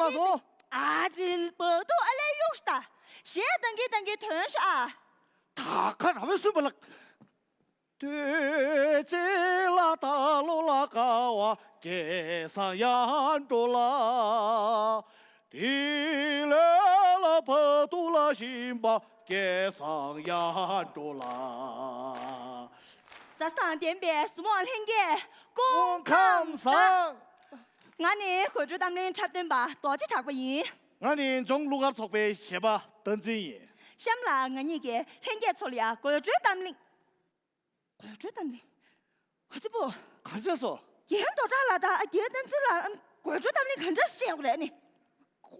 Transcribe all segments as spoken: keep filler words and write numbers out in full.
ལགས་སོ། ཨ་ཙི། བ་དུ་ཨ་ལས་གཡུག་ཤ་ད། གཞས་བཏང་གི་བཏང་གི་ཐོན་ཤ་ཨ། ད་ག་ར་བས་སུན་པ་ལགས། དུས་ཅི་ལ་ད་ལོ་ལ་ཀ་བ་སྐལ་བཟང་ཡར་འགྲོ་ལ། དེ་ལས་ལ་བ་དུ་ལ་ཞིམ་པ་སྐལ་བཟང་ཡར་འགྲོ་ལ། མཛའ་དང་ལྡན་པའི་གཟིགས་མོ་བ་ལྷན་རྒྱས་སྐུ་ཁམས་བཟང་། ང་ནི་དགོད་བྲོའི་གཏམ་གླེང་འཁྲབ་སྟོན་པ་རྡོ་རྗེ་གྲགས་པ་ཡིན། ང་ནི་འབྱུང་གླུ་གར་ཚོགས་པའི་གཞས་པ་བསྟན་འཛིན་ཡིན། གཤམ་ལ་ང་གཉིས་ཀྱིས་ལྷན་རྒྱས་ཚོ་ལ་ཡ་དགོད་བྲོའི་གཏམ་གླེང་། དགོད་བྲོའི་གཏམ་གླེང་། ཨ་ཙི་པོ། ག་རེ་བྱས་སོང་། རྒན་རྡོ་གྲགས་ལགས་དང་རྒན་བསྟན་འཛིན་ལགས་དགོད་བྲོའི་གཏམ་གླེང་ག་འདྲ་བྱེད་དགོས་རེད་ནི།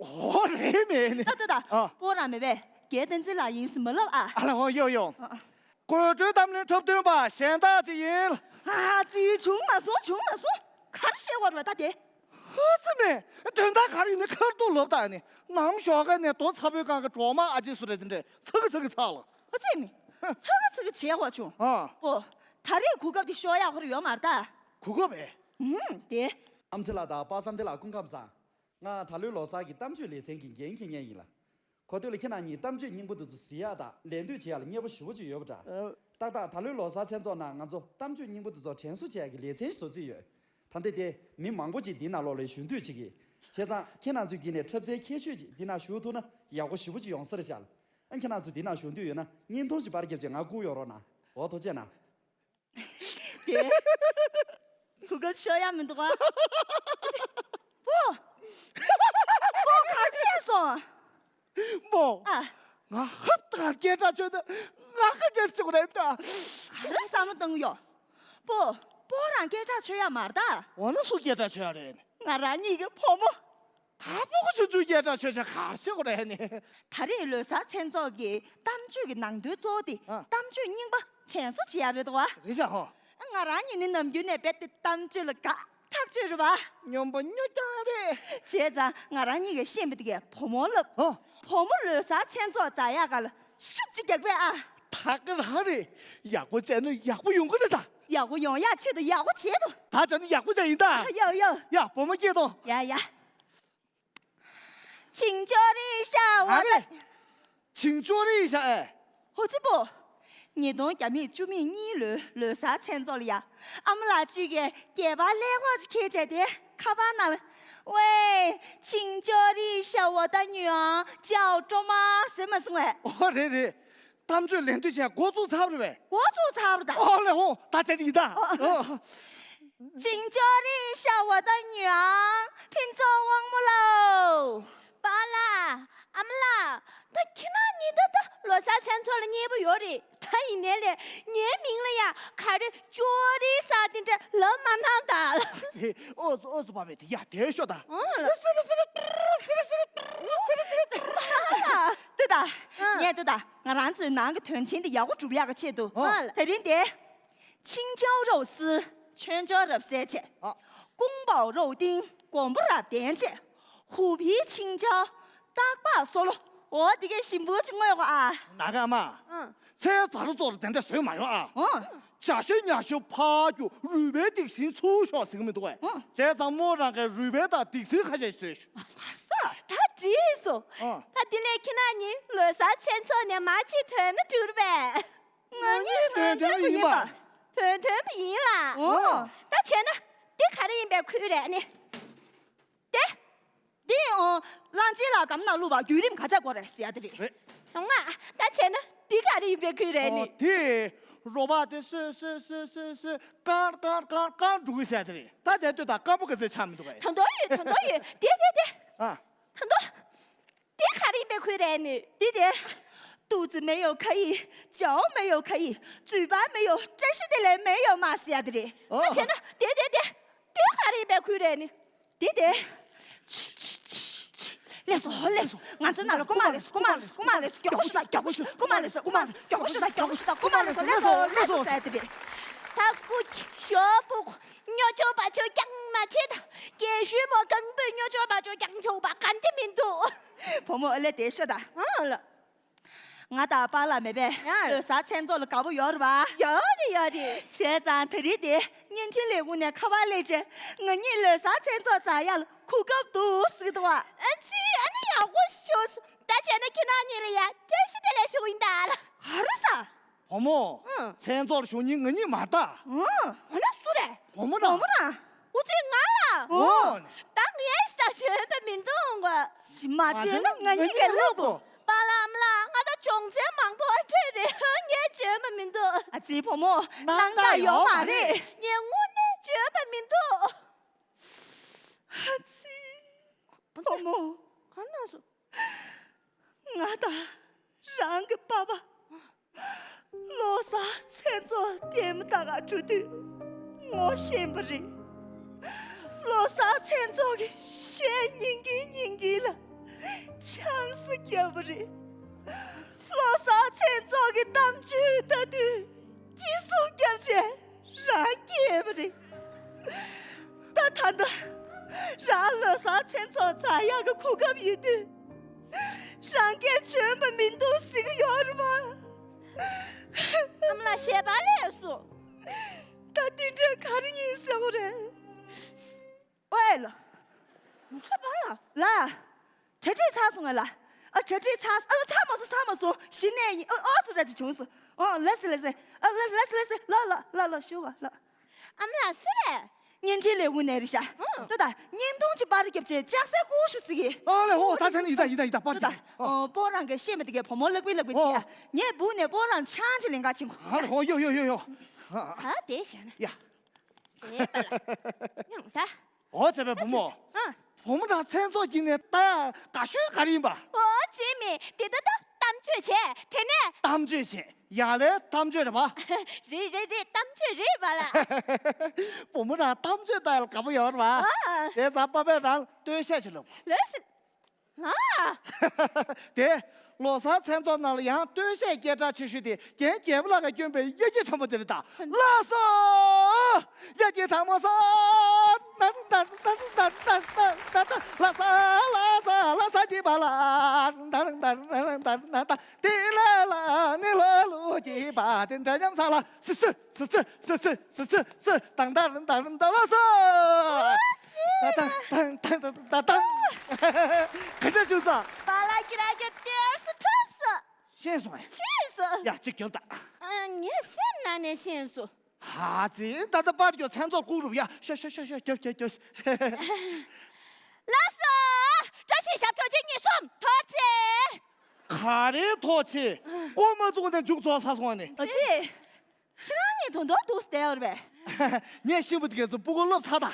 ཨོ་རེད་མེད་ནི། ད་ད་ད། ཨ། པོ་རང་མེད་པས་རྒན་བསྟན་འཛིན་ལགས་ཡིན་ཟེར་མ་ལབ་ཨ། ཨ་ལ་ཧོ་ཡོ་ཡོ། ཨ། དགོད་བྲོའི་གཏམ་གླེང་འཁྲབ་སྟོན་པ་གཞན་དག་ཅིག་ཡིན། ཨ་ཙི། བྱུང་མ་སོང་། བྱུང་མ་སོང་། ག་རེ་བཤད་དགོས་རེད་པ་ད་དེ། ཨ་ཙི་མེད། དོན་དག་ག་རེ་ཡིན་ནི་ཁར་ཏུ་ལོབ་ད་ནི། ནམ་ཞོགས་ཀ་ནས་རྡོ་ཚ་པོའི་སྒང་གི་གྲོག་མ་ཨ་ཅེ་སུ་རེད་དེ་འདྲས་ཚ་གི་ཚ་གི་ཚ་ལ། ཨ་ཙི་མེད། ཚ་གི་ཚ་གི་བྱེད་དགོས་བྱུང་། ཨ། པོ། ད་རེས་གོ་སྐབས་དེ་ཤོར་ཡག་ཁོ་ར་ཡོད་མ་རེད་ད། གོ་སྐབས་ཨེ། ཨུམ་དེ། ཨམ་ཆི་ལགས་དང་པ་སངས་ཏེ་ལགས་སྐུ་ཁམས་བཟང་། ང་ད་ལོའི་ལོ་གསར་གྱི་གཏམ་བརྗོད་ལེ་ཚན་གྱི་འགན་འཁྱེར་མཁན་ཡིན་ལ། གོ་ཐོས་ལ་ཁྱེད་རང་གཉིས་གཏམ་བརྗོད་སྙིང་པོ་འདི་ཚོ་གཟིགས་ཡག་དང་ལད་ཟློས་བྱེད་ཡག་ལ་མཉེས་པོ་ཞེ་པོ་ཅིག་ཡོད་པ་འདྲ། ཨ། ཏག་ཏག་ད་ལོའི་ལོ་གསར་མཚན་ཚོགས་ནང་ང་ཚོ་གཏམ་བརྗོད་སྙིང་པོ་འདི་ཚོ་དྲན་གསོ་བྱེད་ཡག་གི་ལེ་ཚན་ཞིག་བཟོ་རྩིས་ཡོད། ད་ལྟ་དེ་མི་མང་པོ་ཅིག་འདི་ནང་ལོགས་ལ་ཞུགས་འདོད་བྱེད་ཀྱི། བྱས་ཙང་ཁྱེད་རང་ཚོའི་འདི་ནས་འཁྲབ་ཚན་ཁྱད་ཆོས་ཅིག་འདི་ནང་ཞུགས་ཐུབ་ན་ཡག་པོ་ཞེ་པོ་ཅིག་ཡོང་ས་རེད་ཤག་ལ། ཨ་ཁྱེད་རང་ཚོ་འདི་ནང་ཞུགས་འདོད་ཡོད་ན་བརྙན་ཐུང་ཞིག་པར་རྒྱབ་བྱས་ང་སྒུག་ཡོང་རོགས་གནང་། འོ་ཐུགས་རྗེ་གནང་། དེ། གོ་སྐབས་ཤོར་ཡག་མི་འདུག་ག་པོ། པོ་ག་བྱས་སོང་། མོ། ཨ། ང་ཧབ་ཏག་སྐད་གྲགས་ཆོད་ན་ང་ག་འདྲས་བྱེད་དགོས་རེད་ད། ག་རེ་བསམ་བློ་བཏང་གི་ཡོད། པོ། པོ་རང་སྐད་གྲགས་ཆོད་ཡག་མ་རེད་ད། འོ་ན་སུ་སྐད་གྲགས་ཆོད་ཡག་རེད། ང་རང་གཉིས་ཀྱི་བུ་མོ། ད་ཕྲུ་གུ་ཆུང་ཆུང་སྐད་གྲགས་ཆོད་ཆ་ག་རེ་བྱེད་དགོས་རེད་ནི། ད་རེས་ལོ་གསར་མཚན་ཚོགས་ཀྱི་གཏམ་བརྗོད་ཀྱི་ནང་དོན་གཙོ་བོ་དེ་ཨ། གཏམ་བརྗོད་རྙིང་པ་དྲན་གསོ་བྱེད་ཡག་རེད་དོ། རེད་ཤག་ཧོ། ང་རང་ཉིད་ནི་ནམ་རྒྱུན་ནས་རྦད་དེ་གཏམ་བརྗོད་ལ་དགའ་ཐག་ཆོད་རེད་པ། སྨྱོན་པ་སྨྱོ་རྐྱང་རེད། བྱས་ཙང་ང་རང་གཉིས་ཀྱིས་ཤེས་མི་དེ་གས་བུ་མོ་ལབ། ཧོ། བུ་མོ་ལོ་གསར་མཚན་ཚོགས་འཛར་ཡག་ག་ལ་ཤུགས་ཅིག་རྒྱག་པས་ཨ། ད་ག་རང་རེད། ཡག་པོ་བྱས་ན་ཡག་པོ་ཡོང་གི་རེད་ད། ཡག་པོ་ཡོང་ཡག་ཆེད་དུ་ཡག་པོ་བྱེད་དོ། ད་བྱས་ན་ཡག་པོ་བྱས་ཡིན་ད། ཡོ་ཡོ། ཡ་བུ་མོ་སྐྱེས་དོ། ཡ་ཡ། ཆིང་ཅོ་རི་ཤ་བ་ཨ་རེ། ད། ཆིང་ཅོ་རི་ཤ་ཨེ། ཧོ་ཙི་པོ། ཉིས་སྟོང་བརྒྱ་མེད་བཅུ་མེད་གཉིས་ལོའི་ལོ་གསར་མཚན་ཚོགས་ལ་ཡ། ཨ་མ་ལགས་གཅིག་གིས་སྐྱེས་པ་ཀླད་ཀོར་ཅིག་འཁྱེར་བྱས་ཏེ་ཁ་པར་ནང་ལ། ཝེ། ཆིང་ཅོ་རི་ཤ་བ་ད་ཉུའང་ཅའོ་ཀྲོ་མ་ཟེར་མ་སོང་བས། ཨོ་རེད་རེད། གཏམ་བརྗོད་ལན་འདེབས་བྱས་འགོ་བཙུགས་ཚར་བ་རེད་པས། འགོ་བཙུགས་ཚར་བ་རེད་ད། ཨོ་ལེ་ཧོ་ད་བྱས་ཏེ་ཡིན་ད། ཨོ། ཨོ། ཅིང་ཅོ་རི་ཤ་བ་ད་ཉུའང་ཕུན་ཚོགས་དབང་མོ་ལགས། པཱ་ལགས། ཨ་མ་ལགས། ད་ཁྱེད་རང་གཉིས་ད་ད་ལོ་གསར་མཚན་ཚོགས་ལ་མཉེས་པོ་ཡོད་རེད། ད་ཡིན་ནའི་ལས་ངའི་མིང་ལ་ཡ་ག་རེ་ཅོ་རི་ས་དེ་འདྲ་ལབ་མ་གནང་ད། ཨོ་ཙི་ཨོ་ཙི་པ་བས་དེ་ཡ་དེ་ཤོག་ད། ཨང་ལ། ཏི་ད། ཨ། ངས་ཏི་ད། ང་རང་ཚོའི་ནང་གི་དོན་ཆེན་དེ་ཡག་པོ་སྒྲུབ་ཡག་གི་ཆེད་དུ། ཨ། དེ་རིང་དེ། ཆིང་ཅའོ་རོའུ་སི། ཆོས་འབྱོར་རབ་གསལ་བྱས། ཨ། ཀོང་པའོ་རོའུ་ཏིང་། མགོན་པོ་རབ་བརྟན་བྱས། ཧུ་བི་ཆིང་ཅའོ། སྟག་ལྤགས་སོ་ལོ། འོ་དེ་གའི་ཞིམ་པོ་ཅིག་བརྔོས་གོ་ཨ། ནང་གི་ཨ་མ། ཨང་། ཚེས་ཛ་རུ་ཙོག་ལ་དེ་འདྲ་བཟོས་མ་ཡོང་ཨ། ཨང་། ཇ་ཤོད་ཉ་ཤོད་ཕར་རྒྱུག་རུས་སྦལ་སྡིག་སྲིན་ཚུར་ཤོག་ཟེར་གི་མི་འདུག་གས། ཨང་། བྱས་ཙང་མོ་རང་གིས་རུས་སྦལ་དང་སྡིག་སྲིན་ཁ་ཤས་ཤིག་བཟོས་ཤོག་ད་འགྲིག་སོང་། ཨང་། ད་དེ་ལས་ཁྱེད་རང་གཉིས་ལོ་གསར་མཚན་ཚོགས་ནས་མར་ཕྱིར་ཐོན་ན་འགྲིག་རེད་པས། ང་གཉིས་དོན་མཐུན་པ་ཡིན་པ། དོན་མཐུན་པ་ཡིན་ལ། ཨོ། ད་བྱས་ན་འདི་ག་རེ་ཡིན་པའི་ཁུལ་རེད་ནི། དེ། འདི་ཨོ། གླང་ཆེན་ལ་སྒམ་ནང་བླུགས་པ་བརྒྱུད་རིམ་ག་ཚད་དགོས་རེད་ཟེར་ཡ་དེ་རེད། རེད། ཡོང་ང་། ད་བྱས་ན་འདི་ག་རེ་ཡིན་པའི་ཁུལ་རེད་ནི། ཨོ་དེ། རོ་བ་དེ་སོས་སོས་སོས་སོས་སོས་ཀར་ཀར་ཀར་ཀར་འགྲོ་གི་ཟེར་ཡ་དེ་རེད། ད་དེ་ལྟོས་དང་དཀར་པོ་ག་ཚད་ཆགས་མི་འདུག་གས། ད་དོ་ཡོད་ད་དོ་ཡོད་དེ་དེ་དེ། ཨ། ད་དོ། དེ་ག་རེ་ཡིན་པའི་ཁུལ་རེད་ནི། འདི་དེ། 肚子没有可以，脚没有可以，嘴巴没有，真是的嘞，没有嘛是呀的嘞。ཨོ། ད་བྱས་ན་དེ་དེ་དེ། དེ་ག་རེ་ཡིན་པའི་ཁུལ་རེད་ནི། དེ་དེ། ལེགས་སོ་ལེགས་སོ། ང་ཚོ་ནང་ལ་རྐུ་མ་ལེགས་སོ་རྐུ་མ་ལེགས་སོ་རྐུ་མ་ལེགས་སོ། མགྱོགས་པོ་ཞིག་དང་མགྱོགས་པོ་ཞིག་རྐུ་མ་ལེགས་སོ་རྐུ་མ་ལེགས་སོ། མགྱོགས་པོ་ཞིག་དང་མགྱོགས་པོ་ཞིག་དང་རྐུ་མ་ལེགས་སོ་ལེགས་སོ་ལེགས་སོ་ཟེར་དེ་རེད། ད་སྐུ་ཞོགས་པོ་སྨྱོ་ཆོག་པ་ཆོག་རྐྱང་མ་བྱེད་ད། རྒན་ཤོས་མོ་རྐང་པས་སྨྱོ་ཆོག་པ་ཆོག་རྐྱང་ཆོག་པ་ག་འདི་མི་འདུག་བུ་མོ་ཨ་ལས་དེ་ཤོད་ད། ཨང་ལ། ང་དང་པཱ་ལགས་མེད་པས། ཡ། ལོ་གསར་མཚན་ཚོགས་ལ་དགའ་པོ་ཡོད་རེད་པ། ཡོད་རེད་ཡོད་རེད། བྱས་ཙང་དེ་རིང་དེ་ བརྙན་འཕྲིན་ལས་ཁུངས་ནས་ཁ་པར་སླེབས་རྗེས་ང་གཉིས་ལོ་གསར་མཚན་ཚོགས་འཛོམས་ཡག་ལ་གོ་སྐབས་འདུག་ཟེར་གྱི་འདུག་བ། ཨ་ཙི། ཨ་ནི་ཡག་པོ་ཞིག་བྱུང་སོང་། ད་བྱས་ན་ཁྱེད་རང་གཉིས་ལ་ཡ་བཀྲ་ཤིས་བདེ་ལེགས་ཞུ་གི་ཡིན་ད། ག་རེ་ཟ། བུ་མོ། ཨང་། མཚན་ཚོགས་ལ་ཞུགས་མཁན་ང་གཉིས་མ་རེད་ད། ཨང་། འོ་ན་སུ་རེད། བུ་མོ་རང་། བུ་མོ་རང་། འུ་ཚོའི་ང་ལ། ཨོ། ད་ངས་ད་བྱོན་པ་མི་འདུག་ག། མ་བྱོན་ན་ང་གཉིས་ཀྱིས་ལབ་དགོས། པཱ་ལགས་ཨ་མ་ལགས། ང་ད་སྦྱོང་ཚན་མང་པོ་འཕྲད་རེད། ངས་བྱོན་པ་མི་འདུག་ཨ་ཙི་བུ་མོ། སྣང་དག་ཡོད་མ་རེད། ངས་དངོས་གནས་བྱོན་པ་མི་འདུག་ཨ་ཙི་བུ་མོ། ག་ན་སོ། ང་དང་རང་གི་པ་ཕ་ལོ་གསར་མཚན་ཚོགས་ལྟད་མོ་ལྟ་གར་འགྲོ་དུས་ངོ་ཤེས་པ་རེད། ལོ་གསར་མཚན་ཚོགས་ཀྱི་གཞས་ཉན་གིན་ཉན་གིན་ལ་ཆང་ས་བརྒྱབ་པ་རེད། ལོ་གསར་མཚན་ཚོགས་ཀྱི་གཏམ་བརྗོད་ལྟ་དུས་སྐྱིད་སྡུག་བརྒྱབ་བྱས་རང་སྐྱེས་པ་རེད། ད་ད་ལྟ་རང་ལོ་གསར་མཚན་ཚོགས་འཛོམས་ཡག་གི་གོ་སྐབས་ཡོད་དུས་རང་སྐད་བྱོན་པ་མི་འདུག་ཟེར་གྱི་ཡོད་རེད་པ། ཨ་མ་ལགས་ཞལ་པར་སླེབས་སོང་། ད་འདི་འདྲས་ག་རེ་ཡིན་ཟེར་དགོས་རེད། ཨོའེ་ལོ། ཚོད་པ་ལ། ལ། གྲ་སྒྲིག་ཚར་སོང་ང་ལ། ཨ་གྲ་སྒྲིག་ཚར། ཨ་ཚར་མ་སོང་ཚར་མ་སོང་གཞི་ནས་ཡིན། ཨ་ཨོ་ཚོ་ར་ཅིག་བྱུང་སོང་། ཨོ་ལགས་སེ་ལགས་སེ། ཨ་ལགས་ལགས་སེ་ལགས་སེ། ལ་ལ་ལ་ལ་ཞུ་བ་ལ། ཨ་མ་ལགས་སུ་རེད། བརྙན་འཕྲིན་ལས་ཁུངས་ནས་རེད་ཤག་ཨང་། ལྟོས་དང་བརྙན་ཐུང་ཅིག་པར་རྒྱབ་བྱས་ལྕགས་སྲེག་བསྐུར་ཤོག་ཟེར་གི། ཨ་ལས་ཧོ། ད་ཆ་ནི་ཡིན་ད་ཡིན་ད་ཡིན་ད། པར་ལྟོས་དང་རྒྱབ། ཨོ། སྤོ་རང་གིས་ཤེས་མི་འདུག་གས། བུ་མོ་ལག་པི་ལག་པི་བྱེད་ཡ། ངས་སྦུག་ནས་སྤོ་རང་ཆང་ཅིག་ལེན་ག་ཕྱིན་གོ། ཨ་ལས་ཧོ། ཡོ་ཡོ་ཡོ་ཡོ། ད་དེ་བྱས་ན། ཡ། ཟེར་པ་ལ། ཡང་ད། ཨོ་བྱས་པའི་བུ་མོ། ཨ། བུ་མོ་དང་མཚན་ཚོགས་ཀྱི་ནས་ལྟ་ཡ་དགའ་ཤོས་ག་རེ་ཡིན་པ། ཨོ་རྩིས་མེད། དེ་ད་ལྟ་གཏམ་བརྗོད་བྱས། དེ་ནས། གཏམ་བརྗོད་བྱས། ཡ་ལས་གཏམ་བརྗོད་རེད་པ། རེད་རེད་རེད། གཏམ་བརྗོད་རེད་པ་ལ། བུ་མོ་རང་གཏམ་བརྗོད་ལྟ་ཡ་ལ་དགའ་པོ་ཡོད་རེད་པ། ཨ། བྱས་ཙང་པ་ཕས་རང་ལ་སྟོད་གཞས་ཅིག་ལབ། ལགས་སེ། ལགས། དེ། ལོ་གསར་མཚན་ཚོགས་ནང་ལ་ཡང་སྟོད་གཞས་སྐད་གྲགས་ཆེ་ཤོས་དེ་རྒན་རྒྱལ་པོ་ལགས་ཀྱིས་བསྐྱོན་པའི་གཡག་སྐྱིད་ཁྲ་མོ་དེ་རེད་ད། ལགས་སོ། གཡག་སྐྱིད་ཁྲ་མོ་སོ། ལགས་སོ་ལགས་སོ་ལགས་སོ་སྐྱིད་པ་ལ། ད་ད་ད་ད་ད་ད་ད། དེ་ལ་ལ་ནི་ལ་ལུ་སྐྱིད་པ་དེ་འདྲ་མཉམ་ས་ལ་སི་སི་སི་སི་སི་སི་སི་སི་དང་ད་ད་ད་ལ་སོ། ད་ད་ད་ད་ད་ད། ག་འདྲ་བྱུང་སོང་། པཱ་ལགས་ཁྱེད་རང་གི་དེར་སི་ཁྲོབ་སོང་། ཤེས་སོང་ངས། ཤེས་སོང་། ཡ་གཅིག་རྒྱོབ་ད། ཨ། ངའི་སེམས་ནང་ནས་ཤེས་སོང་། ཧ་ཙི། ད་ལྟ་པར་རྒྱོབ་མཚན་ཚོགས་བསྐུར་རུབ་ཡ། ཤོ་ཤོ་ཤོ་ཤོ་རྒྱོབ་རྒྱོབ་རྒྱོབ། ལགས་སོ། བཀྲ་ཤིས་ཞབས་བྲོ་གཅིག་གཉིས་གསུམ། ཐོག་ཆེ། ག་རེ་ཐོག་ཆེ། ཀོ་མ་བཙུགས་ནས་མཇུག་རྫོགས་ཚར་སོང་ནི། ཨ་ཙི། ཁྱེད་རང་གཉིས་དོན་དག་འདུག་སྟེ་ཡོད་རེད་པས། ངས་ཤེས་པ་དེ་གས་ཚོ་སྤུ་གུ་བསླབ་ཚར་ད།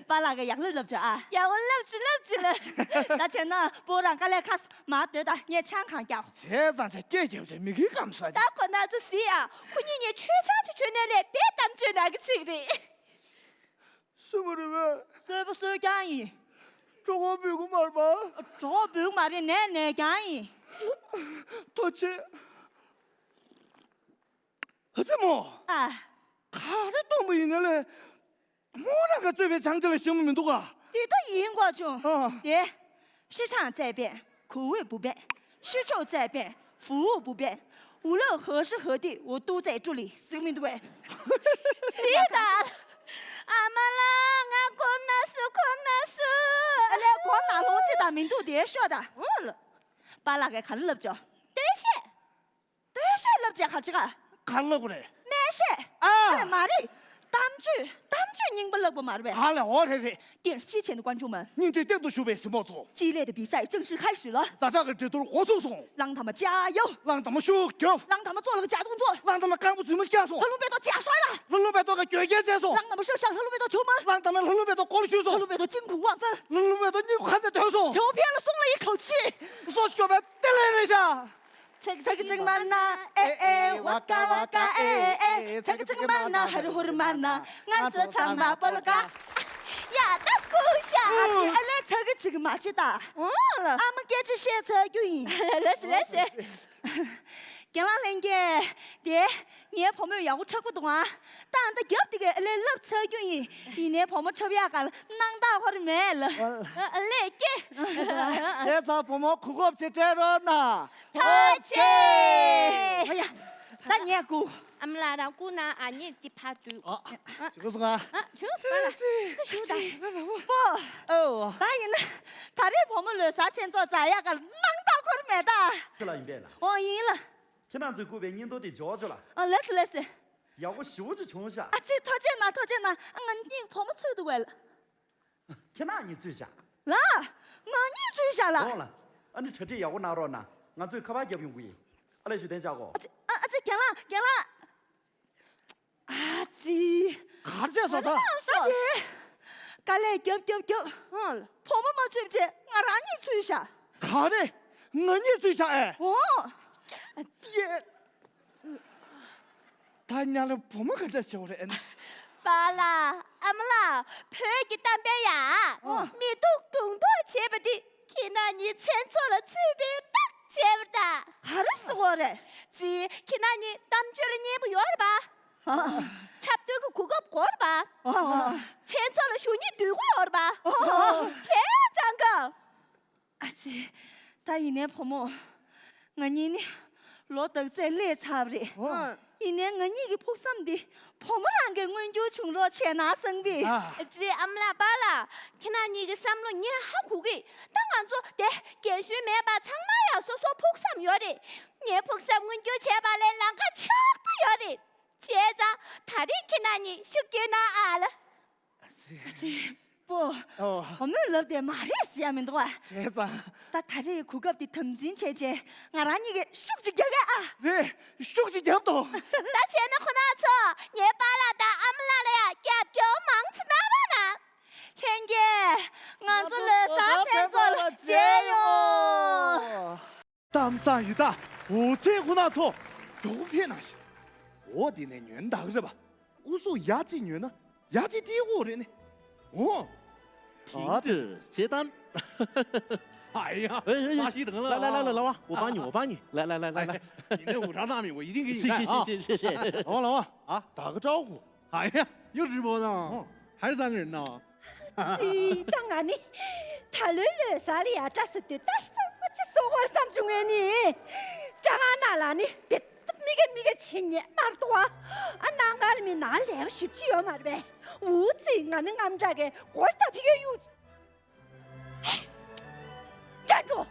པཱ་ལགས་ཀྱིས་ཡག་ལབ་བསླབ་བྱུང་ཨ། ཡག་པོ་བསླབ་བྱུང་བསླབ་བྱུང་ལ། ད་བྱས་ན་སྤོ་རང་དཀའ་ལས་ཁག་མ་སྡོད་ད། ངས་ཆང་གང་རྒྱག་བྱས་ཙང་ཆ་སྐད་རྒྱབ་བྱས་མི་གིས་སྐམ་སོང་། ད་ཁོ་ན་ཚོ་གཟིགས་ཨ། ཁོ་གཉིས་ནས་མཆོད་ཆང་ཅིག་མཆོད་ནས་ལས་པའི་གཏམ་བརྗོད་ནང་གི་ཚིག་རེད། སུ་མ་རེད་པས། སོས་པ་སོས་རྐྱང་ཡིན། གྲོགས་པོ་འབུལ་གི་མ་རེད་པ། གྲོགས་པོ་འབུལ་གི་མ་རེད། ནས་ནས་རྐྱང་ཡིན། ཐུགས་རྗེ་ཆེ། ཨ་ཙི་མོ། ཨ། ག་རེ་གཏོང་པ་ཡིན་ན་ལས། མོ་རང་གིས་བཙོས་པའི་ཆང་དེ་ལ་ཞིམ་པོ་མི་འདུག་ག། དེ་ལྟ་ཡིན་དགོས་བྱུང་། ཨ། དེ། 市场这边，口味不变，需求在变，服务不变，无论何时何地，我都在这里。ཟེར་མི་འདུག་གས། ཟེར་ད། ཨ་མ་ལགས་ང་གོ་ན་སུ་གོ་ན་སུ། ཨ་ལས་གོ་ན་ལོང་ཅི་དང་མི་འདུག་དེ་ཤོད་ད། ཨོ་ལ། པཱ་ལགས་ཀྱིས་ག་རེ་ལབ་བྱུང་། སྟོད་གཞས། སྟོད་གཞས་ལབ་བྱས་ག་རེ་བྱེད་ག། ག་རེ་ལབ་དགོས་རེད། སྨྲས་གཞས། ཨ། ཨ་ལས་མ་རེད། གཏམ་བརྗོད། གཏམ་བརྗོད་རྙིང་པ་ལབ་དགོས་མ་རེད་པས། ཨ་ལས་འོ་རེད་རེད། 电视机前的观众们། སྙིང་ཐིག་སྟེང་དུ་བཞུགས་པའི་གཟིགས་མོ་ཚོ། 激烈的比赛正式开始了。 ཛ་དྲག་གི་འགྲན་བསྡུར་འགོ་ཚུགས་སོང་། 让他们加油。 གླང་དར་མ་ཤུགས་རྒྱོབ། 让他们做了个假动作。 གླང་དར་མ་རྐང་པ་རྫུན་མ་བཀྱགས་སོང་། လှར་ལྷུང་པའི་ཐོག་ཅིག་ཤོར་ལ། လှར་ལྷུང་པའི་ཐོག་ག་གྱོད་སྐྱེལ་བྱས་སོང་། 让他们射向လှར་ལྷུང་པའི་ཐོག་球门། གླང་དར་མ་ལྷར་ལྷུང་པའི་ཐོག་གོ་ལ་ཤུད་སོང་། လှར་ལྷུང་པའི་ཐོག惊恐万分། လှར་ལྷུང་པའི་ཐོག་སྙིང་ཁུག་ཁ་ནས་ཐོན་སོང་། 球偏了，松了一口气。 སོ་སྐྱོ་བའི་ཏེ་ལེ་ལེ་ཤ། ཚིག་ཚིག་ཚིག་མ་ན་ཨེ་ཨེ་ཝ་ཀ་ཝ་ཀ་ཨེ་ཨེ། ཚིག་ཚིག་མ་ན་ཧུར་ཧུར་མ་ན། ང་ཚོ་ཚང་མ་སྤོ་ལོ་ཀ། ཡ་ད་ཁུག་ཤ། ཨ་ཙི་ཨ་ལས་ཚ་གི་ཚིག་མ་བྱེད་ད། ཨོ་ལ། ཨ་མ་སྐད་ཆ་བཤད་ཚར་རྒྱུ་ཡིན། ལེ་སི་ལེ་སི། རྒན་ལགས་ལྷན་རྒྱས། དེ། ངའི་བུ་མོས་ཡག་པོ་འཁྲབ་ཀྱི་འདུག་ཨ། ད་ཨ་ད་རྒྱབ་དེ་གས་ཨ་ལས་བསླབ་ཚར་རྒྱུ་ཡིན། ཡིན་ནའི་བུ་མོ་འཁྲབ་ཡག་ག་ལ་སྣང་དག་ཧོར་མེད་ལ། ཨ་ལས་ཀྱེ། བྱས་ཙང་བུ་མོ་གོ་སྐབས་ཅིག་སྤྲད་རོགས་གནང་། ཐུགས་རྗེ་ཆེ། ཨ་ཡ། ད་ངས་སྒུག་ཨ་མ་ལགས་རང་སྒུག་ན་ཨ་མྱེས་འདི་ཕར་འདུག་ཨ། ཨ། བྱུང་སོང་ང་། ཨ། བྱུང་སོང་ང་། ད་ཞུ་ད། པོ། ཨོ། ད་ཡིན་ན། ད་རེས་བུ་མོ་ལོ་གསར་མཚན་ཚོགས་རྫ་ཡག་ག་མང་པ་འཁོར་མེད་ད། ཁྱེད་ལ་ཡིན་པས་ལ། ཨོ་ཡིན་ལ། ཁྱེད་རང་ཚོས་བསྐུར་བའི་སྙིང་དོར་དེ་འཇོག་ཆོག་ལ། ཨ་ལགས་སོ་ལགས་སོ། ཡག་པོ་ཞེ་པོ་ཅིག་བྱུང་ཤག་ཨ་ཙི་ཐུགས་རྗེ་གནང་ཐུགས་རྗེ་གནང་། ང་གཉིས་བུ་མོ་ཚུད་འདུག་བས་ལ། ཁྱེད་རང་གཉིས་ཚུད་ཤག་ལ། ང་གཉིས་ཚུད་ཤག་ལ། འོང་ལ། ཨ་ནི་གྲ་སྒྲིག་ཡག་པོ་གནང་རོགས་གནང་། ང་ཚོས་ཁ་པར་རྒྱབ་ཡོང་གི་ཡིན། ཨ་ལས་ཞུ་གཏན་འཇགས་གོ། ཨ་ཙི་ཨ་ཨ་ཙི་རྒན་ལགས་རྒན་ལགས། ཨ་ཙི། གར་བྱས་སོ་ད། ཨ་ཙི། དཀའ་ལས་རྒྱབ་རྒྱབ་རྒྱབ། ཨང་། བུ་མོ་མ་ཚུད་བྱས་ང་རང་གཉིས་ཚུད་ཤག་ག་རེ། ང་གཉིས་ཚུད་ཤག་ཨེ། འོ། ཨ་ཙི། ད་ཉ་ལ་བུ་མོ་ག་འདྲ་བྱེད་བ་རེད། པཱ་ལགས་ཨ་མ་ལགས། བོད་ཀྱི་གཏམ་དཔེ་ཡ། ཨ། མི་སྡུག་མདུང་ཐོག་བྱེད་པ་འདི་ཁྱེད་རྣམ་གཉིས་མཚན་ཚོགས་ལ་ཚུད་པའི་རྟགས་བྱས་པ་ད། ག་རེ་ཟེར་བ་རེད། ཙི། ཁྱེད་རྣམ་གཉིས་གཏམ་བརྗོད་ལ་མཉེས་པོ་ཡོད་རེད་པ། ཨ། འཁྲབ་སྟོན་གྱི་གོ་སྐབས་དགོས་རེད་པ། ཨ། མཚན་ཚོགས་ལ་ཞུགས་མཁན་འདོད་དགོས་ཡོད་རེད་པ། ཨ། བྱས་ཙང་ག་ཨ་ཙི། ད་ཡིན་ནའི་བུ་མོ། ང་གཉིས་ནི་ལོ་དག་ཚད་སླེབས་ཚར་བ་རེད། ཨོ། ཡིན་ནའི་ང་གཉིས་ཀྱི་ཕུགས་བསམ་འདི་བུ་མོ་རང་གིས་མངོན་འགྱུར་བྱུང་རོགས་བྱས་ན་བསམ་པས། ཨ། ཨ་ཙི་ཨ་མ་ལགས་པཱ་ལགས། ཁྱེད་རྣམ་གཉིས་ཀྱི་བསམ་བློ་ངས་ཧ་གོ་གི། ད་ང་ཚོ་དེ་རྒན་གཞོན་མེད་པར་ཚང་མ་ཡང་སོ་སོ་ཕུགས་བསམ་ཡོད་རེད། ངའི་ཕུགས་བསམ་མངོན་འགྱུར་བྱས་པ་ལས་ལམ་ཁ་ཕྱོགས་བསྡུས་ཡོད་རེད། བྱས་ཙང་ད་རེས་ཁྱེད་རྣམ་གཉིས་ཤུགས་རྒྱབ་གནང་ཨ་ལ། ཨ་ཙི། པོ། ཨོ། བུ་མོས་ལབ་དེ་མ་རེད་ཟེར་ཡ་མི་འདུག་ཨ། བྱས་ཙང་། ད་ད་རེས་གོ་སྐབས་དེ་དམ་འཛིན་བྱས་བྱས་ང་རང་གཉིས་ཀྱིས་ཤུགས་ཅིག་རྒྱག་གས་ཨ། རེད། ཤུགས་ཅིག་རྒྱབ་དང་། ད་བྱས་ན་ཁོ་ན་ཚོ་ངའི་པཱ་ལགས་དང་ཨ་མ་ལགས་ལ་ཡ་རྒྱབ་སྐྱོར་མང་ཙམ་གནང་རོགས་གནང་། ལྷན་རྒྱས། ང་ཚོ་ལོ་གསར་མཚན་ཚོགས་ལ་མཇལ་ཡོང་། གཏམ་བཟང་ཡོད་ད། འོ་ཙི་ཁོ་ན་ཚོ། མགྱོགས་ཕེབས་ན་ཞིག་འོ་དེ་ནས་ཉོན་བདག་རེད་པ། ཨུ་སུ་ཡ་གཅིག་ཉོས་ན་ཡ་གཅིག་དེའི་འོག་རེད་ནི། འོ། ཨ་དེ། 平日接单。 哎呀，哎哎哎，别激动了啊。来来来来，老王，我帮你，我帮你，来来来来来。哎，你那五常大米，我一定给你带啊。谢谢谢谢谢谢。老王老王啊，打个招呼。哎呀，又直播呢？哦，还是三个人呢？ ཨི། ད་ང་ནི་ད་ལོའི་ལོ་གསར་ལ་ཡ་སྐྲ་བསིལ་དུས་ད་གསར་པ་ཅིག་བཟོ་དགོས་བསམ་བྱུང་ངས་ནི། སྐྲ་ནང་ལ་ནི་བེ་མི་ག་མི་ག་ཆེ་ཉེ་མར་དོ་ཨ། ཨ་ནང་གར་མི་ནང་ལས་ཞིབ་ཅི་ཡོད་མ་རེད་པས། འུ་ཙི་ང་ནི་རྔམ་དྲག་གི་གོ་ས་ཕི་གེ་ཡུ། ཅན་ཀྲོ།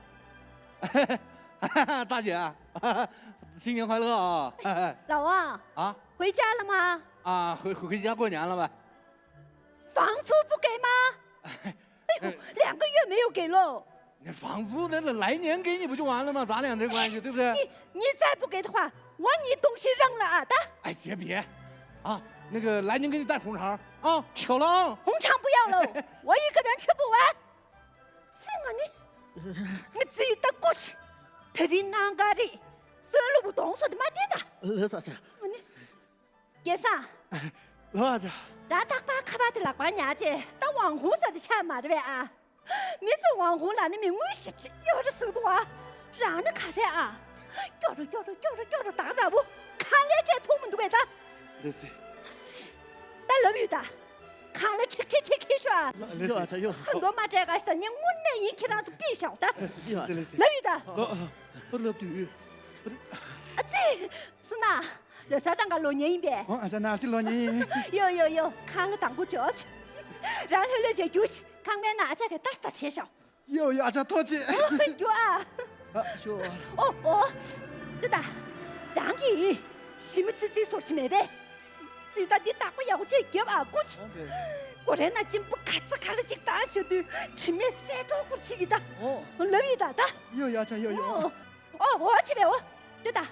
大姐啊，新年快乐啊！老王啊？回家了吗？啊，回回家过年了呗。房租不给吗？哎呦，两个月没有给喽。那房租那那来年给你不就完了吗？咱俩这关系对不对？你你再不给的话，我你东西扔了啊！的。哎，姐别，啊，那个来年给你带红肠啊，走了啊。红肠不要了，我一个人吃不完。这我呢，我自己的过去，他的那个的，算了不动手的嘛的的。 ལགས་སོ་ཨ་ཅག་རྒན་སངས། ལགས་ཨ་ཅག་རང་རྟག་པར་ཁ་པར་དེ་ལག་པར་ཉར་བྱས་ད་网红ཟེར་དེ་ཆགས་མ་རེད་པས་ཨ། མི་ཚོས་网红ལབ་ན་མི་དངུལ་ཞིབ་ཅིག་གཡོ་རུ་ཟུག་འདུག་ཨ། རང་ནི་ག་རེ་ཨ། སྐྱོ་རུ་སྐྱོ་རུ་སྐྱོ་རུ་སྐྱོ་རུ་ད་ར་བོ་ཁང་ལས་བཅད་ཐུབ་མི་འདུག་པས་ད། ལགས་སེ། ད་ལབ་ཡོད་ད། ཁང་ལས་ཁྲིག་ཁྲིག་ཁྲིག་ཁྲིག་ཤོག་ཨ། ལགས་སེ། ཡོ་ཨ་ཅག་ཡོ། ཧ་འདོ་མ་སྤྲད་ག་ཞིག་ད་ངས་དངོས་གནས་ཡིན་ཁྱེད་རང་ཚོ་ཕུད་བཞག་ད། ཡོ་ཨ་ཅག་ལགས་སེ། ལབ་ཡོད་ད། ཨ་ཨ་ཨ་ལབ་དུས། ཨ་ཙི། སུ་ན། ལོ་གསར་དང་ག་ལོ་ཉེ་ཡིན་པས། ཨོ་ཨ་ཅག་ན་ཨ་ཅི་ལོ་ཉེ་ཡིན། ཡོ་ཡོ་ཡོ། ཁང་གི་དང་པོ་འཇོག་རང་ལྷོད་ལྷོད་བྱས་རྒྱུགས་ཤིག་ཁང་པའི་ནང་ཨ་ཅག་གིས་ལྟ་ལྟ་བྱས་ཤོག་ཡོ་ཡོ་ཨ་ཅག་ཐུགས་རྗེ་ཆེ། རྒྱུགས་ཨ། ཨ་ཤོ། ཨོ་ཨོ། ཏུ་ད། རང་གིས་ཞི་མི་ཙི་ཙི་བཟོ་ཞིག་མེད་པས། ཙི་ད་འདི་བདག་པོ་ཡག་པོ་བྱས་རྒྱབ་ཨ་ཀུ་ཅི། ཨོ་དེ། གོ་རེ་ན་གཅིན་པོ་ག་ས་ག་ལ་ཅིག་བཏང་ཤོག་དུས་དྲི་མས་སེ་གྲོགས་སྐོར་བྱེད་ཀྱི་ད། ཨོ། ལབ་ཡོད་ད་ད། ཡོ་ཡོ་ཨ་ཅག་ཡོ་ཡོ། ཨོ། ཨོ་ཨོ་ཆི་བས་ཨོ། ཏུ་ད།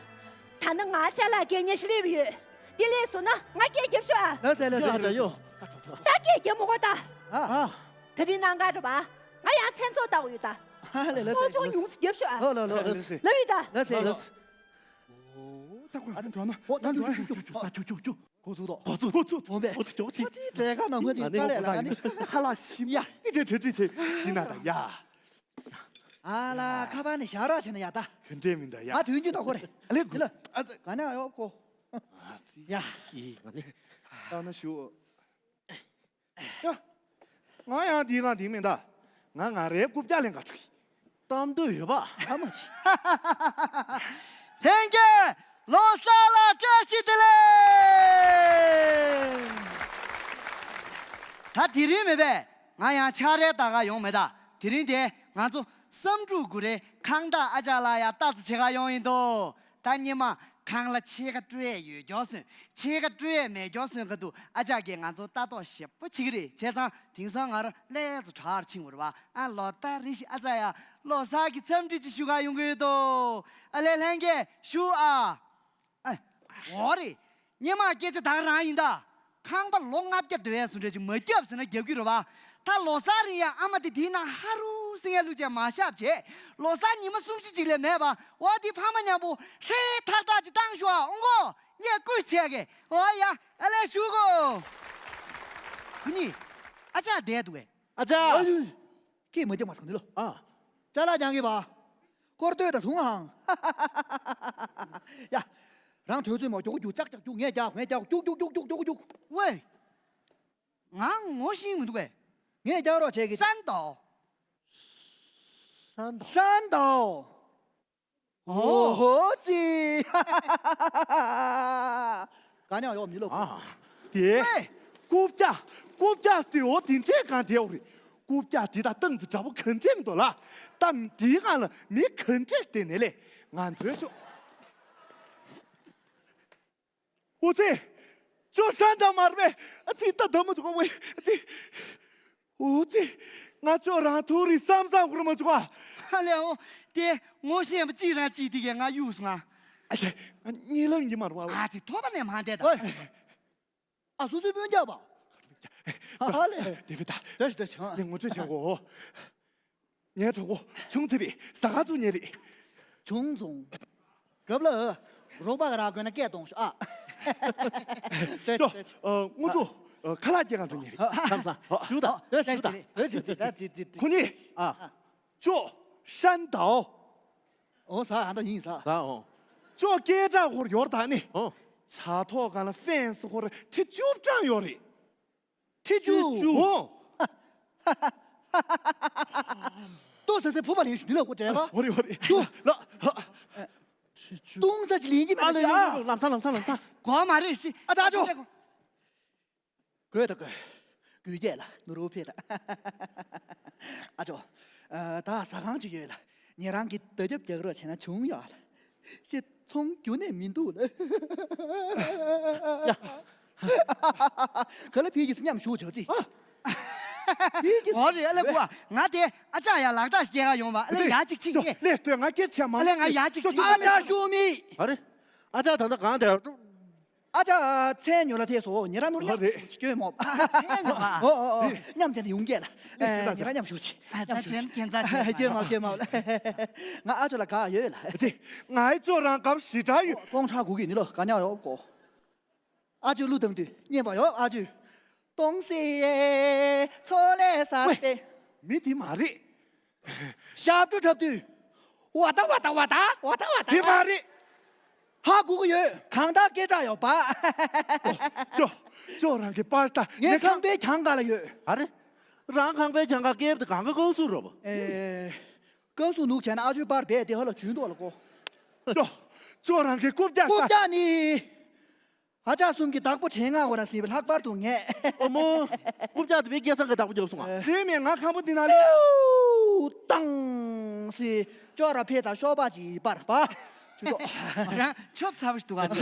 ད་ནི་ང་ཅག་ལ་སྐད་སྙན་ཞིག་སླེབས་ཡོད། འདི་ལས་སོང་ན་ང་སྐད་རྒྱབ་ཤོག་ཨ། ལགས་སེ་ལགས་སེ། ཡོ་ཨ་ཅག་ཡོ། ད་སྐད་རྒྱབ་མི་དགོས་ད། ཨ། ད་རིང་གནམ་གང་རེད་པ། ང་ཡང་མཚན་ཚོགས་ལྟ་དགོས་ཡོད་ད། ཨ་ལེ་ལགས་སེ། ཚོགས་ཆུང་ཉུང་ཙམ་རྒྱབ་ཤོག་ཨ། ལགས་ལགས་ལགས་ལགས་སེ། ལབ་ཡོད་ད། ལགས་སེ་ལགས་སེ། ཨོ་ད་ཁོ་ཨ་འགྲོ་ན། ཨོ་ད་འགྲོ་ཨ། ཅུ་ཅུ་ཅུ་ཅུ་ཅུ་ཅུ། གོ་ཚུགས་དོ། གོ་ཚུགས་གོ་ཚུགས། འོང་པས། ཨོ་ཅོག་ཅིག་ཨོ་ཅིག་བྲེལ་ཁ་ནང་ཁོ་ཅིག་ཨ་ནི་ཁ་ལས་ལ་ཨ་ནི་ཁ་ལག་ཞིམ་ཡ་ཡི་དྲེ་དྲེ་དྲེ་ཆེ་ཡིན་ན་ད་ཡ། ཨ་ལ་ཁ་པར་ནི་བཞག་རོགས་བྱས་ན་ཡ་ད། ག་འདྲས་མིན་ད་ཡ། ཨ་དུས་རྒྱུན་ད་ཁོ་རེ། ཨ་ལེ་དགོས། ཨ་ཙི། ག་ནས་ཨ་ཡོ་ཁོ། ཨ་ཙི། ཡ། ཅི་ང་ནི། ད་ན་ཞུ། ཡ། ང་ཡང་འདི་གང་འདི་མིན་ད། ང་ང་རའི་རྐུབ་བཀྱག་ལེན་ག་འགྲོ་གི། གཏམ་འདོད་ཡོད་པ། ཨ་མ་ཅི། ལྷན་རྒྱས། ལོ་གསར་ལ་བཀྲ་ཤིས་བདེ་ལེགས། ད་དེ་རིང་མེད་པས། ང་ཡང་ཕྱག་རལ་ལྟ་ག་ཡོང་མེད་ད། དེ་རིང་དེ་ང་ཚོ་བསམ་འགྲུབ་གུ་རེ་ཁང་བདག་ཨ་ཅག་ལགས་ཡར་ལྟ་ཙམ་བྱེད་ག་ཡོང་ཡིན་དོ། ད་སྙེ་མ་ཁང་གླ་ཕྱེད་ཀ་སྤྲོད་ཡས་ཡོད་ཀྱོག་སོན། ཕྱེད་ཀ་སྤྲོད་ཡས་མེད་ཀྱོག་སོན་ག་འདུག་ཨ་ཅག་གིས་ང་ཚོ་ལྟ་རྟོག་ཞེ་པོ་བྱེད་ཀྱི་རེད། བྱས་ཙང་དེང་སང་ང་རང་ལས་ཙམ་དྲག་ཕྱིན་པ་རེད་པ། ཨ་ལོ་ལྟར་རེ་བཞིན་ཨ་ཅག་ཡར་ལོ་གསར་གྱི་འཚམས་འདྲི་ཅིག་ཞུ་ག་ཡོང་གི་ཡོད་དོ། ཨ་ལས་ལྷན་རྒྱས་བཞུགས་ཨ། ཨ། འོ་རེད། སྙེ་མ་སྐད་ཆ་ད་ག་རང་ཡིན་ད། ཁང་པ་ལོ་ལྔ་བརྒྱ་སྡོད་ཡས་བཟོ་འདྲ་ཅིག་མ་བརྒྱབ་ཟེར་ན་རྒྱབ་ཀྱི་རེད་པ། ད་ལོ་གསར་རིང་ཡ་ཨ་མ་དེ་དེའི་ནང་ཧ་རུ་སེང་ཡ་བླུགས་བྱས་མར་བཞག་བྱས། ལོ་གསར་ཉི་མ་གསུམ་བཞི་ཅིག་ལས་མེད་པ། འོ་དེ་ཕ་མ་མཉམ་པོ་ཧྲེ་ཐག་ཐག་ཅིག་བཏང་ཤོག་ཨ། འོང་གོ། ངས་སྐུལ་བྱས་གེ། འོ་ཡ། ཨ་ལས་བཞུགས་གོ། ཁུ་ནི། ཨ་ཅག་བསྡད་འདུག་གས། ཨ་ཅག་ཨ་ཡུ། ཁྱེད་མ་རྒྱབ་མ་སོང་ནི་ལོ། ཨ། ཅ་ལག་རྒྱག་གི་པ། སྐོར་སྟོད་དང་དུང་ཧང་། ཡ། རང་དུས་ཚོད་མ་རྒྱུག་རྒྱུག་ཅག་ཅག་རྒྱུག་ངས་རྒྱག་ངས་རྒྱག་རྒྱུག་རྒྱུག་རྒྱུག་རྒྱུག་རྒྱུག་རྒྱུག་ཝེ། ང་ངོ་ཤེས་མི་འདུག་གས། ངས་རྒྱག་རོགས་བྱེད་ཀྱི། ཧྲན་ཏའོ། ཧྲན་ཏའོ། ཧྲན་ཏའོ། ཨོ། ཨོ་ཙི། ག་ཉག་ཡོག་མི་ལོ། ཨ། དེ། ཧེ། རྐུབ་བཀྱག་རྐུབ་བཀྱག་དེ་འོ་དེ་འདྲས་གང་དེ་འོ་རེད། རྐུབ་བཀྱག་དེ་དང་སྟངས་ཙི་འདྲ་པོ་ག་འདྲས་མི་འདུག་ལ། ད་དེའི་སྒང་ལ་མི་ག་འདྲས་བསྡད་ནས་ལས་ང་ཚོའི་ཅོ། ཨོ་ཙི། ཅོ་ཧྲན་ཏའོ་མ་རེད་པས། ཨ་ཙི། ད་ད་མ་བྱུང་བས། ཨ་ཙི། ཨོ་ཙི། ང་ཅོ་རང་ཐུག་རེད་བསམ་བསམ་ཁུར་མ་བྱུང་ཨ། ཨ་ལས་འོ། དེ་ངོ་ཤེས་པ་གཅིག་རང་གཅིག་དེ་གས་ང་གཡུགས་སོང་ཨ། ཨ་ཙི། ང་གཉིད་ལམ་ཡིན་མ་རེད་པ། ཨ་ཙི། ཐོག་པ་ནས་མ་བསྡད་ད། ཨོ། ཨ་སོ་སོའི་སྤུན་ཀྱག་པ། ཨ་ལས། དེ་བས་ད། དེ་ཞིག་དེ་ཞིག་ངས་ངོ་སྤྲོད་བྱེད་གོ། ངའི་གྲོགས་པོ་ཆུང་ཚེ་རིང་ཟ་ཁང་བཙུགས་མཁན་རེད། ཆུང་ཙུང་། རྒབ་ལ། རོགས་པ་ག་ར་དགོས་ན་སྐད་གཏོང་ཤོག་ཨ། ཅོ། ཨ། དངོས་གྲུབ། ཨ། ཁ་ལག་སྐྱེལ་ག་འགྲོ་མཁན་རེད། ཨ། ཁམས་བཟང་། ཨ། བཞུགས་དང་། ཨ། བཞུགས་དང་། ཁོ་གཉིས། ཨ། ཅོ། ཧྲན་ཏའོ། ཨོ་ཟ་ཨ་ད་ཡིན་ཟ། ཟ་ཨོ། ཅོ་སྐད་གྲགས་ཧོར་ཡོར་ད་ནི། ཨོ། ཕྱག་ཐོག་སྒང་ལ་ཧྥེན་སི་ཧོར་ཁྲི་བཅུ་གྲངས་ཡོད་རེད། ཁྲི་བཅུ། ཁྲི་བཅུ། ཨོ། ཏོ་ཟེར་ཟེར་ཕུ་པ་ལེན་ཞུ་འདི་ལ་གོ་དྲན་ལ། ཧོ་རེ་ཧོ་རེ། ཅོ། ལ། ཧ། ཁྲི་བཅུ། ཏུང་ས་ཅི་ལིན་གྱི་མེད་ཨ་ལེ་ཡོ་ཡོ་ཡོ། ལམ་སང་ལམ་སང་ལམ་སང་། གོ་མ་རེད་ཤི། ཨ་ད་ཅོ། དགོས་ད་དགོས། དགོས་རྒྱས་ལ་ནོར་བུ་ཕེ་ད། ཨ་ཅོ། ཨ། ད་ཟ་ཁང་ཅིག་ཡོད་ལ། ཉེ་རང་གི་བརྡ་ཁྱབ་རྒྱག་རོགས་བྱས་ན་བྱུང་ཡོད་ལ། ཤི། ཚོང་རྒྱུ་ནས་མི་འདུག་ལ། ཡ། ག་ལ་ཕི་གིས་མཉམ་ཞུགས་བྱ་ཅི། ཨ། ཕི་གིས། འོ་རེད། ཨ་ལེ་བུ། ང་དེ་ཨ་ཅག་ཡ་ལག་རྟགས་ཤིག་སྐྱེལ་ག་ཡོང་བ། ཨ་ལེ་ཡ་གཅིག་ཕྱིན་ཅོ་ཀྱེ། ལེ་ལྟོས། ང་སྐད་ཆ་མ། ཨ་ལེ་ང་ཡ་གཅིག་ཅོ་ཕྱིན་ཅོ། ཨ་ཅག་ཞུ་མི། ཨ་རེ། ཨ་ཅག་ད་ལྟ་གང་དེ། ཨ་ཅག་མཚན་ཉོ་ལ་ཐེ་སོ་ཉེ་རང་ནོར་ཨ་མཉམ་རེད། ཞུགས་ཅིག་སྐྱོན་མོ། མཚན་ཉོ་མ། ཨོ་ཨོ་ཨོ། མཉམ་བྱས་ནས་ཡོང་གྱེ་ལ། ཨེ། ཉེ་རང་མཉམ་ཞུགས་ཅིག། ཨ། མཉམ་ད་ཞུགས་ཅིག། ཁྱེད་ཚ་ཆེ། སྐྱོན་མ་སྐྱོན་མ་ལ། ང་ཨ་ཅོ་ལ་དགའ་ཡོད་ལ། ཨ་ཙི། ང་ཨ་ཅོ་རང་དགའ་ཞེ་དྲག་ཡོད། ཀོང་ཁྲ་གུ་གི་ནི་ལོ་དགའ་ཉག་ཡོད་གོ། ཨ་ཅོ་གླུ་བཏང་དུས་སྙན་པ་ཡོད། ཨ་ཅོ། ཏོང་སེ་ཡེ་ཚོ་ལས་ས་ཏེ། མི་དེ་མ་རེད། ཞབས་བྲོ་འཁྲབ་དུས། ཝ་ད་ཝ་ད་ཝ་ད་ཝ་ད་ཝ་ད། དེ་མ་རེད། ཧ་གོ་གི་ཡོད། གང་ལྟར་སྐད་གྲགས་ཡོད་པ། ཅོ། ཅོ་རང་གི་པར་ལྟ། ངའི་ཁང་པའི་གྱང་ག་ལ་ཡོད། ཨ་རེ། རང་ཁང་པའི་གྱང་ག་སྐེབ་དེ་གང་ག་ཀའུ་སུ་རོ། ཨེ། ཀའུ་སུ་ནུག་བྱས་ན་ཨ་ཅོའི་པར་རྦད་དེ་ཧ་ལ་ཇུས་འདུག་ལ་གོ། ཅོ། ཅོ་རང་གི་རྐུབ་བཀྱག་ལྟ། རྐུབ་བཀྱག་ནི། ཨ་ཅག་གསུམ་གྱི་བདག་པོ་བྲེང་ང་གོ་ར་སྲིད་པའི་ལྷག་པར་དུ་ངས། ཨོ་མོ། རྐུབ་བཀྱག་དེ་བའི་སྐལ་བཟང་གི་བདག་པོ་རྒྱབ་སོང་ཨ། རེད་མེད་ང་ཁང་པ་འདི་ནང་ལ། ཏིའུ། ཏང་སི། ཅོག་ར་ཕེ་ཚ་ཤོག་པ་ཅིག་པར་པ། ཅུ་ཏོ། རང་ཆོབ་ཚ་བོ་ཞིག་འདུག་ཨ།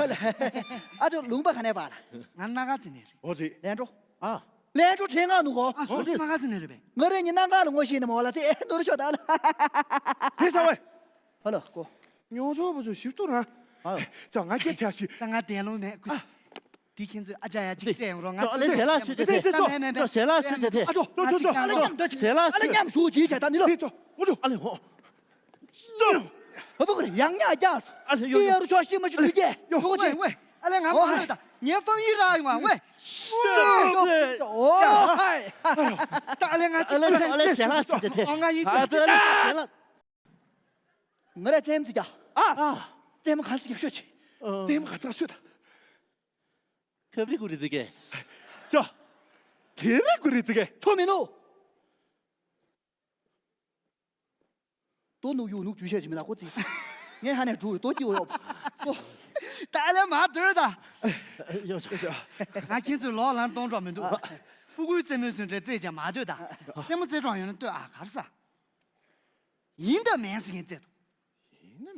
ཨ་ཅོ་ལུང་པ་ག་ནས་པར། ང་སྣ་ཁ་ཙི་ནས་རེད། ཨོ་རེད། ལན་འགྲོ། ཨ། ལན་འགྲོ་བྲེང་ང་ནུ་གོ། ཨ་སོ་སོ་སྣ་ཁ་ཙི་ནས་རེད་པས། ང་རེ་ནི་སྣ་ཁ་ལ་ངོ་ཤེས་ནི་མོ་ལ་དེ་ནོར་ཤོག་ད་ལ། ཕེ་ཚ་བས། ཧ་ལོ་ཀོ། ཉོ་ཆོག་པ་ཚོ་ཞིབ་ཏུ་རང་། ཨ། ཅོ་ང་སྐད་ཆ་ཞིག། ད་ང་དན་ལོང་མེད། ཨ། དེ་ཁྱེད་ཚོས་ཨ་ཅག་ཡ་གཅིག་སྤྲད་ཡོང་རོགས། ང་ཚོ་ཨ་ལེ་ཞལ་ལག་ཞུ་བྱེད་དེ། ཅོ་ཅོ་ཅོ། མེད་མེད་མེད། ཅོ་ཞལ་ལག་ཞུ་བྱེད་དེ། ཨ་ཅོ། ཅོ་ཅོ་ཅོ། ཨ་ལེ་མཉམ་དུ་ཞལ་ལག་ཨ་ལེ་ཞུ། མཉམ་ཞུ་ཅིག་བྱས་ད་ནི་ལོ། དེ་ཅོ་ཨུ་ཅོ། ཨ་ལེ་ཧོ། ཅོ། ཨ་བུ་ཀུ་རེ་ཡང་ཉག་རྒྱག་སོ། ཨ་ལེ་ཡོ་ཡོ། ཡར་ཤོག་ཤི་མ་ཤི་ལུས་ཀྱེ། ཡོ། ཕྲུ་གུ་ཅིག། ཝེ་ཝེ། ཨ་ལེ་ང་མ་ལོས་ད། ངའི་ཧྥང་ཡི་རག་ཡོང་ཨ་ཝེ། ཨོ་ཧའི། ད་ཨ་ལེ་ང་ཅིག། ཨ་ལེ་ཨ་ལེ་ཞལ་ལག་ཞུ་བྱེད་དེ། ཨོ་ང་ཡིན་ཅིག། ཨ་ཙི་ཨ་ལེ་ཞལ་ལག། ང་ར་རྩེད་མོ་རྩེ་རྒྱུ། ཨ། རྩེད་མོ་ག་ཚོད་རྒྱག་ཤོད་ཅིག། རྩེད་མོ་ག་ཚོད་ཤོད་ད། ཁབ་རི་ཀུ་རི་རྩེ་གེ། ཅོ། དེ་རི་ཀུ་རི་རྩེ་གེ། ཐོ་མི་ནུ། ཏོ་ནུ་ཡུ་ནུ་ཇུ་ཤེ་ཅི་མི་ལ་ཀོ་ཙི། ངས་ཧ་ནས་འགྲོ་ཡོད་ཏོ་ཅི་ཡོ་ཡོ། ཅོ། ད་ལས་མ་སྡོད་ད། ཡོ་ཆོག་ང་ཁྱེད་ཚོའི་ལོག་ལམ་གཏོང་གྲོགས་མི་འདུག་ཕྲུ་གུའི་རྩེད་མོའི་སུན་འདྲེ་རྩེད་ཅན་མ་སྡོད་ད། རྩེད་མོ་རྩེད་གྲོགས་ཡོད་ན་ལྟོས་ཨ་གར་ས། ཡིན་དང་མིན་ཟེར་མཁན་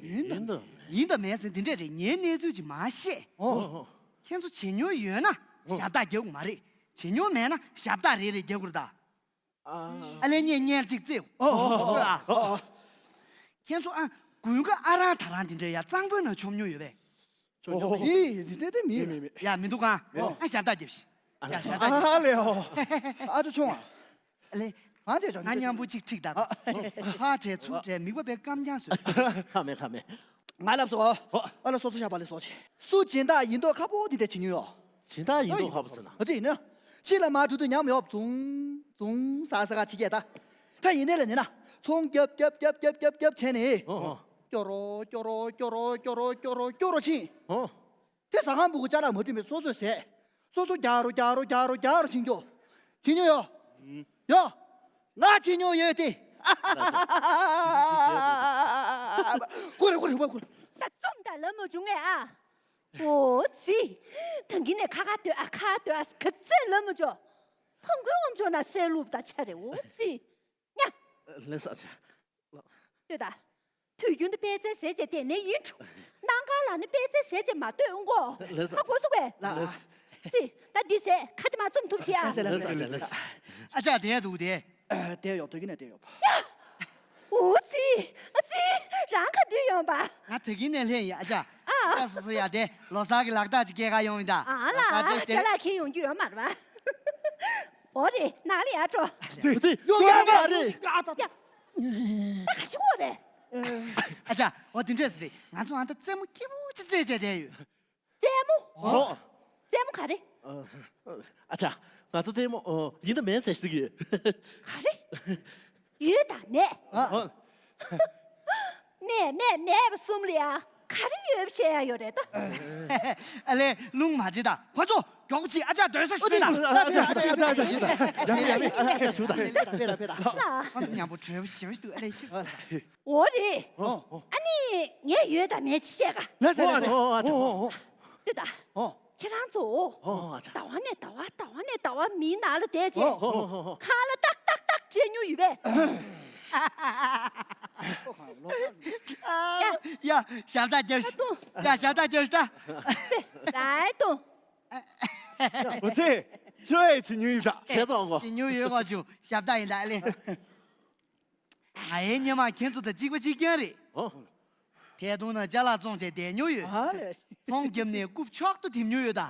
བཙལ་འདུག་ཡིན་དང་མིན་ཟེར་འདི་འདྲས་རེད། ངའི་གནས་ཚུལ་ཅིག་མ་བཤད། ཨོ། ཁྱེད་ཚོ་བྱེད་མྱོང་ཡོད་ན་ཞབས་སྟག་རྒྱག་དགོས་མ་རེད། བྱེད་མྱོང་མེད་ན་ཞབས་སྟག་རེ་རེ་རྒྱག་དགོས་རེད་ད། ཨ་ལས་ངས་གཉེར་གཅིག་བཙལ། ཨོ། ཨོ། ཁྱེད་ཚོ་ཨ་དགུན་ཁ་ཨ་རང་ད་རང་འདི་འདྲས་ཡ་གཙང་པོའི་ནང་མཆོང་མྱོང་ཡོད་པས། ཨོ། ཡི་འདི་འདྲས་དེ་མི་མི་མི། ཡ་མི་འདུག་ག་ཨོ། ཨ་ཞབས་སྟག་རྒྱབ་ཤིག་ཡ་ཞབས་སྟག་རྒྱབ། ཨ་ལས་ཨོ། ཨ་ཅོ་ཆུང་ཨ། ལེ། ང་ཚོས་ཀྱང་ང་མཉམ་པོ་གཅིག་ཁྲིད་དང་། ཕར་བྲེལ་ཚུར་བྲེལ་མིག་པ་པའི་སྐམ་རྐྱང་བཟོས། ཁ་མེད་ཁ་མེད། ང་ལབ་སོང་། ཨ་ལ་སོ་སོ་ཤ་བ་ལེ་སོ་ཆེ། སུ་སྦྱིན་བདག་ཡིན་མདོག་ཁ་པོ་དེ་འདྲ་བྱེད་མྱོང་ཡོད། སྦྱིན་བདག་ཡིན་མདོག་ཁ་པོ་ཟེར་ན། ཨ་ཙི་ཡིན་ན། ཕྱི་ལ་མར་འགྲོ་དུས་ཉམས་ཡོད་བྱུང་བྱུང་ཟ་ཟ་ག་ཕྱི་རྒྱལ་ད། ད་ཡིན་ནའི་ལ་ཉན་ན། ཚོང་རྒྱབ་རྒྱབ་རྒྱབ་རྒྱབ་རྒྱབ་རྒྱབ་བྱས་ནས། ཨོ་ཨོ། སྐྱོ་རོ་སྐྱོ་རོ་སྐྱོ་རོ་སྐྱོ་རོ་སྐྱོ་རོ་ཕྱིན། ཨོ། དེ་ཟ་ཁང་ཕྲུ་གུ་ཅ་ལག་མ་བྲིས་མེད་སོ་སོས་ཟས། སོ་སོ་རྒྱག་རོགས་རྒྱག་རོགས་རྒྱག་རོགས་རྒྱག་རོགས་བྱེད་རྒྱུ། བྱེད་མྱོང་ཡོད། ཡོད། ང་བྱེད་མྱོང་ཡོད་དེ། ཀུ་རེ་ཀུ་རེ་ཀུ་རེ། ད་རྩོམ་དང་ལབ་མ་བྱུང་ངས་ཨ། འོ་ཙི། ད་གིན་ནས་ཁ་ཁ་སྡོད་ཨ་ཁ་སྡོད་ཨ་ག་ཚད་ལབ་མ་བྱུང་། ཕང་ཁུའི་ངོམ་ཆོག་ན་སེ་ལུབ་ད་ཆ་རེ་འོ་ཙི། ཉ། ལེ་ས་ཆ། ལྟོས་དང་། དུས་རྒྱུན་དུ་པད་ཚལ་ཟས་བྱས་དེ་ནས་ཡིན་འགྲོ། གནམ་གང་ལ་ནི་པད་ཚལ་ཟས་བྱས་མ་ལྟོས་འགོ། ལགས་སོ། ཧ་གོ་སོང་བས། ལགས། ཙི། ད་འདི་ཟས་ཁ་དེ་མ་བཙུམ་ཐུབ་ཤི་ཨ། ལགས་སོ་ལགས་སོ་ལགས་སོ། ཨ་ཅག་དེ་འདུག་དེ། དེ་ཡོད་དོ་གི་ནས་དེ་ཡོད། འོ་ཙི། ཨ་ཙི། རང་ག་དུས་ཡོང་པ། ང་དེ་གི་ནས་ལྷན་ཡིན་ཨ་ཅག་ཨ། ཨ་སོ་སོ་ཡ་དེ་ལོ་གསར་གི་ལག་རྟགས་ཅིག་སྐྱེལ་ག་ཡོང་ཡིན་ད། ཨ་ལ། ལོ་གསར་དེ་ཅ་ལག་ཁྱེར་ཡོང་རྒྱུ་ཡོད་མ་རེད་པ། འོ་རེད་ནང་ལ་ཡར་འགྲོ། འདི་ཡོང་ཡག་མ་རེད། ད་ག་ཞིག་འོ་རེད། ཨ་ཅག་འོ་དེ་འདྲས་རེད། ང་ཚོ་ཨ་ད་རྩེད་མོ་སྐྱིད་པོ་ཅིག་རྩེད་བྱས་བསྡད་ཡོད། རྩེད་མོ། ཨོ། རྩེད་མོ་ག་རེ། ཨ་ཅག་ང་ཚོ་རྩེད་མོ་ཡིན་དང་མིན་ཟེར་ཟིག་ཡོད། ག་རེ། ཡོད་དང་མེད། ཨོ། མེད་མེད་མེད་པ་གསུམ་ལ་ཡ་ག་རེ་ཡོད་པ་བཤད་ཡ་ཡོད་རེད་ད། ཨ་ལས་རླུང་མ་བྱེད་ད་ཁོ་ཚོ། མགྱོགས་པོ་བྱེད་ཨ་ཅག་སྡོད་ས་ཞུ་ད། ཨ་ཅག་ཨ་ཅག་ཨ་ཅག་ཞུ་ད། ཡ་མི་ཡ་མི་ཨ་ཅག་ཞུ་ད། ཕེ་ད་ཕེ་ད་ཕེ་ད། ཨ་ཙི་མཉམ་པོ་བྲོས་པོ་ཞེ་པོ་ཞིག་འདུག་ཨ་ལས་ཞུ། འོ་རེད། ཨ་ནི་ངས་ཡོད་དང་མེད་ཅིག་བཤད་ག་ལ་ཟེར་ལ་ཟེར། ཨོ་ཨ་ཅག་ཨོ་ཨོ། ལྟོས་ད། ཨོ། ཁྱེད་རང་ཚོ། ཨོ་ཨ་ཅག་ཟླ་བ་ནས་ཟླ་བ་ཟླ་བ་ནས་ཟླ་བ་མིའི་ནང་ལ་བསྡད་བྱས། ཨོ་ཨོ་ཨོ། ཁ་ལ་ཏག་ཏག་ཏག་བྱས་མྱོང་ཡོད་པས། ཡ། ཡ་ཞབས་སྟག་རྒྱབ་ཤིག་ཡ་ཞབས་སྟག་རྒྱབ་ཤིག་ད། རའི་ཏོ། འོ་ཚེ། ཁྱོད་ཡི་བྱེད་མྱོང་ཡོད་ད། བྱས་ཙང་གོ་བྱེད་མྱོང་ཡོད་གོ་ཆུ་ཞབས་སྟག་ཡིན་ད་ཨ་ལེ། ང་ཡའི་སྙེ་མ་ཁྱེད་ཚོ་དང་གཅིག་པ་གཅིག་རྐྱང་རེད། ཨོ། ཐད་གཏོང་ནང་ཅ་ལག་བཙོང་བྱས་བསྡད་མྱོང་ཡོད། ཨ་ལས། ཚོང་བརྒྱབ་ནས་རྐུབ་མཆོག་ཏུ་ཐེབས་མྱོང་ཡོད་ད།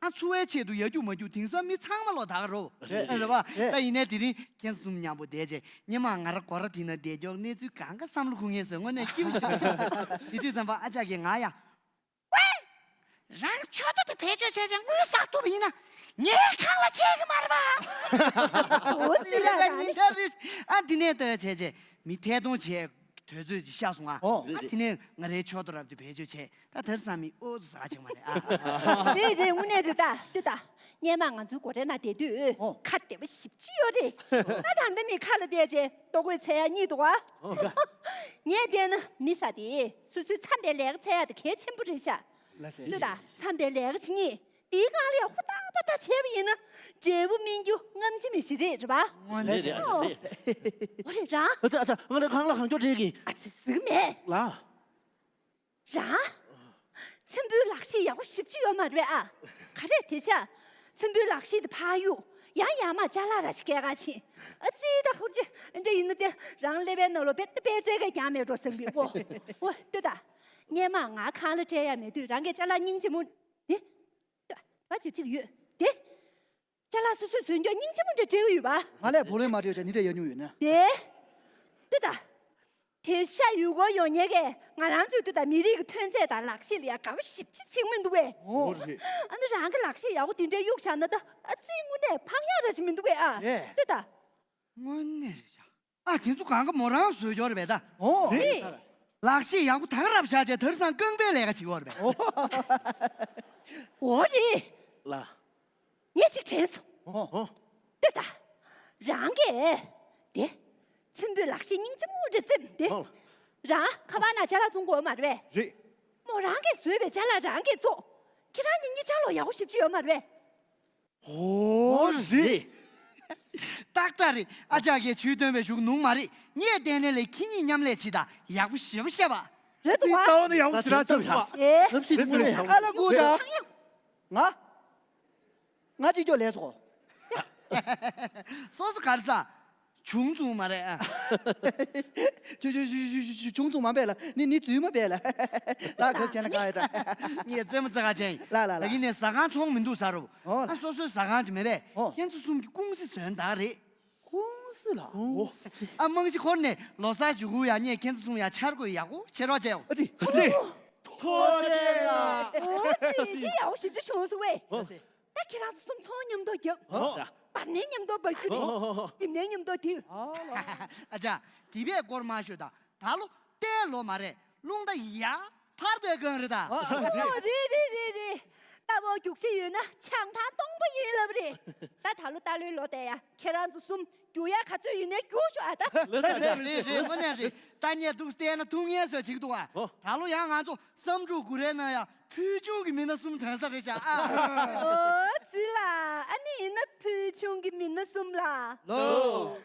ཨ་འཚོ་བའི་ཆེད་དུ་ཡ་རྒྱུག་མ་རྒྱུག་དེང་སང་མི་ཚང་མ་ལོ་ད་ག་རོ། རེད་རེད་པ། རེད། ད་ཡིན་ནའི་དེ་རིང་ཁྱེད་གསུམ་མཉམ་པོ་བསྡད་བྱས་སྙེ་མ་ང་ར་སྒོ་ར་དེ་ན་བསྡད་རྒྱུར་གནས་ཚུལ་གང་ག་བསམ་བློ་འཁོར་ངེས་སོ་དངོས་གནས་སྐྱིད་པོ་ཞིག་བྱུང་། དེ་དུས་ཙམ་པ་ཨ་ཅག་གིས་ང་ཡ། ཝེ། རང་ཆོ་ཏོ་དེ་བེད་སྤྱོད་བྱས་བྱས་དངུལ་བསགས་ཐུབ་པ་ཡིན་ན་ངའི་ཁང་གླ་ཆད་གི་མ་རེད་པ། འོ་ཙི་ར་ར་ཉིན་ལྟར་རེ་ཨ་འདི་ནས་ལྟ་བྱས་བྱས་མི་ཐད་གཏོང་བྱས་དུས་ཚོད་ཅིག་ཤར་སོང་ང་། ཨོ། ཨ་དེ་ནས་ང་རའི་ཆོ་ཏོ་རབ་དེ་བེད་སྤྱོད་བྱས་ད་དེར་སང་མི་ཨོ་ཙི་ཟ་ཆེག་མ་རེད་ཨ། རེད་རེད་དངོས་གནས་རེད་ད་ལྟོས་ད། སྙེ་མ་ང་ཚོའི་སྒོ་རའི་ནང་བསྡད་དུས་ཨོ། ཁ་བདེ་པོ་ཞེ་པོ་ཅིག་ཡོད་རེད། ད་ད་ལྟ་མི་ཁ་ལ་བསྡད་བྱས་ལྟོ་གོས་འཚོལ་ཡ་རྙེད་འདུག་ཨ། ངས་བལྟས་ན་མི་ཟེར་དེ་སོ་སོའི་འཚམས་པའི་ལས་ཀ་འཚོལ་ཡ་དེ་གལ་ཆེན་པོ་རེད་ཤག་ལྟོས་དང་འཚམས་པའི་ལས་ཀ་བྱེད་མཁན་དེའི་སྒང་ལ་ཡང་ཧུར་ཐག་པ་ཐག་བྱས་པ་ཡིན་ན་འབྲས་བུ་སྨིན་རྒྱུ་སྔ་ཕྱི་མི་ཞིག་རེད་རེད་པ། རེད་རེད་ཨ་ཅག་རེད། འོ་རེད་རང་། ཨ་ཅག་ཨ་ཅག་ང་ལ་ཁང་གླ་གང་མགྱོགས་སྤྲད་ཀྱིན། ཨ་ཙི་ཟིག་མེད། ལ། རང་། ཚེམ་བུའི་ལག་ཤེས་ཡག་པོ་ཞེ་པོ་ཅིག་ཡོད་མ་རེད་པས་ཨ། ག་རེ་དེ་ཤ། ཚེམ་བུའི་ལག་ཤེས་དེ་ཕར་གཡུག་ཡང་ཡར་མར་ཅ་ལག་ར་ཞིག་སྐྱེལ་ག་ཕྱིན། ཨ་ཙི་ད་ཧུར་ཅི་འདྲ་ཡིན་ན་དེ་རང་ཀླད་པའི་ནང་ལོགས་དཔེ་དཔེ་རྩལ་ག་ཀྱང་མེད་འགྲོ་བསམ་གི་ཨོ། ཨོ་ལྟོས་ད། སྔོན་མ་ང་ཁང་གླ་སྤྲད་ཡ་མེད་དུས་རང་གིས་ཅ་ལག་སྙིང་རྗེ་མོ་དེ། ད་ཅིག་ཅིག་ཡོད་དེ། ཅ་ལག་སོ་སོས་བཟོས་རྒྱུ་སྙིང་རྗེ་མོ་འདྲ་སྤྲད་གི་ཡོད་པ། ང་ལས་བུ་ལོན་མ་སྤྲད་ཅག་ནི་འདྲ་ཡ་ཉུང་ཡོད་ན། དེ། ལྟོས་ད། དེ་ཤ་ཡུལ་སྐོར་ཡོང་མཁན་གྱི་ང་རང་ཚོའི་ལྟོས་ད་མི་རིགས་ཀྱི་ཐོན་རྫས་དང་ལག་ཤེས་ལ་ཡ་དགའ་པོ་ཞེ་པོ་ཅིག་བྱེད་ཀྱི་མི་འདུག་པས། ཨོ་རེད། ཨ་ནི་རང་གི་ལག་ཤེས་ཡག་པོ་དེ་འདྲའི་གཡུགས་བཞག་ན་ད་ཨ་ཙི་དངོས་གནས་ཕངས་ཡག་ར་ཞིག་མི་འདུག་པས་ཨ། རེད། ལྟོས་ད། དངོས་གནས་རེད་ཤག་ཨ་དེ་ཚོ་གང་ག་མོ་རང་བཟོས་ཡོད་རེད་པས་ད། ཨོ། རེད། ལག་ཤེས་ཡག་པོ་ད་ག་རབ་བཞག་བྱས་དེང་སང་རྐང་པའི་ལས་ཀ་བྱེད་ཀྱི་ཡོད་རེད་པས། ཨོ། འོ་རེད། ལ། ངས་ཅིག་དྲན་སོང་། ཨོ། ལྟོས་ད། རང་གིས། དེ། ཚེམ་བུའི་ལག་ཤེས་སྙིང་རྗེ་མོ་རེ་བཙེམ་དེ། ཨོ། རང་ཁ་པར་ནང་ཅ་ལག་བཙོང་དགོས་མ་རེད་པས། རེད། རང་གིས་བཟོས་པའི་ཅ་ལག་རང་གིས་བཙོང་། ཁྱེད་རང་གཉིས་གཉིས་ཆར་ལོ་ཡག་པོ་ཞེ་པོ་ཅིག་ཡོད་མ་རེད་པས། ཨོ་རེད། ཏག་ཏག་རེད། ཨ་ཅག་གིས་ཇུས་བཏོན་པའི་གཞུག་ནུང་མ་རེད། ངས་བལྟས་ན་ལས་ཁྱེད་གཉིས་མཉམ་ལས་བྱེད་དང་ཡག་པོ་ཞེ་པོ་བཤད་པ། རེད་འདུག་བ། ལྟ་བ་ནི་ཡག་པོ་ཞེ་དྲག་བྱུང་བ། ཨེ། ལབ་ཤིག་དངོས་གནས་ཡག་པོ། ཨ་ལ་གུ་ཅག་ང་། ང་གཅིག་ཀྱོག་ལས་སོ། སོ་སོ་ག་རེ་ཟ། བྱུང་བྱུང་མ་རེད་ཨ། ཆུ་ཆུ་ཆུ་ཆུ་ཆུ་ཆུ་བྱུང་བྱུང་མ་པས་ལ་ནི་ནི་འཛུལ་མ་པས་ལ། ད་གོ་བྱས་ན་ག་ཡ་ད། ངས་རྩེད་མོ་རྩེ་ག་བྱས་ཡིན། ལ་ལ་ལ། ད་ཡིན་ནས་ཟ་ཁང་ཚོང་མི་འདུག་ཟ་རུ། ཨོ་ལ། ཨ་སོ་སོའི་ཟ་ཁང་ཅིག་མེད་པས། ཨོ། ཁྱེད་ཚོ་གསུམ་གྱི་ཀུང་སི་བཟོས་ན་ད་རེད། ཀུང་སི་ལ། ཨོ། ཨ་རྨང་གཞི་འཁོར་ནས་ལོ་གསར་ཞུ་གུ་ཡ་ངས་ཁྱེད་ཚོ་གསུམ་ཡ་འཆར་འགོད་ཡག་པོ་བྱེད་རོགས་བྱས་ཨ་ཙི། ཨ་ཙི། ཐུགས་རྗེ་ཆེ་ལ། ཨོ་ཙི་འདི་ཡག་པོ་ཞིབ་ཆ་བྱུང་སོང་བས། ཨོ། ད་ཁྱེད་རང་ཚོ་གསུམ་ཚོང་མཉམ་དུ་རྒྱབ། ཨོ། འབར་ནས་མཉམ་དུ་འབར་རྒྱུ་རེད། ཨོ། འདིབ་ནས་མཉམ་དུ་འདིབ། ཨ་ལ། ཨ་ཅག་དེ་བས་སྐོར་མ་ཤོད་ད། ད་ལོ་ཏའི་ལོ་མ་རེད། རླུང་རྟ་ཡར་འཕར་བའི་སྒང་རེད་ད། ཨོ་རེད་རེད་རེད་རེད། རྟ་ཕོ་རྒྱུག་ཤེས་ཡོད་ན་ཆང་ཐང་སྟོང་པ་ཡིན་ལབ་རེད། ད་ད་ལོ་རྟ་ལོའི་ལོ་དེ་ཡ་ཁྱེད་རང་ཚོ་གསུམ་རྒྱུག་ཡ་ག་ཚོད་ཡིན་ནའི་རྒྱུགས་ཤོག་ཨ་ད། ལགས་སོ་ལགས་སོ། རེད་རེད་དངོས་གནས་རེད། ད་ངས་འདུག་བལྟས་ན་ཐུགས་ངལ་གསོ་བྱེད་ཀྱི་འདུག་ཨ། ཨོ། ད་ལོ་ཡང་ང་ཚོ་བསམ་འགྲུབ་གུ་རའི་ནང་ཡ་ཕུལ་བྱུང་གི་མི་སྣ་གསུམ་ཐོན་ས་རེད་ཤག་ཨ། ཨོ་ཙི་ལ། ཨ་ནི་ཡིན་ན་ཕུལ་བྱུང་གི་མི་སྣ་གསུམ་ལ། ལོ།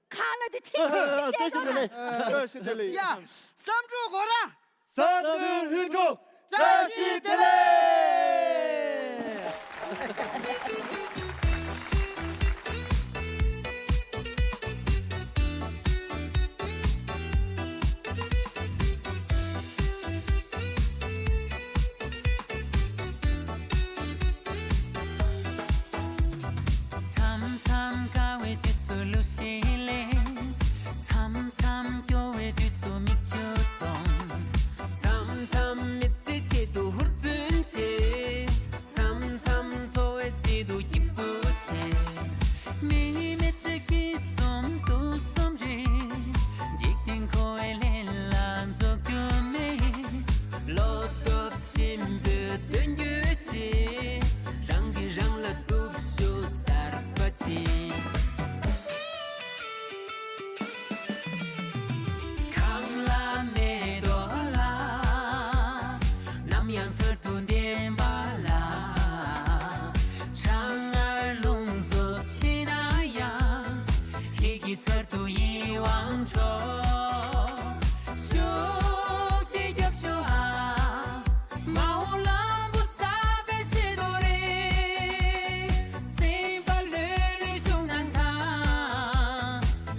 ཁ་ལ་དེ་ཁྲིག་ཁྲིག་ཁྲིག་བཀྲ་ཤིས་བདེ་ལེགས། བཀྲ་ཤིས་བདེ་ལེགས། ཡ། བསམ་འགྲུབ་གུ་ར། བསམ་འགྲུབ་ལྷུན་གྲུབ། བཀྲ་ཤིས་བདེ་ལེགས། མཚམས་མཚམས་དགའ་བའི་དུས་སུ་གླུ་གཞས་ལེན། མཚམས་མཚམས་སྐྱོ་བའི་དུས་སུ་མིག་ཆུ་གཏོང་། མཚམས་མཚམས་མི་ཚེའི་ཆེད་དུ་ཧུར་བརྩོན་བྱེད། མཚམས་མཚམས་འཚོ་བའི་ཆེད་དུ་སྐྱིད་པོ་བྱེད། མི་མི་ཚེ་སྐྱིད་གསུམ་སྡུག་གསུམ་རེད། འཇིག་རྟེན་འཁོར་བའི་ལས་ལ་རྫོགས་རྒྱུ་མེད། བློ་སྟོབས་ཆེན་པོས་དོན་བརྒྱུད་བྱེད། རང་གིས་རང་ལ་སྟོབས་ཤུགས་གསར་པ་བྱེད། ཁམས་ལ་མེ་ཏོག་ལ། ནམ་ཡང་ཚུལ་དུ་ལྡན་པ་ལ། གྲང་ངར་རླུང་འཚུབ་ཆེ་ན་ཡང་། ཁྱེད་ཀྱི་ཚུལ་དུ་ཡིད་དབང་འཕྲོག་ཤུགས་ཆེ་རྒྱབ་ཤོག་ཨ། མ་འོངས་ལམ་བུ་གསར་པའི་ཆེད་དུ་རེད། སེམས་པ་ལྷོད་ལྷོད་བཞུགས་གནང་དང་།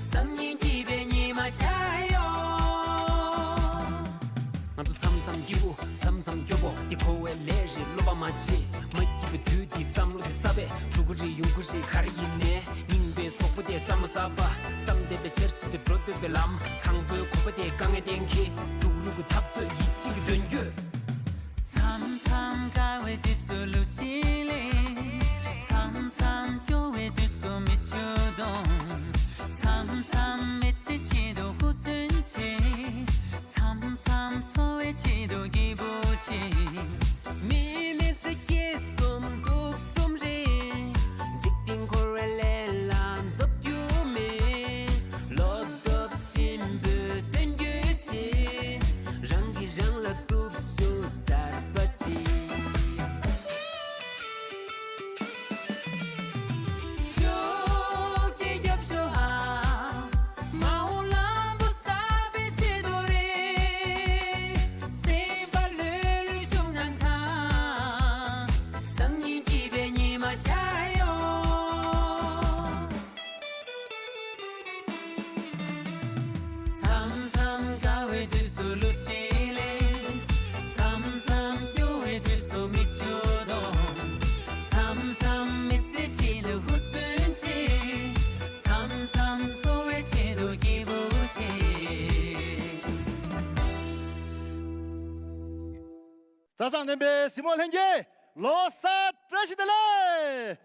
སང་ཉིན་སྐྱིད་པའི་ཉི་མ་ཤར་ཡོང་། ང་ཚོ་མཚམས་མཚམས་སྐྱིད་པོ། མཚམས་མཚམས་སྐྱོ་པོ། འདི་འཁོར་བའི་ལས་རེད། བློ་ཕམ་མ་བྱེད། མ་སྐྱིད་པའི་དུས་འདི་བསམ་བློ་དེ་གསར་པས། འགྲོ་གི་རེད། ཡོང་གི་རེད། ག་རེ་ཡིན་ནའི། སྙིང་པའི་སོག་པོ་དེ་བསམ་བློ་གསར་པ། བསམ་བདེ་བའི་འཆར་གཞི་དེ་འགྲོ་འདོད་པའི་ལམ། དང་པོའི་གོམ་པ་དེ་དཀའ་ངལ་གཏན་འཁེལ། སྡུག་རུས་ཀྱི་འཐབ་རྩོད་ཡིད་ཆེས་ཀྱི་དོན་བརྒྱུད། མཚམས་མཚམས་དགའ་བའི་དུས་སུ་གླུ་གཞས་ལེན། མཚམས་མཚམས་སྐྱོ་བའི་དུས་སུ་མིག་ཆུ་གཏོང་། མཚམས་མཚམས་མི་ཚེ་ཆེད་དུ་ཧུར་བརྩོན་བྱེད། མཚམས་མཚམས་འཚོ་བའི་ཆེད་དུ་སྐྱིད་པོ་བྱེད། མི་མི་ཚེ་སྐྱིད་གསུམ་སྡུག་གསུམ་རེད། འཇིག་རྟེན་འཁོར་བའི་ལས་ལ་རྫོགས་རྒྱུ་མེད། བློ་སྟོབས་ཆེན་པོས་དོན་བརྒྱུད་བྱེད། རང་གིས་རང་ལ་སྟོབས་ཤུགས་གསར་པ་བྱེད། ཤུགས་ཆེ་རྒྱབ་ཤོག་ཨ། མ་འོངས་ལམ་བུ་གསར་པའི་ཆེད་དུ་རེད། སེམས་པ་ལྷོད་ལྷོད་བཞུགས་གནང་དང་། སང་ཉིན་སྐྱིད་པའི་ཉི་མ་ཤར་ཡོང་། མཚམས་མཚམས་དགའ་བའི་དུས་སུ་གླུ་གཞས་ལེན། མཚམས་མཚམས་སྐྱོ་བའི་དུས་སུ་མིག་ཆུ་གཏོང་། མཚམས་མཚམས་མི་ཚེའི་ཆེད་དུ་ཧུར་བརྩོན་བྱེད། མཚམས་མཚམས་འཚོ་བའི་ཆེད་དུ་སྐྱིད་པོ་བྱེད། མཛའ་བརྩེ་ལྡན་པའི་གཟིགས་མོ་ལྷན་རྒྱས། ལོ་གསར་བཀྲ་ཤིས་བདེ་ལེགས།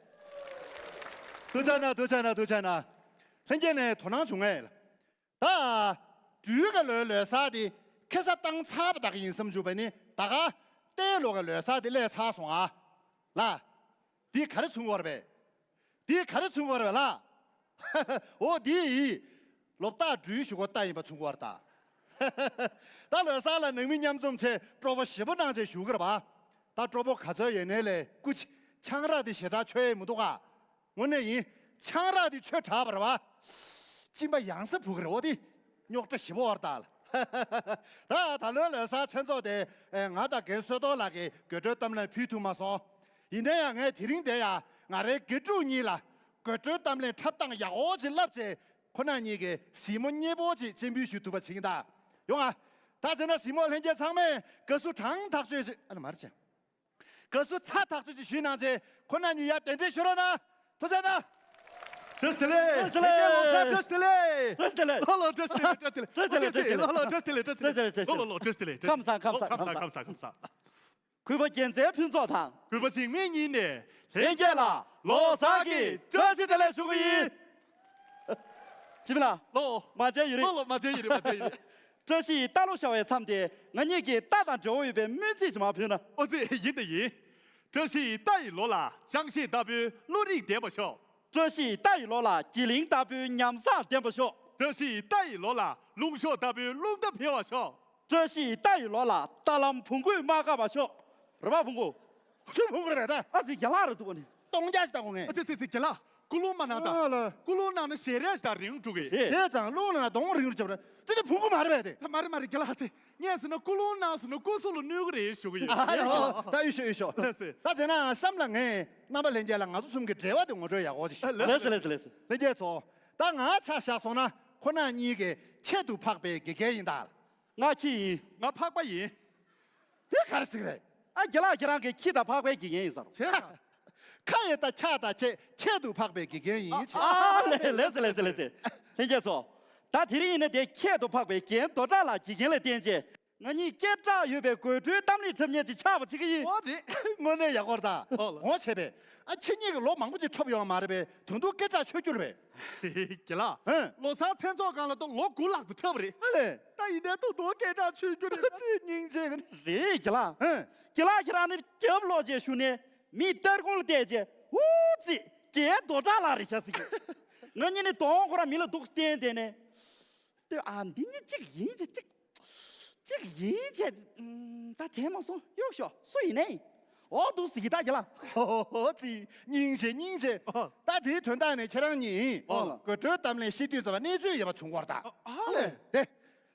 ཐུགས་རྗེ་གནང་། ཐུགས་རྗེ་གནང་། ཐུགས་རྗེ་གནང་། ལྷན་རྒྱས་ནས་དོ་སྣང་བྱུང་ངེས། ད་སྦྲུལ་གྱི་ལོའི་ལོ་གསར་དེ་ཁ་སང་བཏང་ཚར་བ་དག་ཡིན་བསམ་བྱུང་བ་ནི། ད་ག་རྟའི་ལོ་གི་ལོ་གསར་དེ་སླེབས་ཚར་སོང་ཨ། ལ། འདི་ག་རེ་མཚོན་གྱི་ཡོད་རེད་པས། འདི་ག་རེ་མཚོན་གྱི་ཡོད་རེད་པས་ལ། འོ་འདི་ལོ་རྟགས་སྦྲུལ་ཞུ་གོ་རྟགས་ཡིན་པ་མཚོན་གྱི་ཡོད་རེད་ད། ད་ལོ་གསར་ལ་ནང་མི་མཉམ་འཛོམས་ཆེད་སྤྲོ་པོ་ཞེ་པོ་གནང་བྱས་བཞུགས་ཀྱི་རེད་པ། ད་སྤྲོ་པོ་ག་ཚོད་ཡོད་ནའི་ལས་སྐུ་མཁྱེན། ཆང་རག་དེ་ཞེ་དྲག་མཆོད་ཡས་མི་འདུག་ག། དངོས་གནས་ཡིན། ཆང་རག་དེ་མཆོད་དྲགས་པ་རེད་པ། གཅིན་པ་ཡང་སེ་བུ་གི་རེད་པ། དེ་རྙོག་དྲ་ཞེ་པོ་བར་དག་ལ། ད་ད་ལོའི་ལོ་གསར་མཚན་ཚོགས་དེ་ང་དང་རྒན་བསོད་རྡོར་ལགས་ཀྱིས་དགོད་བྲོའི་གཏམ་གླེང་ཕུལ་ཐུབ་མ་སོང་། ཡིན་ན་ཡང་ངས་དེ་རིང་འདིར་ཡང་ང་རའི་དགེ་ཕྲུག་གཉིས་ལ་དགོད་བྲོའི་གཏམ་གླེང་འཁྲབ་སྟངས་ཡག་པོ་ཅིག་བསླབས་བྱས། ཁོ་རང་གཉིས་ཀྱི་གཟིགས་མོ་མཉེས་པོ་ཅིག་སྤྱན་འབུལ་ཞུ་ཐུབ་པ་བྱེད་ཀྱི་གདའ། ཡོང་ང་། ད་བྱས་ན་གཟིགས་མོ་ལྷན་རྒྱས་ཚང་མས་དགའ་བསུ་གྲངས་ཐག་ཆོད་ཅིག་ཨ་ནི་མར་བྱས། དགའ་བསུ་ཚ་ཐག་ཆོད་ཅིག་ཞུས་གནང་བྱས། ཁོ་རང་གཉིས་ཡར་གདན་འདྲེན་ཞུ་རོགས་གནང་། ཐུགས་རྗེ་གནང་། བཀྲ་ཤིས་བདེ་ལེགས། བཀྲ་ཤིས་བདེ་ལེགས། ལྷན་རྒྱས་ལོ་གསར་བཀྲ་ཤིས་བདེ་ལེགས། བཀྲ་ཤིས་བདེ་ལེགས། ལོ་ལོ་བཀྲ་ཤིས་བདེ་ལེགས། བཀྲ་ཤིས་བདེ་ལེགས། བཀྲ་ཤིས་བདེ་ལེགས། ལོ་ལོ་ལོ་བཀྲ་ཤིས་བདེ་ལེགས། བཀྲ་ཤིས་བདེ་ལེགས། ཁམས་བཟང་ཁམས་བཟང་ཁམས་བཟང་ཁམས་བཟང་། གུས་པ་རྒྱལ་མཚན་ཕུན་ཚོགས་དང་། གུས་པ་འཇིགས་མེད་གཉིས་ནས་ལྷན་རྒྱས་ལ་ལོ་གསར་གྱི་བཀྲ་ཤིས་བདེ་ལེགས་ཞུ་གི་ཡིན། འཇིགས་མེད་ལགས། ལོ། མ་བྱས་ཡོད་རེད། ལོ་ལོ་མ་བྱས་ཡོད་རེད། མ་བྱས་ཡོད་རེད། བཀྲ་ཤིས་རྟ་ལོ་ཤར་བའི་མཚམས་དེ་ང་གཉིས་ཀྱི་རྟ་དང་འབྲེལ་བ་ཡོད་པའི་སྨོན་ཚིག་ཅིག་མར་ཕུལ་ན། ཨོ་ཙི། ཡིན་དང་ཡིན། བཀྲ་ཤིས་རྟ་ཡི་ལོ་ལ་ཅང་ཤེས་ལྟ་བུའི་བློ་རིག་ལྡན་པ་ཤོག་བཀྲ་ཤིས་རྟ་ཡི་ལོ་ལ་གྱི་ལིང་ལྟ་བུའི་ཉམས་བཟང་ལྡན་པ་ཤོག་བཀྲ་ཤིས་རྟ་ཡི་ལོ་ལ་རླུང་གཤོག་ལྟ་བུའི་རླུང་རྟ་འཕེལ་བ་ཤོག་བཀྲ་ཤིས་རྟ་ཡི་ལོ་ལ་རྟ་ལམ་བོང་གུས་མ་བཀག་པ་ཤོག་རེད་པ། བོང་གུ། སུ་བོང་གུ་རེད་པས་ད། ཨ་ཙི་རྒན་ལགས་རེད་འདུག་ག་ནི། སྟོང་རྐྱང་ཞིག་བཏང་གོ་ངས། ཨ་ཙི་ཙི་ཙི་རྒན་ལགས། ཀུ་ལུང་མ་གནང་ད། ཨ་ལ། ཀུ་ལུང་གནང་ན་ཞལ་རས་ཞིག་དང་རིང་འགྲོ་གི། རེད། བྱས་ཙང་ཀླུ་ལུང་ན་གདོང་རིང་རུ་བྱེད་པ་རེད། དེ་ནི་བོང་གུ་མ་རེད་པས་དེ། ད་མ་རེད་མ་རེད་རྒན་ལགས་ཚེ། ངས་ཟེར་ན་ཀུ་ལུང་གནང་ཟེར་ན་ཀུ་སུ་ལ་གནོད་གི་རེད་ཞུ་གི་ཡོད། ཨ་ལ། ད་ཡོད་ཤོག་ཡོད་ཤོག་ལགས་སེ། ད་བྱས་ན་གཤམ་ལ་ངས་རྣམ་པ་ལྷན་རྒྱས་ལ་ང་ཚོ་གསུམ་གྱི་འབྲེལ་བ་དེ་ངོ་སྤྲོད་ཡག་པོ་ཅིག་ཞུ། ལགས་སེ་ལགས་སེ་ལགས་སེ། ལྷན་རྒྱས་ཚོ། ད་ང་ཆ་བཞག་སོང་ན་ཁོ་རང་གཉིས་ཀྱི་ཁྱད་དུ་འཕགས་པའི་དགེ་རྒན་ཡིན་ད། ང་ཁྱི་ཡིན། ང་ཕག་པ་ཡིན། དེ་ག་རེ་ཟེར་གི་རེད། ཨ་རྒན་ལགས་ཁྱེད་རང་གི་ཁྱི་དང་ཕག་པའི་དགེ་རྒན་ཡིན་ཟེར། བྱས་ཙང་། ཁ་ཡེ་ད་ཁྱག་ད་ཁྱེད་ཁྱད་དུ་འཕགས་པའི་དགེ་རྒན་ཡིན་བྱས། ཨ་ལས་ལས་ཟེར་ལས་ཟེར་ལས་ཟེར། ལྷན་རྒྱས་ཚོ། ད་དེ་རིང་ཡིན་ན་དེ་ཁྱད་དུ་འཕགས་པའི་རྒན་རྡོ་གྲགས་ལགས་དགེ་རྒན་ལ་བརྟེན་བྱས། ང་གཉིས་སྐད་གྲགས་ཡོད་པའི་དགོད་བྲོའི་གཏམ་གླེང་འཁྲབ་མཁན་ཅིག་ཆགས་པ་བྱེད་ཀྱི་ཡིན། ཨོ་རེད། དངོས་གནས་ཡག་པོ་རེད་ད། ཨོ་ལ། འོ་བྱས་པས། ཨ་ཁྱེད་གཉིས་ཀྱི་ལོ་མང་པོ་ཅིག་འཁྲབ་ཡོང་བ་མ་རེད་པས། ད་དུང་སྐད་གྲགས་ཆོད་རྒྱུ་རེད་པས། རྒན་ལགས། ཧན། ལོ་གསར་མཚན་ཚོགས་སྒང་ལ་ད་ལོ་དགུ་ལྷག་ཙམ་འཁྲབ་པ་རེད། ཨ་ལས། ད་ཡིན་ནའི་ད་དུང་སྐད་གྲགས་ཆོད་རྒྱུ་རེད། ཙི་སྙིང་རྗེ་གི་ནི། རེད་རྒན་ལགས། ཧན། རྒན་ལགས་ཁྱེད་རང་ནི་རྒྱབ་ལོག་བྱས་བཞུགས་ནས་མི་སྟར་ཁུང་ལ་བལྟས་བྱས། ཧུ་ཙི། རྒན་རྡོ་གྲགས་ལགས་རེད་ཤག་ཟེར་གི། ང་གཉིས་ནི་གདོང་ཁོ་རང་མི་ལ་འདུག་བསྟན་བསྡད་ནས། ལྟོས་ཨ། འདི་གཉིས་གཅིག་ཡིན་ཅེས་གཅིག་གཅིག་ཡིན་ཅེས། ཨུམ། ད་དྲན་མ་སོང་། གཡུག་ཞོག་སུ་ཡིན་ནའི། འོ་འདུག་ཟེར་གི་ད་རྒན་ལགས། ཧོ་ཧོ་ཧོ་ཙི། སྙིང་རྗེ་སྙིང་རྗེ། ཨོ། ད་དེའི་དོན་དག་ནི་ཁྱེད་རང་གཉིས། ཨོ་ལ། དགོད་བྲོའི་གཏམ་གླེང་བཤད་དུས་ཙམ་པ་གནས་ཚུལ་ཡོད་པ་བྱུང་བ་རེད་ད། ཨ་ལས། དེ།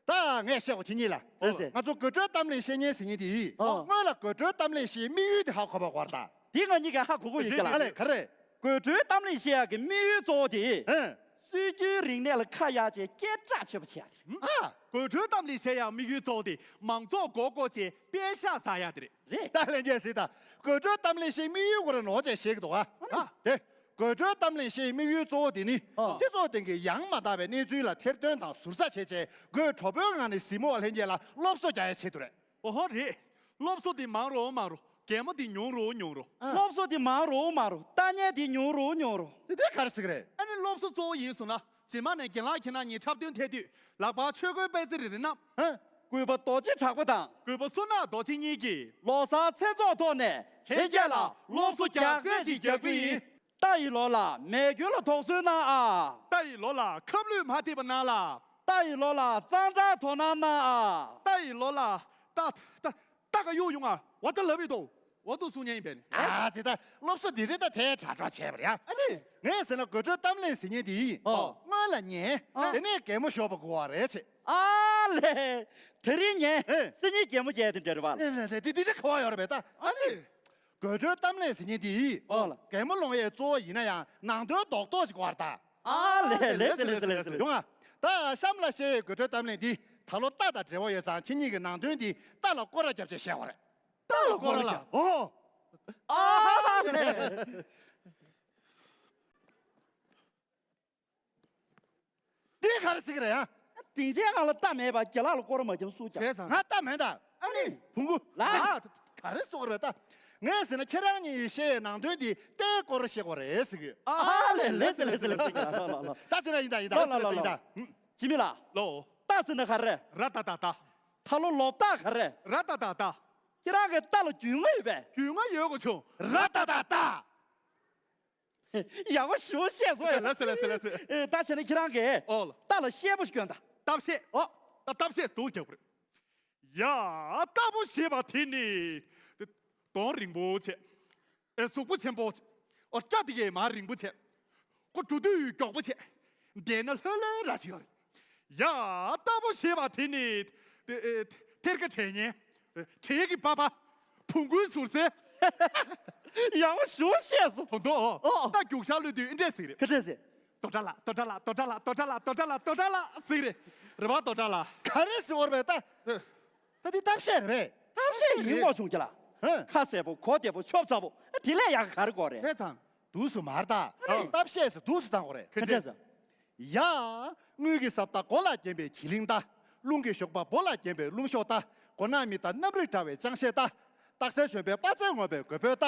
ད་ངས་བཤད་གོ་ཁྱེད་གཉིས་ལ། ཨོ་ལ། ལགས་སེ། ང་ཚོ་དགོད་བྲོའི་གཏམ་གླེང་བཤད་མཁན་ཟེར་མཁན་དེ་ཡིས། ཨོ། སྔོན་ལ་དགོད་བྲོའི་གཏམ་གླེང་བཤད་དམིགས་ཡུལ་དེ་ཧ་གོ་བ་དགོས་རེད་ད། དེ་ང་གཉིས་ཀྱིས་ཧ་གོ་གོ་ཡོད་རྒན་ལགས། ཨ་ལས་ག་རེ། དགོད་བྲོའི་གཏམ་གླེང་བཤད་ཡག་གི་དམིགས་ཡུལ་གཙོ་བོ་དེ། ཨེ། སྲོལ་རྒྱུན་རིག་གནས་ལ་ཁ་གཡར་བྱས་སྐད་གྲགས་ཆོད་པ་བྱེད་ཡག་དེ། ཨ། དགོད་བྲོའི་གཏམ་གླེང་བཤད་ཡག་དམིགས་ཡུལ་གཙོ་བོ་དེ་མང་ཚོགས་མགོ་སྐོར་བྱས་པད་ཤག་ཟ་ཡག་དེ་རེད། རེད། ད་ལྷན་རྒྱས་གཟིགས་དང་། དགོད་བྲོའི་གཏམ་གླེང་བཤད་དམིགས་ཡུལ་སྐོར་ནོར་བྱས་བཤད་ཀྱི་འདུག་ཨ། ཨ། དེ། དགོད་བྲོའི་གཏམ་གླེང་བཤད་དམིགས་ཡུལ་གཙོ་བོ་དེ་ནི། ཨ། སྤྱི་ཚོགས་སྟེང་གི་ཡང་མ་དག་པའི་གནས་ཚུལ་ལ་ཐེར་འདོན་དང་ཟུར་ཟ་བྱས་བྱས་དགོད་བྲོ་པོའི་ངང་ནས་གཟིགས་མོ་བ་ལྷན་རྒྱས་ལ་སློབ་གསོ་རྒྱག་ཡག་ཆེད་དུ་རེད། ཨོ་ཧོ་རེད། སློབ་གསོ་འདི་མང་རུ་མང་རུ། གད་མོ་འདི་ཉུང་རུ་ཉུང་རུ། ཨ། སློབ་གསོ་འདི་མང་རུ་མང་རུ། ལྟ་ཉན་འདི་ཉུང་རུ་ཉུང་རུ། འདི་དེ་ག་རེ་ཟེར་གི་རེད། ཨ་ནི་སློབ་གསོ་གཙོ་བོ་ཡིན་སོང་ན། རྗེས་མ་ནས་རྒན་ལགས་ཁྱེད་རང་གཉིས་འཁྲབ་སྟོན་ཐད་དུས་ལག་པར་ཆོས་གོས་པད་ཚལ་རེ་རེ་བསྣམས། ཨ། གུས་པ་རྡོ་རྗེ་གྲགས་པ་དང་། གུས་པ་བསོད་ནམས་རྡོ་རྗེ་གཉིས་ཀྱིས། ལོ་གསར་མཚན་ཚོགས་ཐོག་ནས་ལྷན་རྒྱས་ལ་སློབ་གསོ་རྒྱག་རྩལ་ཅིག་རྒྱག་གི་ཡིན། རྟ་ཡི་ལོ་ལ་མེ་སྐྱོན་ལ་དོགས་ཟོན་གནང་ཨ། རྟ་ཡི་ལོ་ལ་ཁབ་ལུད་མ་ཐེབས་པ་གནང་ལ། རྟ་ཡི་ལོ་ལ་གཙང་སྦྲ་དོ་སྣང་གནང་ཨ། རྟ་ཡི་ལོ་ལ་རྟ་རྟ་རྟ་ག་གཡུག་ཡོང་ཨ། འོ་ད་ལབ་ཡོད་དོ། འོ་དུ་གསུང་མཁན་ཡིན་པས་ནི། ཨ་ཙི་ད་སློབ་གསོ་འདི་རེད་ད་དེ་དྲག་དྲག་བྱས་པ་རེད་ཨ། ཨ་ནི། ངས་ཟེར་ན་དགོད་བྲོའི་གཏམ་གླེང་ཟེར་མཁན་འདི་ཡིན། ཨོ། སྔོན་ལ་ཉན། ཨ། དེ་ནས་གད་མོ་ཤོར་བ་དགོས་པ་རེད་ཟེར། ཨ་ལས། དེ་རིང་ཉན། ཨེ། སང་ཉིན་གད་མོ་བརྒྱབ་དེ་འདྲ་རེད་པ། ཨེ་ལས་ལས་དེ་འདི་འདྲ་ག་བ་ཡོད་རེད་པས་ད། ཨ་ནི། དགོད་བྲོའི་གཏམ་གླེང་ཟེར་མཁན་འདི་ཡིས། ཨོ་ལ། གད་མོ་སློང་ཡས་གཙོ་བོ་ཡིན་ན་ཡང་ནང་དོན་རྡོག་རྡོག་ཅིག་དགོས་པ་རེད་ད། ཨ་ལས་ལས་ཟེར་ལས་ཟེར་ལས་ཟེར། ཡོང་ང་། ད་གཤམ་ལ་བཤད་ཡས་དགོད་བྲོའི་གཏམ་གླེང་འདི་ད་ལོ་རྟ་དང་འབྲེལ་བ་ཡོད་ཙང་ཁྱེད་གཉིས་ཀྱི་ནང་དོན་འདི་རྟ་ལ་སྐོར་ར་བརྒྱབ་བྱས་བཤད་པ་རེད། རྟ་ལ་སྐོར་ར་ལ། ཨོ། ཨ་ལས། འདི་ག་རེ་ཟེར་གི་རེད་ཨ། སྡིངས་ཆའི་སྒང་ལ་རྟ་མེད་པ་རྒན་ལགས་ལ་སྐོར་ར་མ་བརྒྱབ་སུ་བྱ། བྱས་ཙང་། ང་རྟ་མེད་ད། ཨ་ནི། བོང་གུ། ལགས། ཨ། ག་རེ་ཟེར་གི་རེད་ད། ངས་ཟེར་ན་ཁྱེད་རང་གཉིས་བཤད་ནང་དོན་འདི་རྟའི་སྐོར་བཤད་དགོས་རེད་ཟེར་གི། ཨ་ལས་ལས་ཟེར་ལས་ཟེར་ལས་ཟེར་གི། ལ་ལ་ལ་ལ། ད་ཟེར་ན་ཡིན་ད་ཡིན་ད་ལ་ལ་ལ་ཟེར་ན་ཡིན་ད། ལ། ཨུམ། འཇིགས་མེད་ལགས། ལོ། རྟ་ཟེར་ན་ག་རེ། ར་ཏ་ཏ་ཏ། ད་ལོ་ལོ་རྟགས་ག་རེ། ར་ཏ་ཏ་ཏ། ཁྱེད་རང་གི་རྟ་ལ་རྒྱུས་མངའ་ཡོད་པས། རྒྱུས་མངའ་ཡོད་དགོས་བྱུང་། ར་ཏ་ཏ་ཏ། ཡག་པོ་ཞེ་པོ་བཤད་སོང་ཡ། ལགས་སེ་ལགས་སེ་ལགས་སེ། ཨེ། ད་བྱས་ན་ཁྱེད་རང་གིས། ཨོ་ལ། རྟ་ལ་གཤེད་པོ་ཞིག་གྱོན་དང་། རྟ་གཤེད། ཨོ། ད་གཏམ་བཤད་སྡུག་རྒྱག་པ་རེད། ཡ། རྟ་ཕོ་ཞེས་པ་དེ་ནི། གདོང་རིང་པོ་བྱས། ཨེ། གཟུགས་པོ་ཆེན་པོ་བྱས། ཨོ། སྐྲ་དེ་གས་མར་རིང་པོ་བྱས། ཁོ་འགྲོ་དུས་མགྱོགས་པོ་བྱས། བསྡད་ན་ལྷོད་ལྷོད་ར་ཞིག་ཡོད་རེད། ཡ། རྟ་ཕོ་ཞེས་པ་དེ་ནི། ཨེ། ཨེ། ཐེར་ཀ་དྲས་ཉན། ཨེ། དྲས་ཀྱི་པ་པ། བོང་གུའི་ཟུར་སེ། ཡག་པོ་ཞེ་པོ་བཤད་སོང་། དོ་དོ། ཨོ། ད་རྒྱུག་ཤར་གློད་དུས་འདི་འདྲས་ཟིག་རེད། ག་འདྲས་ཟིག་རྡོ་གྲྭ་ལ། རྡོ་གྲྭ་ལ། རྡོ་གྲྭ་ལ། རྡོ་གྲྭ་ལ། རྡོ་གྲྭ་ལ། རྡོ་གྲྭ་ལ་ཟིག་རེད། རེད་པ། རྡོ་གྲྭ་ལ། ག་རེ་ཟེར་བ་རེད་པས་ད། ཨེ། ད་འདི་གཏམ་བཤད་རེད་པས། གཏམ་བཤད་ཡིན་དགོས་བྱུང་གི་ལ། ཧེ། ཁ་གསལ་པོ། གོ་བདེ་པོ། ཆོབ་ཚ་པོ། དེ་ལས་ཡག་ག་རེ་དགོས་རེད། བྱས་ཙང་། འདུག་སེ་མར་ད། ཨ་ནི། གཏམ་བཤད་ཟེར་འདུག་སེ་བཏང་དགོས་རེད། ག་འདྲས་ཟེར། ཡ། དངུལ་གྱི་ཟབ་རྟ་མགོ་ལ་བརྒྱན་པའི་གྱི་ལིང་རྟ། རླུང་གི་ཞོགས་པ་སྦོ་ལ་བརྒྱན་པའི་རླུང་གཤོག་རྟ། མགོ་ནག་མི་རྟ་གནམ་རིག་བཀྲ་བའི་ཅང་ཤེས་རྟ། སྟག་གཟན་གཞོན་པའི་དཔའ་རྩལ་ངོམས་པའི་རྒོད་པོའི་རྟ།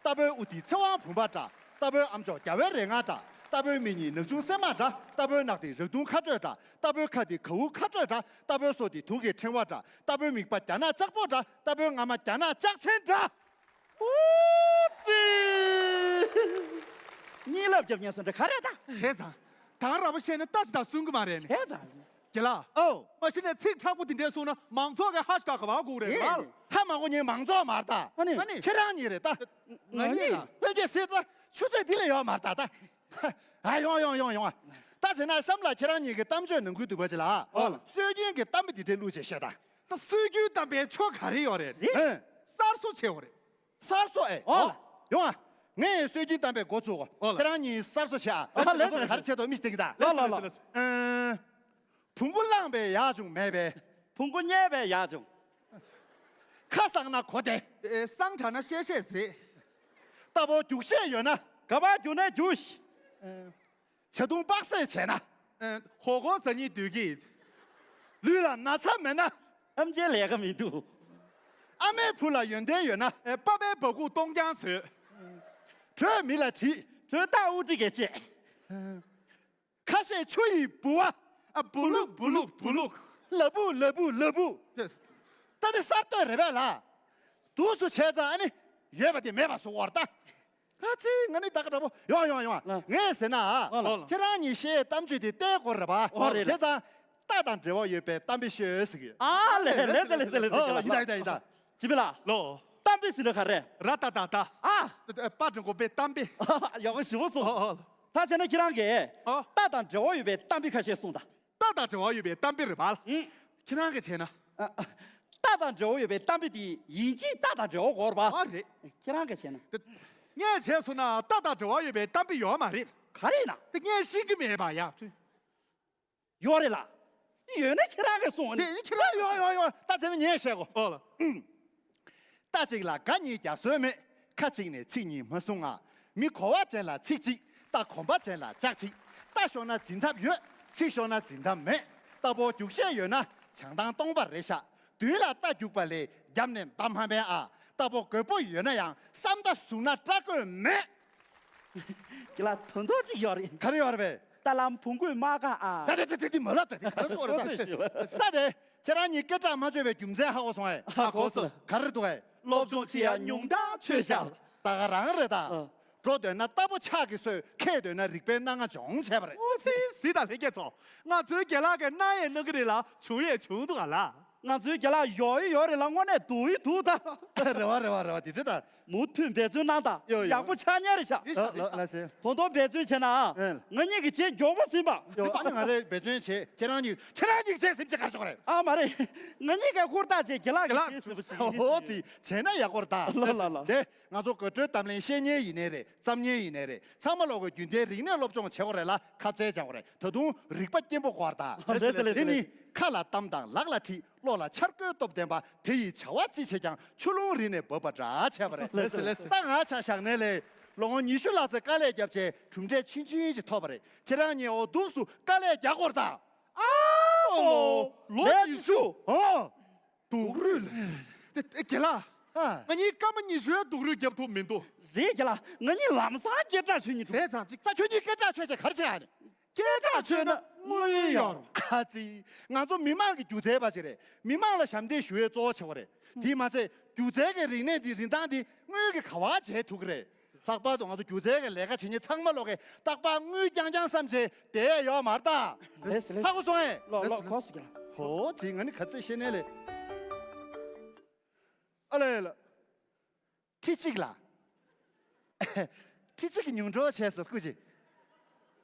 རྟ་ཕོའི་དབུ་དེ་ཚེ་དབང་བུམ་པ་འདྲ། རྟ་ཕོའི་ཨམ་ཅོག་རྒྱ་བལ་རས་ལྔ་འདྲ། རྟ་ཕོའི་མིག་གཉིས་ནག་ཆུང་སྲན་མ་འདྲ། རྟ་ཕོའི་རྣག་དེ་རག་དུང་ཁ་སྤྲོད་འདྲ། རྟ་ཕོའི་ཁ་དེ་གའུ་ཁ་སྤྲོད་འདྲ། རྟ་ཕོའི་སོ་དེ་དུང་གི་ཕྲེང་བ་འདྲ། རྟ་ཕོའི་མིད་པ་རྒྱ་ནག་ལྕགས་པོ་འདྲ། རྟ་ཕོའི་རྔ་མ་རྒྱ་ནག་ལྕགས་ཆེན་འདྲ། ཨོ་ཙི། གཉིད་ལབ་རྒྱབ་ཉན་སོང་འདྲ་ག་རེ་ད། བྱས་ཙང་། ད་ར་བ་བཤད་ན་ལྟ་ཅི་ད་གསུང་གི་མ་རེད་ནི། བྱས་ཙང་། རྒན་ལགས། ཨོ། མ་གཞི་ནས་ཚིག་མཁྲེགས་པོ་དེ་འདྲས་གསུངས་ན་མང་ཚོགས་ཀྱི་ཧ་ཤ་ད་ག་བ་སྒུག་རེད། ཨེ། ལ། ཧ་མ་གོ་ཉན་མང་ཚོགས་མར་ད། ཨ་ནི། ཨ་ནི། ཁྱེད་རང་གཉིས་རེད་ད། ང་གཉིས་ལ། ལྷན་རྒྱས་སྲིད་ད་ཆུ་ཚོད་འདི་ལས་ཡོད་མར་ད་ད། ཨ། ཡོང་ཡོང་ཡོང་ཡོང་། ད་བྱས་ན་གཤམ་ལ་ཁྱེད་རང་གཉིས་ཀྱི་གཏམ་བརྗོད་ནང་ཁུལ་འདུས་པ་ཅིག་ལ། ཨོ་ལ། སྲོལ་རྒྱུན་གྱི་གཏམ་དཔེ་འདི་འདྲས་བླུགས་བྱས་བཤད་ད། ད་སྲོལ་རྒྱུན་གཏམ་དཔེ་ཆོ་ག་རེ་ཡོད་རེད། ཨེ། གསར་བཟོ་བྱས་པ་རེད། གསར་བཟོ་ཨེ། ཨོ་ལ། ཡོང་ཨ། ངས་སྲོལ་རྒྱུན་གཏམ་དཔེ་འགོ་ཚུགས། ཨོ་ལ། ཁྱེད་རང་གཉིས་གསར་བཟོ་བྱེད་ཨ། ཨ་ལེ། ག་རེ་བྱེད་དོ་མི་སྟེང་གི་ད། ལ་ལ་ལ། ཨེ། བོང་བུ་བླངས་པས་ཡག་བྱུང་མེད་པས། བོང་བུ་བསྙལ་བས་ཡག་བྱུང་། ཁ་གསང་ན་གོ་བདེ། ཨེ། གསང་དྲགས་ན་བཤད་བཤད་ཟེར། རྟ་ཕོ་རྒྱུག་ཤེས་ཡོད་ན། ག་པར་རྒྱུག་ནས་རྒྱུགས། ཨེ། བྱ་དུང་པགས་སེ་བྱས་ན། ཨེ། ཧོ་གོ་ཟ་ཉིན་དུས་ཀྱི། ལུས་ལ་ན་ཚ་མེད་ན། ཨམ་ཆིའི་ལས་ཀ་མི་འདུག་ཨ་མའི་བུ་ལ་ཡོན་ཏན་ཡོད་ན། ཨེ། པ་ཕའི་སྦྲ་གུར་སྟོང་རྐྱང་བཟོས། གྲོས་མི་ལ་དྲིས། གྲོས་ཐག་དབུ་ཁྲིད་ཀྱིས་བཅད། ཁ་ཤས་ཆུ་ཡི་ལྦུ་བ། ཨ། བུ་ལུག་བུ་ལུག་བུ་ལུག་ལ་བུ་ལ་བུ་ལ་བུ། ད་དེ་གསར་གཏོད་རེད་པས་ལ། འདུག་སེ་བྱས་ཙང་ཨ་ནི་ཡོད་པ་དེ་མེད་པ་བཟོ་བར་ད། ཨ་ཙི། ང་ནི་ད་ག་འདྲ་པོ། ཡོང་ཡོང་ཡོང་། ལ། ངས་ཟེར་ན། ཨོ་ལ། ཁྱེད་རང་གཉིས་བཤད་གཏམ་བརྗོད་དེ་བལྟས་སྐོར་རེད་པ། ཨོ་རེད། བྱས་ཙང་རྟ་དང་འབྲེལ་བ་ཡོད་པའི་གཏམ་དཔེ་ཤོད་ཟེར་གི། ཨ་ལེ། ལེ་ཟེར་ལེ་ཟེར་ལེ་ཟེར། ཨོ། ཡིན་ད་ཡིན་ད་ཡིན་ད། ཅི་མི་ལ། ལོ། གཏམ་དཔེ་ཟེར་ན་ག་རེ། ར་ཏ་ཏ་ཏ། ཨ། པ་དྲང་གོ་པའི་གཏམ་དཔེ། ཡག་པོ་ཞེ་པོ་སོང་། ཨོ་ཨོ། ད་བྱས་ན་ཁྱེད་རང་གིས། ཨོ། རྟ་དང་འབྲེལ་བ་ཡོད་པའི་གཏམ་དཔེ་ཁ་ཤས་གསུངས་དང་། རྟ་དང་འབྲེལ་བ་ཡོད་པའི་གཏམ་དཔེ་རེད་པ། ཨང་། ཁྱེད་རང་གིས་བྱས་ན། ཨ། ཨ། རྟ་དང་འབྲེལ་བ་ཡོད་པའི་གཏམ་དཔེ་དེ་ཡིན་གཅིག་རྟ་དང་འབྲེལ་བ་དགོས་རེད་པ། ཨ་རེད། ཁྱེད་རང་གིས་བྱས་ན། ངས་བྱས་སོང་ན་རྟ་དང་འབྲེལ་བ་ཡོད་པའི་གཏམ་དཔེ་ཡོད་མ་རེད། ག་རེ་ཡིན་ན། དེ་ངས་ཤེས་ཀྱི་མེད་པ་ཡ། ཡོད་རེད་ལ། ཡོད་ན་ཁྱེད་རང་གིས་གསུངས་ཨ་ནི། དེ་ཁྱེད་རང་ཡོང་ཡོང་ཡོང་། ད་བྱས་ན་ངས་བཤད་གོ། ཨོ་ལ། ཨུམ། རྟ་གཅིག་ལ་སྒ་གཉིས་རྒྱག་སྲོལ་མེད། ཁ་གཅིག་ནས་ཚིག་གཉིས་མ་གསུང་ང་། མི་གོ་བ་ཅན་ལ་ཚིག་གཅིག་རྟ་གོམ་པ་ཅན་ལ་ལྕགས་གཅིག་རྟ་ཤོར་ན་འཛིན་ཐབས་ཡོད། ཚིག་ཤོར་ན་འཛིན་ཐབས་མེད། རྟ་ཕོ་རྒྱུག་ཤེས་ཡོད་ན་བྱང་ཐང་སྟོང་པ་རེད་ཤག་མདུན་ལ་རྟ་རྒྱུག་པ་ལས་རྒྱབ་ནས་མདའ་མ་འཕེན་ཨ། རྟ་ཕོ་རྒོད་པོ་ཡོད་ན་ཡང་བསམ་རྟ་བཟུང་ན་སྐྲག་དགོས་མེད། ཁྱེད་ལ་དོན་དག་ཅིག་ཡོད་རེད། ག་རེ་ཡོད་རེད་པས། རྟ་ལམ་བོང་གུས་མ་བཀག་ཨ། ད་དེ་དེ་དེ་དེ་མ་ལབ། ད་དེ་ག་རེ་ཟེར་བ་རེད། ད་ད་དེ་ཁྱེད་རང་གཉིས་སྐད་གྲགས་མ་ཆོད་པའི་རྒྱུ་མཚན་ཧ་གོ་སོང་ཨེ། ཧ་གོ་སོང་། ག་རེ་འདུག་ཨེ། སློབ་སྦྱོང་བྱེད་ཡ་ཉུང་མཐའ་ཆོད་ཤག་ད་ག་རང་རེད་ད། ཨ། འགྲོ་འདོད་ན་རྟ་ཕོ་ཕྱག་གིས་གསོད། ཁེངས་འདོད་ན་རིག་པའི་སྣ་ལྔ་སྦྱོང་བྱས་པ་རེད། ཨོ་ཙི། གཟིགས་དང་ལྷན་རྒྱས་ཚོ། ང་ཚོའི་རྒན་ལགས་ཀྱིས་གནང་ཡས་གནང་གི་རེད་ལ། བྱུང་ཡས་བྱུང་འདུག་ག་ལ། ང་ཚོའི་རྒན་ལགས་ཡོད་ཡོད་རེད་ལ། དངོས་གནས་སྡུག་ཡི་འདུག་ད། རེད་བ་རེད་བ་རེད་བ། དེ་ཚེ་ད། མུ་མཐུད་འབད་བརྩོན་གནང་དང་། ཡོ་ཡོ། ཡག་པོ་ཆགས་ཉེ་རེད་ཤག་ལ་ལ་ལ་ཟེར། དོན་དུ་འབད་བརྩོན་བྱས་ན། ཨེ། ང་གཉིས་ཀྱི་རྗེས་མགྱོགས་པོ་ཟིན་པ། ཡོ། ཨ་ནི་ང་རེ་འབད་བརྩོན་བྱེད། ཁྱེད་རང་གཉིས་ཁྱེད་རང་གཉིས་ཀྱི་རྗེས་ཟིན་ཅི་གར་ཆོག་རེད། ཨ་མ་རེད། ང་གཉིས་ཀའི་ཧུར་ཐག་བྱས་རྒན་ལགས་ཀྱི་རྗེས་ཟིན་པ་ཞིག་ཡིན། ཨོ་ཙི། བྱས་ན་ཡག་པོ་རེད་ད། ལ་ལ་ལ། དེ་ང་ཚོ་དགོད་བྲོའི་གཏམ་གླེང་བཤད་མཁན་ཡིན་ནའི་རེད། བརྩམ་མཁན་ཡིན་ནའི་རེད། ཚང་མ་ལོག་གི་རྒྱུན་ལྡན་རིག་གནས་སློབ་སྦྱོང་བྱེད་དགོས་རེད་ལ། ཁ་རྩལ་སྦྱང་དགོས་རེད། ད་དུང་རིག་པ་སྐྱེན་པོ་དགོས་རེད་ད། ལགས་སེ་ལགས་སེ། དེ་ནི་ཁ་ལ་གཏམ་དང་ལག་ལ་ཁྲིད། བློ་ལ་འཆར་སྒོའི་སྟོབས་ལྡན་པ། དེ་ཡི་བྱ་བ་ཅི་བྱེད་ཀྱང་ཆུ་ཀླུང་རི་ནས་འབབ་པ་འདྲ་བྱས་པ་རེད། ལགས་སེ་ལགས་སེ། ད་ང་ཆ་བཞག་ནའི་ལས། ལོ་ངོ་ཉི་ཤུ་ལྷག་ཙམ་དཀའ་ལས་བརྒྱབ་བྱས་གྲུབ་འབྲས་ཆུང་ཆུང་ཞིག་ཐོབ་པ་རེད། ཁྱེད་རང་གཉིས་འོ་འདུག་སེ་དཀའ་ལས་རྒྱག་དགོས་རེད་ད། ཨ་ཨོ། ལོ་ཉི་ཤུ། ཨོ། སྡུག་རུས་ལ། དེ་དེ་རྒན་ལགས། ཨ། ང་གཉིས་སྐར་མ་ཉི་ཤུའི་སྡུག་རུས་རྒྱབ་ཐུབ་མི་འདུག་རེད་རྒན་ལགས། ང་གཉིས་ལམ་སང་སྐད་གྲགས་ཆོད་ཉིན་འགྲོ། བྱས་ཙང་ཅིག་ད་ཁྱོད་གཉིས་སྐད་གྲགས་ཆོད་བྱས་ག་རེ་བྱེད་ཨ་ནི། སྐད་གྲགས་ཆོད་ན་དངུལ་ཡོང་། ཨ་ཙི། ང་ཚོ་མི་མང་གི་སྒྱུ་རྩལ་པ་ཞིག་རེད། མི་མང་ལ་ཞབས་འདེགས་ཞུ་བའི་གཙོ་བོ་ཆེ་བ་རེད། དེས་མ་ཚད་སྒྱུ་རྩལ་གྱི་རིག་གནས་འདི་རིན་ཐང་འདི་དངུལ་གྱིས་ག་བ་འཇལ་ཐུབ་ཀྱི་རེད། ལྷག་པར་དུ་ང་ཚོ་སྒྱུ་རྩལ་གྱི་ལས་ཀ་བྱེད་མཁན་ཚང་མ་ལོག་གིས་རྟག་པར་དངུལ་རྐྱང་རྐྱང་བསམ་བྱས་བསྡད་ཡོད་མ་རེད་ད། ལགས་སེ་ལགས་སེ། ཧ་གོ་སོང་ངས། ལོ་ལོ་གོ་སོང་རྒན་ལགས། ཧོ་དེ་ང་ནི་ག་ཚད་ཤེས་ནས་ལེ། ཨ་ལེ་ལ། ཁྲི་གཅིག་ལ། ཁྲི་གཅིག་གི་ཉུང་འགྲོ་བྱས་སོ་སྐུ་ཅི།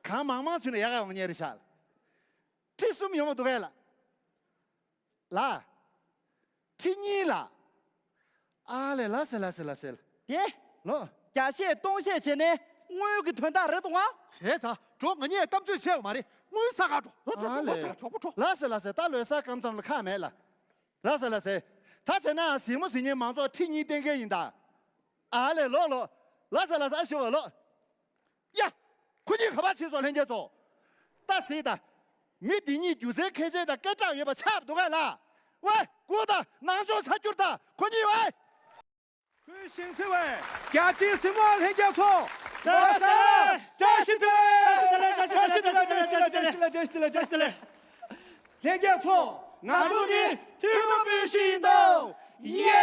གང་མང་མང་བྱུང་ན་ཡག་ག་འོང་ཉེ་རེ་ཤག་ཁྲི་གསུམ་ཡོང་བ་འདུག་གས་ལ། ལ། ཁྲི་གཉིས་ལ། ཨ་ལེ་ལ་སེ་ལ་སེ་ལ་སེ་ལ། དེ། ལོ། རྒྱ་བཤད་སྟོང་བཤད་བྱས་ནས་དངུལ་གྱི་དོན་དག་རེད་འདུག་ཨ། བྱས་ཙང་འགྲོ། ང་གཉིས་གཏམ་བརྗོད་བྱས་ཡོད་མ་རེད། དངུལ་ཟ་ག་འགྲོ། འགྲོ་འགྲོ། ཨ་ལེ། འགྲོ་གྲོགས་པོ་འགྲོ། ལ་སེ་ལ་སེ་ད་ལོས་ས་སྐམ་ཙམ་ལ་ཁག་མེད་ལ། ལ་སེ་ལ་སེ། ད་བྱས་ན་གཟིགས་མོ་གཟིགས་མཁན་མང་ཚོགས་ཁྲི་གཉིས་བསྟན་མཁན་ཡིན་ད། ཨ་ལེ་ལོ་ལོ། ལ་སེ་ལ་སེ་ཨ་ཞུ་བ་ལོ། ཡ། ཁོ་གཉིས་ག་པར་ཕྱིན་སོང་ལྷན་རྒྱས་ཚོ། ད་གཟིགས་དང་། མི་འདི་གཉིས་རྒྱུ་མཚན་ཁེར་ཆད་དང་སྐད་གྲགས་ཡོད་པ་ཆགས་འདུག་གས་ལ། ཝེ། སྒུག་དང་། ནང་ཆོག་ཚར་གྱུར་དང་ཁོ་གཉིས་ཝེ། ཁོས་ཞིང་ཚེ་བས་རྒྱ་ཆེའི་སྲིད་དབང་ལྷན་རྒྱས་ཚོ། ལགས་སོ། བཀྲ་ཤིས་བདེ་ལེགས། བཀྲ་ཤིས་བདེ་ལེགས། བཀྲ་ཤིས་བདེ་ལེགས། བཀྲ་ཤིས་བདེ་ལེགས། བཀྲ་ཤིས་བདེ་ལེགས། བཀྲ་ཤིས་བདེ་ལེགས། ལྷན་རྒྱས་ཚོ། ང་ཚོ་ནི་ཐུ་བོ་སྤུན་བཞི་ཡིན་དོ། ཡེ།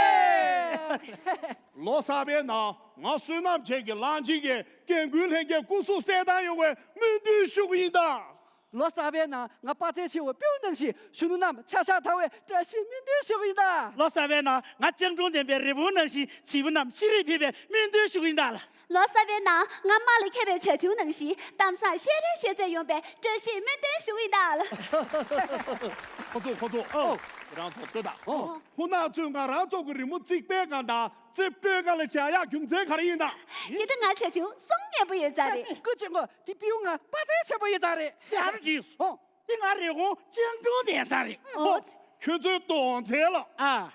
ལོ་གསར་པའི་ནང་ང་བསོད་ནམས་ཆེན་གྱི་གླང་ཆེན་གྱི་རྒན་རྒོན་ལྷན་རྒྱས་སྐུ་གཟུགས་གསལ་ཐང་ཡོང་བའི་སྨོན་འདུན་ཞུ་གི་ཡིན་ད། ལོ་གསར་པའི་ནང་ང་དཔའ་རྩལ་ཆེ་བའི་སྤྲེའུ་ནང་བཞིན་གཞོན་ནུ་རྣམས་ཆ་ཤས་དར་བའི་བཀྲ་ཤིས་སྨོན་འདུན་ཞུ་གི་ཡིན་ད། ལོ་གསར་པའི་ནང་ང་སྤྱང་གྲུང་ལྡན་པའི་རི་བོང་ནང་བཞིན་བྱིས་པ་རྣམས་ཤེས་རིག་འཕེལ་བའི་སྨོན་འདུན་ཞུ་གི་ཡིན་ད། ལོ་གསར་པའི་ནང་ང་དམག་ལ་མཁས་པའི་བྱ་ཁྱུང་ནང་བཞིན་གཏམ་བཟང་བཤད་རེས་བཤད་ཚད་ཡོང་བའི་བཀྲ་ཤིས་སྨོན་འདུན་ཞུ་གི་ཡིན་ད། ཁོ་ཚོ་ཁོ་ཚོ། ཨོ། ཁྱེད་རང་ཚོ་ལྟོས་དང་། ཨོ། ཁོ་ན་ཚོས་ང་རང་ཚོ་གི་རི་མོ་རྩིག་པའི་སྒང་དང་རྩིབ་སྤྲོས་སྒང་ལ་བྱ་ཡག་རྒྱུ་མཚན་ག་རེ་ཡིན་ད། འདི་འདྲ་ང་བྱ་ཁྱུང་གསུང་སྙན་པོ་ཡོད་ཙང་རེད། སྐུ་མཁྱེན་གོ། འདི་སྤྲེའུ་ང་དཔའ་རྩལ་ཆེན་པོ་ཡོད་ཙང་རེད། ཡར་རིས། ཨོ། འདི་ང་རི་བོང་སྤྱང་གྲུང་ལྡན་ཙང་རེད། ཨོ། ཁྱོད་ཚོའི་གདོང་ཚད་ལ། ཨ།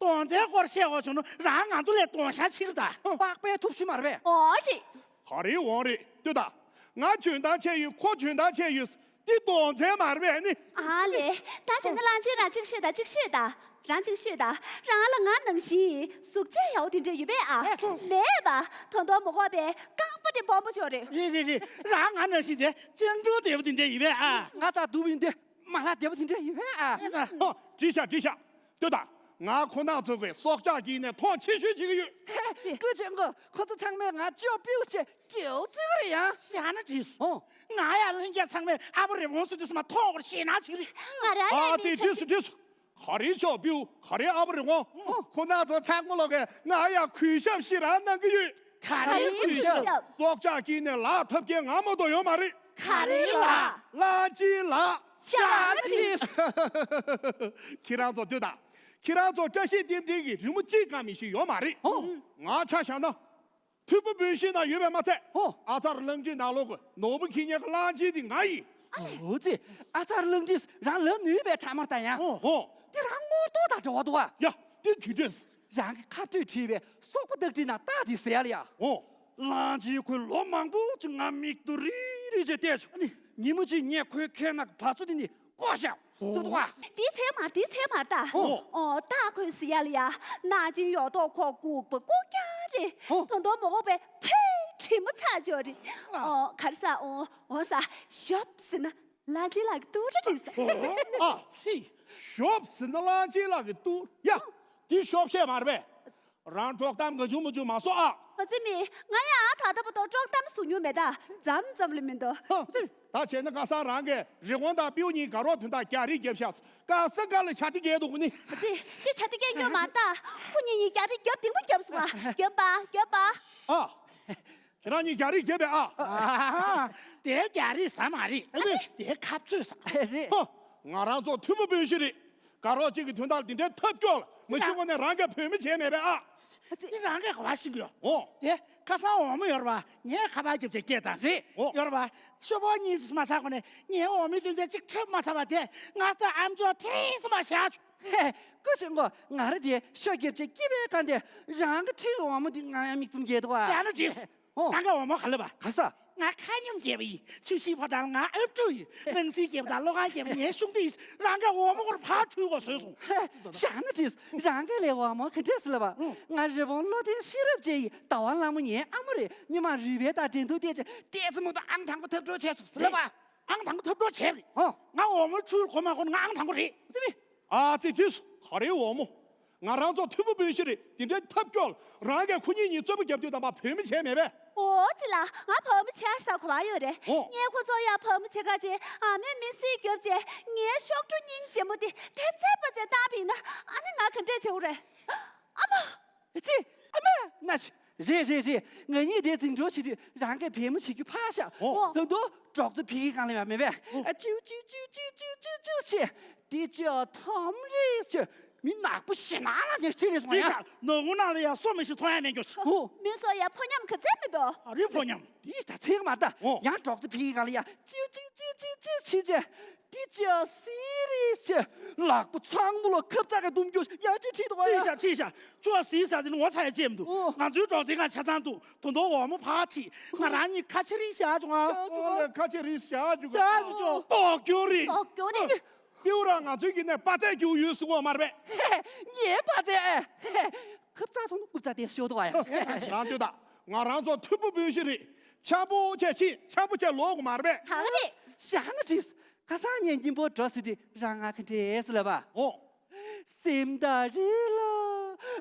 གདོང་ཚད་སྐོར་བཤད་དགོས་བྱུང་ན་རང་ང་ཚོ་ལས་གདོང་ཤ་ཆེ་གི་ད། པགས་པའི་ཐུབ་ཤུ་མ་རེད་པས། ཨོ་ཞེས། ག་རེའི་དབང་རེད་ལྟོས་དང་། ང་འཇོན་ཐང་ཆེ་ཡོད། ཁོ་འཇོན་ཐང་ཆེ་ཡོད། འདི་གདོང་ཚད་མ་རེད་པས་ནི། ཨ་ལེ། ད་བྱས་ན་གླང་ཆེན་རང་གཅིག་ཤོད་དང་གཅིག་ཤོད་དང་། རང་གཅིག་ཤོད་དང་། རང་ལ་ང་ནང་བཞིན་གཟུགས་བྱད་ཡག་པོ་དེ་འདྲ་ཡོད་པས་ཨ། མེད་པ། དོན་དག་མ་གོ་བའི་རྐང་པ་དེ་སྦོམ་པོ་ཅོག་རེད། རེད་རེད་རེད། རང་ང་ནང་བཞིན་དེ་སྤྱང་གྲུང་བདེ་པོ་དེ་འདྲ་ཡོད་པས་ཨ། ང་དང་སྡུག་པོ་ཡིན་དེ་མ་ལྷག་བདེ་པོ་དེ་འདྲ་ཡོད་པས་ཨ། ཨེ་ཙི། ཧོ། འགྲིག་ཤག་འགྲིག་ཤག་ལྟོས་དང་། ང་ཁོ་ན་ཚོ་གི་སྲོག་ཆགས་ཀྱི་ནས་མཐོང་ཆེ་ཤོས་བྱེད་ཀྱི་ཡོད། སྐུ་མཁྱེན་གོ། ཁོ་ཚོ་ཚང་མས་ང་ཅོ་པིའུ་ཆེ་རྒྱལ་བཙུགས་རེད་ཡ། ཞག་ན་བྲིས་སོང་། ང་ཡང་ལྷན་རྒྱས་ཚང་མས་ཨ་བ་རི་བོང་ཟེར་དུས་སུ་མ་མཐོང་བར་ཞེད་སྣང་བྱེད་ཀྱི་རེད། ང་རང་ཡང་ཨ་ཙི་བྲིས་སོང་བྲིས་སོང་། ག་རེ་ཅོ་པིའུ་ག་རེ་ཨ་བ་རི་བོང་། ཁོ་ན་ཚོ་ཚང་མ་ལོག་གི་ང་ཡང་གུས་ཞབས་ཤིག་རང་གནང་གི་ཡོད། ག་རེ་གུས་ཞབས། སྲོག་ཆགས་ཀྱི་ནས་ལག་ཐབས་ཀྱི་ང་མ་གཏོགས་ཡོད་མ་རེད། ག་རེ་ལགས། གླང་ཆེན་ལགས། ཞག་ན་བྲིས། ཁྱེད་རང་ཚོ་ལྟོས་དང་། ཁྱེད་རང་ཚོ་བཀྲ་ཤིས་རྟེན་འབྲེལ་གྱི་རི་མོ་གཅིག་གང་མི་ཤེས་ཡོད་མ་རེད། ཨོ། ང་ཆ་བཞག་ན། ཐུ་བོ་སྤུན་བཞི་ནང་ཡོད་པས་མ་ཚད། ཨོ། ཨ་ཚར་གླང་ཆེན་ནང་ལོགས་ཀྱི་ནོར་བུ་འཁྱེར་མཁན་གྱི་གླང་ཆེན་དེ་ང་ཡིན། ཨོ་ཙི། ཨ་ཚར་གླང་ཆེན་རང་ལབ་ནུས་པའི་ཁྲག་དམར་ལྟ་ཡང་། ཨོ། དེ་རང་ངོ་ཏོག་དང་འདྲ་བ་འདུག་ཨ། ཡ། དེ་གི་འདྲས། རང་གི་ཁ་ཐུག་བྲིས་པའི་སོག་པོ་རྟགས་བྲིས་ནང་རྟགས་དེ་ཟེར་ཡ་ལ་ཡ། ཨོ། གླང་ཆེན་ཁོས་ལོ་མང་པོ་ཅིག་ང་མིག་ཏོ་རིལ་རིལ་བྱས་བལྟས་བྱུང་། ཨ་ནི། ཉིན་མོ་གཅིག་ངས་ཁོའི་ཁའི་ནང་གི་བ་ཚོ་དེ་ནི་བཀོག་བཞག་ཟེར་འདུག་ག། དེ་ཚད་མར་དེ་ཚད་མར་ད། ཨོ། ཨོ་ད་ཁོས་ཟེར་ཡ་ལ་ཡ། ནག་ཅིང་ཡོག་ཐོག་ཁོག་ལྐུགས་པ་ལྐུགས་རྐྱང་རེད། ཨོ། དོན་དོན་མ་གོ་བའི་ཕའི་དྲི་མ་ཚ་ཅོ་རེད། ཨོ་ག་རེ་ཟ། ཨོ་ཨོ་ཟ། ཞོབ་ཟེར་ན་གླང་ཆེན་ལགས་ཀྱི་ཏུ་ར་རེད་ཟ། ཨོ། ཨ་ཕི། ཞོབ་ཟེར་ན་གླང་ཆེན་ལགས་ཀྱི་ཏུ། ཡ། འདི་ཞོབ་བཤད་མ་རེད་པས། རང་དཀྲོག་གཏམ་གང་བྱུང་མང་བྱུང་མ་གསོག་ཨ། ཨ་ཙི་མི། ང་ཡང་ད་ལྟ་བར་དུ་དཀྲོག་གཏམ་གསུང་མྱོང་མེད་ད། མཚམས་མཚམས་ལ་མི་འདུག་ཨ་ཙི། ད་བྱས་ན་ཁ་སང་རང་གིས་རི་བོང་དང་སྤྲེའུ་གཉིས་དགའ་རོགས་དོན་དག་རྒྱག་རེས་བརྒྱབ་ཤག་ཁ་སང་ག་ལ་བྱ་དེ་རྒྱག་འདུག་གོ་ནི། ཨ་ཙི། ཁྱེད་བྱ་དེ་རྒྱག་རྒྱུ་མ་རེད་ད། ཁོ་གཉིས་གཉིས་རྒྱག་རེས་རྒྱབ་གཏིང་མོ་བརྒྱབ་སོང་ཨ། རྒྱབ་པ་རྒྱབ་པ། ཨ། ཁྱེད་རང་གཉིས་རྒྱག་རེས་བརྒྱབ་པས་ཨ། ཨ་ཧ། དེ་རྒྱག་རེས་ཟ་མ་རེད། ཨ་ནི། དེ་ཁ་རྩོད་ཟ། རེད། ཧོ། ང་རང་ཚོ་ཐུ་བོ་སྤུན་བཞི་རེད། དགའ་རོགས་གཅིག་གི་དོན་དག་འདི་འདྲའི་ཐབས་སྐྱོ་ལ་མ་ཤི་གོ་ནས་རང་གིས་བོད་མི་བྱས་མེད་པས་ཨ། དེ་རང་གིས་ག་པར་ཤི་གི་ཡོད། ཨོ། དེ་ཁ་སང་འོག་མོ་ཡོད་རེད་པ། ངས་ཁ་པར་རྒྱབ་བྱས་སྐད་བཏང་། རེད། ཨོ། ཡོད་རེད་པ། ཤོ་ཕོར་གཉིས་མ་ཚར་གོང་ནས་ངའི་འོག་མོའི་དོན་ཚན་གཅིག་འཁྲབ་མ་ཚར་བ་དེ་ང་ས་ཨམ་ཅོག་ཐེངས་སུ་མ་བཞག་བྱུང་། ཧེ། སྐུ་མཁྱེན་གོ། ང་རང་དེ་ཤོ་རྒྱབ་བྱས་སྐྱིད་པའི་སྒང་དེ་རང་གི་ཁྲིའི་འོག་མོ་འདི་ང་ཡང་མིག་བཙུམ་བརྒྱབ་འདུག་པ། ཡང་ན་འགྲིག་ཨོ། རང་གི་འོག་མོ་ག་ལ་བ། ག་ས། ང་ཁ་སྙོམས་རྒྱས་པ་ཡིན། ཆུ་བཞི་ཕོ་བྲང་ང་ཨབ་ཕྲུག་ཡིན། ནང་སྲིད་རྒྱས་པ་དང་བློ་ཁང་རྒྱས་པ་ངའི་གཞུང་འདི་ཡིན། རང་གི་འོག་མོ་སྐོར་ཕར་འཁྲུལ་དགོས་བཟོས་སོང་། ཧེ། བཞག་ན་འགྲིག་རང་གི་ལས་འོག་མོ་ག་འདྲས་སུ་ལབ་པ། ང་རི་བོང་བློ་ལྡན་ཤེས་རབ་ཅན་ཡིན། ཟླ་བ་ལྷ་མོ་ངའི་ཨ་མ་རེད། སྔོན་མ་རུས་སྦལ་དང་འགྲན་བསྡུར་བལྟས་བྱས་ཏོག་ཙམ་མ་གཏོགས་ཨང་དང་པོ་ཐོབ་འགྲོ་བྱས་སོང་ཟེར་ལབ་པ། ཨང་དང་པོ་ཐོབ་འགྲོ་བྱས་པ་རེད། ཨོ། ང་འོག་མོ་འཁྲུལ་གོ་མ་གོ་ན་ང་ཨང་དང་པོ་རེད། ཨ་ཙི་མི། ཨ་ཙི་འགྲིག་སོང་། ག་རེའི་འོག་མོ། ང་རང་ཚོ་མཐུན་པོ་སྤུན་བཞི་རེད། དེ་འདྲའི་ཐབས་སྐྱོ་ལ་རང་གིས་ཁོ་གཉིས་གཉིས་རྩོད་པ་རྒྱབ་དུས་དམ་པ་བོད་མི་བྱས་མེད་པས། ཨོ་ཙི་ལ། ང་བོད་མི་བྱས་ཤག་གོ་བ་ཡོད་རེད། ཨོ། ངས་ཁོ་ཚོ་ཡ་བོད་མི་བྱེད་ག་ཅེ་ཨ་མའི་མི་སེར་རྒྱབ་ཅེ་ངའི་གཤོག་སྒྲོ་སྙིང་རྗེ་མོ་དེ་དེ་ཚད་པ་ཅེ་བཏང་བ་ཡིན་ན་ཨ་ནི་ང་ག་འདྲས་བྱེད་དགོས་རེད། ཨ་མ། ཙི། ཨ་མ། ན་ཆི། རེད་རེད་རེད། ང་གཉིས་དེ་འཛིང་གྲོགས་བྱེད་དུས་རང་གིས་བེམ་ཞིག་རྒྱུ་ཕར་བཞག་ཨོ། ད་དུང་སྒྲོག་ཙེ་ཕི་གི་སྒང་ལ་ཡོད་མེད་པས། ཨོ། ཨ་ཅིའུ་ཅིའུ་ཅིའུ་ཅིའུ་ཅིའུ་ཅིའུ་ཅིའུ་བྱེད། དེ་ཅི་ཐམ་རེད་ཅེ། མི་ནག་པོ་ཞེ་ནང་ལ་ནས་ཁྲིད་རེད་སོང་ཡ། ཨོ། ནག་ཁུང་ནང་ལ་ཡ་སོ་མི་ཞིག་མཐོང་ཡ་མེད་འགྱོ་ཆ། ཨོ། མི་སོ་ཡ་ཕོ་ཉམས་ག་ཚད་མི་འདུག་ཨ་རི་ཕོ་ཉམས། དེ་ད་ཚེག་མ་ད། ཨོ། ཡང་སྒྲོག་ཙེ་ཕི་གི་སྒང་ལ་ཡ་ཅིའུ་ཅིའུ་ཅིའུ་ཅིའུ་ཅིའུ་བྱེད་ཅེ། དེ་ཅི་སི་རི་ཡས་ཅེ། ལག་པ་ཚང་མ་ལ་ཁབ་ཙག་གི་སྡུམ་རྒྱུ་ཡང་ཅི་ཁྲིད་འདུག་ཡ། ཁྲིད་ཤག་ཁྲིད་ཤག་ཅོ་སི་ས་དེ་ནི་ངོ་ཚ་ཡ་ཅེ་མི་འདུག་ཨོ། ང་ཚོའི་སྒྲོག་ཙེ་ཁང་ཆ་ཚང་འདུག་ད་དུང་འོག་མ་ཕར་ཁྲིད། ང་རང་གཉིས་ཁ་ཆེ་རིང་བཞག་བྱུང་ཨ། ཨོ་ལེ་ཁ་ཆེ་རིང་བཞག་བྱུང་། བཞག་བྱུང་། ལྟོགས་རྒྱུ་རེད། ལྟོགས་རྒྱུ་རེད། པིའུ་རང་ང་ཚོའི་གི་ནས་པ་ཙེ་རྒྱུག་ཡོད་ཟེར་གོ་མ་རེད་པས། ངའི་པ་ཙེ། ཁབ་ཙག་ཚོང་ནི་རྐུབ་ཙག་དེ་ཤོད་དོ་ཨ་ཡ། རང་ལྟོས་དང་། ང་རང་ཚོ་མཐུན་པོ་སྤུན་བཞི་རེད། འཆམ་པོ་བྱས་ཕྱིན་འཆམ་པོ་བྱས་ལོག་གོ་མ་རེད་པས། གང་རེད། བཞག་ན་འགྲིག་ཁ་སང་ངས་སྙིང་པོ་འགྲོ་ཟེར་དུས་རང་ང་ག་འདྲས་ཟེར་ལབ་པ། ཨོ། སེམས་ཐག་རིང་ལ་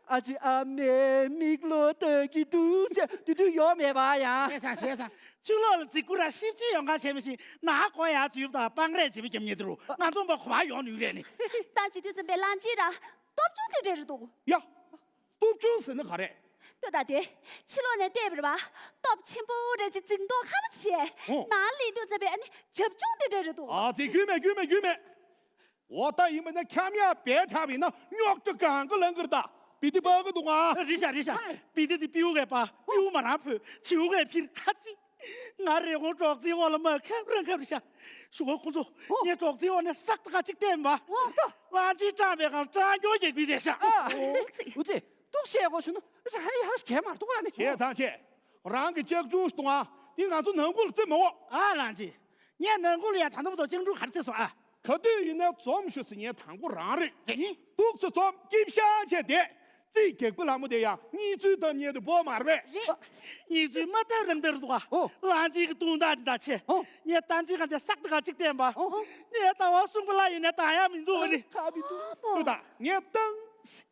ཨ་ཅེ་ཨ་མའི་མིག་ལོ་ལྟ་གི་འདུག་ཅེས་དུས་དུས་ཡོང་མེད་པ་ཡ། བྱས་ཙང་བྱས་ཙང་། ཕྱི་ལོགས་ལ་རྫིག་པོ་ར་ཤིབ་ཅིག་ཡོང་ག་བྱས་མི་ཤིང་ནག་གོ་ཡ་འཛུལ་དང་སྤང་རས་བྱེད་པ་རྒྱབ་ཉེ་དུ་རུ་ང་ཚོ་མ་གོ་བ་ཡོང་ནུས་རེད་ནི། ད་བྱེད་དུས་ཙམ་པའི་གླང་ཆེན་ར་སྟོབས་ཆུང་དེ་འདྲ་རེད་འདུག་ཡ། སྟོབས་ཆུང་ཟེར་ན་ག་རེ། ལྟོས་དང་དེ། ཕྱི་ལོགས་ནས་བལྟས་པ་རེད་པ། སྟོབས་ཆེན་པོ་རེད་ཅེས་འཛིང་དོགས་ཁ་པོ་བྱས། ཨོ། ནང་སླེབས་དུས་ཙམ་པའི་ཨ་ནི་བྱབ་ཆུང་དེ་འདྲ་རེད་འདུག་ཨ་ཙི་རྒྱུས་མེད་རྒྱུས་མེད་རྒྱུས་མེད། འོ་ད་ཡིན་པ་ན་འཁྱམ་ཡག་བས་འཁྲབ་ཡིན་ན་རྙོག་དྲ་གང་ག་ལང་གི་རེད་ད། བི་ཏི་པ་གི་འདུག་ཨ། རེད་ཤག་རེད་ཤག་བི་ཏི་དེ་པིའུ་གས་པ་པིའུ་མ་རང་ཕོད་བྱིའུ་གས་ཕིར་ཁ་ཅིག་ང་རི་བོང་སྒྲོག་ཙེའི་འོག་ལ་མ་ཁབ་རང་ཁབ་རེད་ཤག་ཞུ་གོ་ཁོང་ཚོ། ངས་སྒྲོག་ཙེའི་འོག་ནས་སག་ཏག་ཅིག་བསྟན་པ། ལ་ཅིག་སྐྲངས་པའི་ཁར་སྐྲངས་སྐྱོ་རྒྱག་པའི་བསྡད་ཤག་ཨ། འུ་ཚེ་འདུག་བཤད་དགོས་བྱུང་ན་ར་ཧ་ཡ་ཧ་ཁྱད་མ་གཏོགས་ཨ་ནི། བྱས་ཙང་བྱས། རང་གི་ལྕགས་ཀྲུང་གཏོང་ཨ། འདི་ང་ཚོ་ནང་ཁུལ་ལ་རྩེ་མ་འོག་ཨ་ལང་ཅི། ངས་ནང་ཁུལ་ལ་ཡ་ད་ནུབ་དོ་ལྕགས་ཀྲུང་གར་རྩེ་སོང་ཨ། ག་དུས་ཡིན་ནའི་འཛོམས་ཤོག་ཟེར་ངས་དང་པོ་རང་རེད། རེད། འདུག་སེ་འཛོམས་སྐྱིབ་ཤག་བྱས་བསྡད། རྩིས་རྒྱག་པ་ལྷ་མོ་དེ་ཡང་གཉིས་ཚུལ་གཏམ་ཉེ་དུ་པོ་མ་རེད་པས། རེད། གཉིས་ཚུལ་མ་ཐག་རང་ལྟར་འདུག་ཨ། ཨོ། ལང་ཅིག་གི་ལྟུང་བཏང་འདི་དག་ཆེ། ཨོ། ངས་བསྟན་འཛིན་གང་དེ་སག་ཏག་ཅིག་བསྟན་པ། ཨོ། ངས་ལྟ་བ་གསུངས་པ་ལ་ཡོད་ནས་ད་ཡང་མི་འདུག་བ་ནི། ཁ་མི་འདུག་ཨོ། ད་ངས་བཏང་།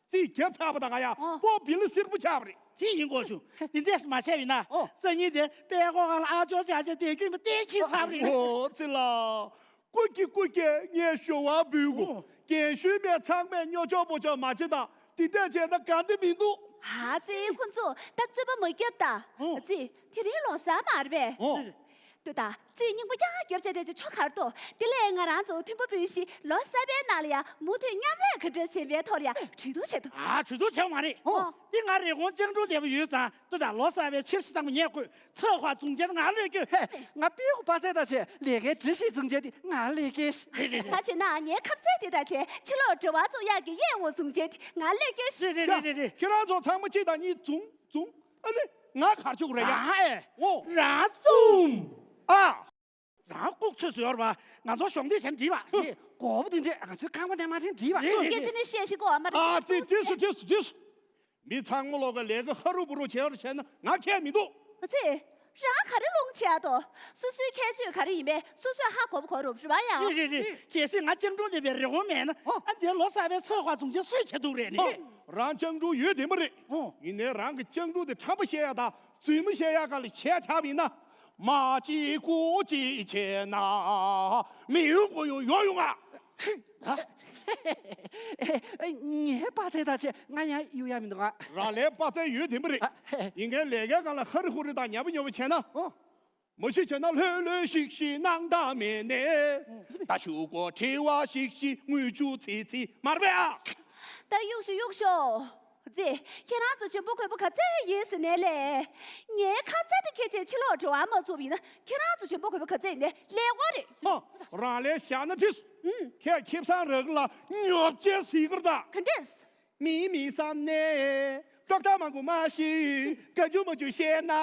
རྩིས་རྒྱབ་ཚར་བ་དང་ང་ཡང་ཨོ། སྤོ་བི་ལི་སེར་པོ་ཆགས་པ་རེད། དེ་ཡིན་དགོས་བྱུང་། འདི་འདྲས་མ་བྱས་པ་ཡིན་ན། ཨོ། སང་ཉིན་དེ་དཔལ་སྒོ་ཁང་ལ་ཨ་ཅོ་ཅག་ཅག་དེ་རྒྱུན་པ་བསྟན་ཁྱིམ་ཚར་བ་རེད། ཨོ་ཙི་ལ། སྐུ་སྐྱེ་སྐུ་སྐྱེ་ངས་ཞུ་བ་འབུལ་གོ་ཨོ། རྒན་གཞོན་མས་ཚང་མས་སྨྱོ་ཆོག་པོ་ཆོག་མ་བྱེད་དང་དེ་འདྲས་བྱས་ན་ག་འདི་མི་འདུག་ཨ་ཙི་ཁོ་ཚོ་ད་རྩོད་པ་མ་རྒྱབ་ད། ཨོ། ཨ་ཙི་དེ་རིང་ལོ་གསར་མ་རེད་པས། ཨོ། ལྟོས་དང་རྩིས་རྙིང་པ་རྐྱང་རྒྱབ་བྱས་བསྡད་ཅེ་ཆོ་གར་ཏོ། དེ་ལས་ང་རང་ཚོ་མཐུན་པོ་སྤུན་བཞི་ལོ་གསར་པའི་ནང་ལ་ཡ་མུ་མཐུད་མཉམ་ལས་ག་འདྲ་བྱེད་པའི་ཐོག་ལ་ཡ་གྲོས་བསྡུར་བྱེད་དོ། ཨ་གྲོས་བསྡུར་བྱེད་མ་རེད། ཨོ། འདི་ང་རི་བོང་ལྕགས་ཀྲུང་ལྟ་བུ་ཡོད་ཙང་ལྟོས་དང་ལོ་གསར་པའི་ཕྱིར་ཤི་ཚང་མ་ངས་བཀོད། ཚགས་པར་བཟུང་བྱས་ང་ལོས་སྐྱོན། ཧེ། ང་པིའུ་པ་ཚེ་ད་ཆེ་ལས་ཀའི་སྒྲིག་གཞི་བཟུང་བྱས་དེ་ང་ལས་ཀའི། རེད་རེད་རེད། ད་བྱས་ན་ངའི་ཁ་ཟས་དེ་ད་ཆེ་ཕྱི་ལོགས་འགྲོ་བ་ཚོ་ཡག་གི་ཡས་འོ་བཟུང་བྱས་དེ་ང་ལས་ཀའི། རེད་རེད་རེད་རེད། ཁྱེད་རང་ཚོ་ཚང་མ་གཅིག་དང་གཉིས་བཟུང་བཟུང་། ཨ་ནི་ང་གར་ཆུག་རེད་ཡ། ཨ་ཨེ། ཨོ། རང་བཙུམ། ཨ། རང་ལྐུགས་ཚོད་བཟོས་ཡོད་རེད་པ། ང་ཚོ་གཞོགས་འདེགས་བྱས་ན་འགྲིག་པ། ཨེ། མགོ་བོ་དེ་འདྲས་ང་ཚོའི་རྐང་པ་དེ་མ་དེ་འགྲིག་པ། རེད་རེད་སྐད་ཆ་རེད། ནི་བཤད་ཤེས་གོ་བ་མ་རེད། ཨ་ཙི་དུས་སུ་དུས་སུ་དུས་སུ། མི་ཚང་མ་ལོག་གི་ལས་ཀ་ཧ་རུ་བུ་རུ་བྱས་པར་བྱས་ན་ང་ཁྱད་མི་འདུག་ཨ་ཙི། རང་ག་རེ་ལོང་བྱེད་ཨ་དོ། སོ་སོའི་ཁྱད་ཆོས་ག་རེ་ཡིན་པས་སོ་སོས་ཧ་གོ་བ་གོ་རུ་རེད་པ་ཡ། རེད་རེད་རེད། གལ་སྲིད་ང་ལྕགས་ཀྲུང་ལས་པའི་རི་བོང་མེད་ན། ཨོ། ཨ་ཙི་ལོ་གསར་པའི་ཚགས་པར་བཟུང་བྱས་སུས་བྱེད་ཐུབ་རེད་ནི། ཨོ། རང་ལྕགས་ཀྲུང་ཡོད་དེ་མ་རེད། ཨོ། ཡིན་ནའི་རང་གི་ལྕགས་ཀྲུང་དེ་ཁྲམ་པ་བཤད་ཡ་དང་རྫུན་མ་བཤད་ཡ་སྒང་ལ་ཞེ་དྲག་པ་ཡིན་ན། མ་གཅིག་དགུ་གཅིག་བྱས་ན་མི་ཡོང་གོ་ཡོང་ཡོང་ཡོང་ཨ། ངའི་པ་ཚེ་ད་ཆེ་ང་ཡང་གཡུག་ཡ་མི་འདུག་ཨ། རང་ལས་པ་ཚེ་ཡོད་དེ་མ་རེད། ཨ་ཧེ། ཡིན་མཁན་ལས་ཀའི་སྒང་ལ་ཧ་རི་ཧུ་རི་དང་ཉབ་ཉོབ་བྱས་ན། ཨོ། མ་གཞི་བྱས་ན་ལྷོད་ལྷོད་ཤིག་ཤིག་སྣང་དག་མེད་ནས། ད་ཆུ་སྒོ་བྲི་བ་ཤིག་ཤིག་རྔུལ་ཆུ་ཚིལ་ཚིལ་མར་པས་ཨ། ད་གཡུག་ཤོག་གཡུག་ཤོག་ཙི། ཁྱེད་རང་ཚོ་ཆེན་པོ་གོན་པོ་ག་ཚད་ཡིན་ཟེར་ནས་ལས། ངའི་ཁ་ཚད་དེ་ཁྱེད་ཚོས་ཕྱི་ལོགས་འགྲོ་བ་མ་ཚུགས་པ་ཡིན་ན་ཁྱེད་རང་ཚོ་ཆེན་པོ་གོན་པོ་ག་ཚད་ཡིན་ནས་ལས་དགོས་རེད། ཧོ། རང་ལས་བཞག་ན་འགྲིག་ཨུམ། ཁྱེད་ཁེ་བཟང་རག་ལ་ཉོབ་ཅེས་ཟིག་གར་ད། ག་འདྲས། མིའི་མི་བསམ་ནས། ཀྲོག་ཀྲ་མང་པོ་མ་ཤི། ག་འཇུ་མ་འཇུ་བཤད་ན།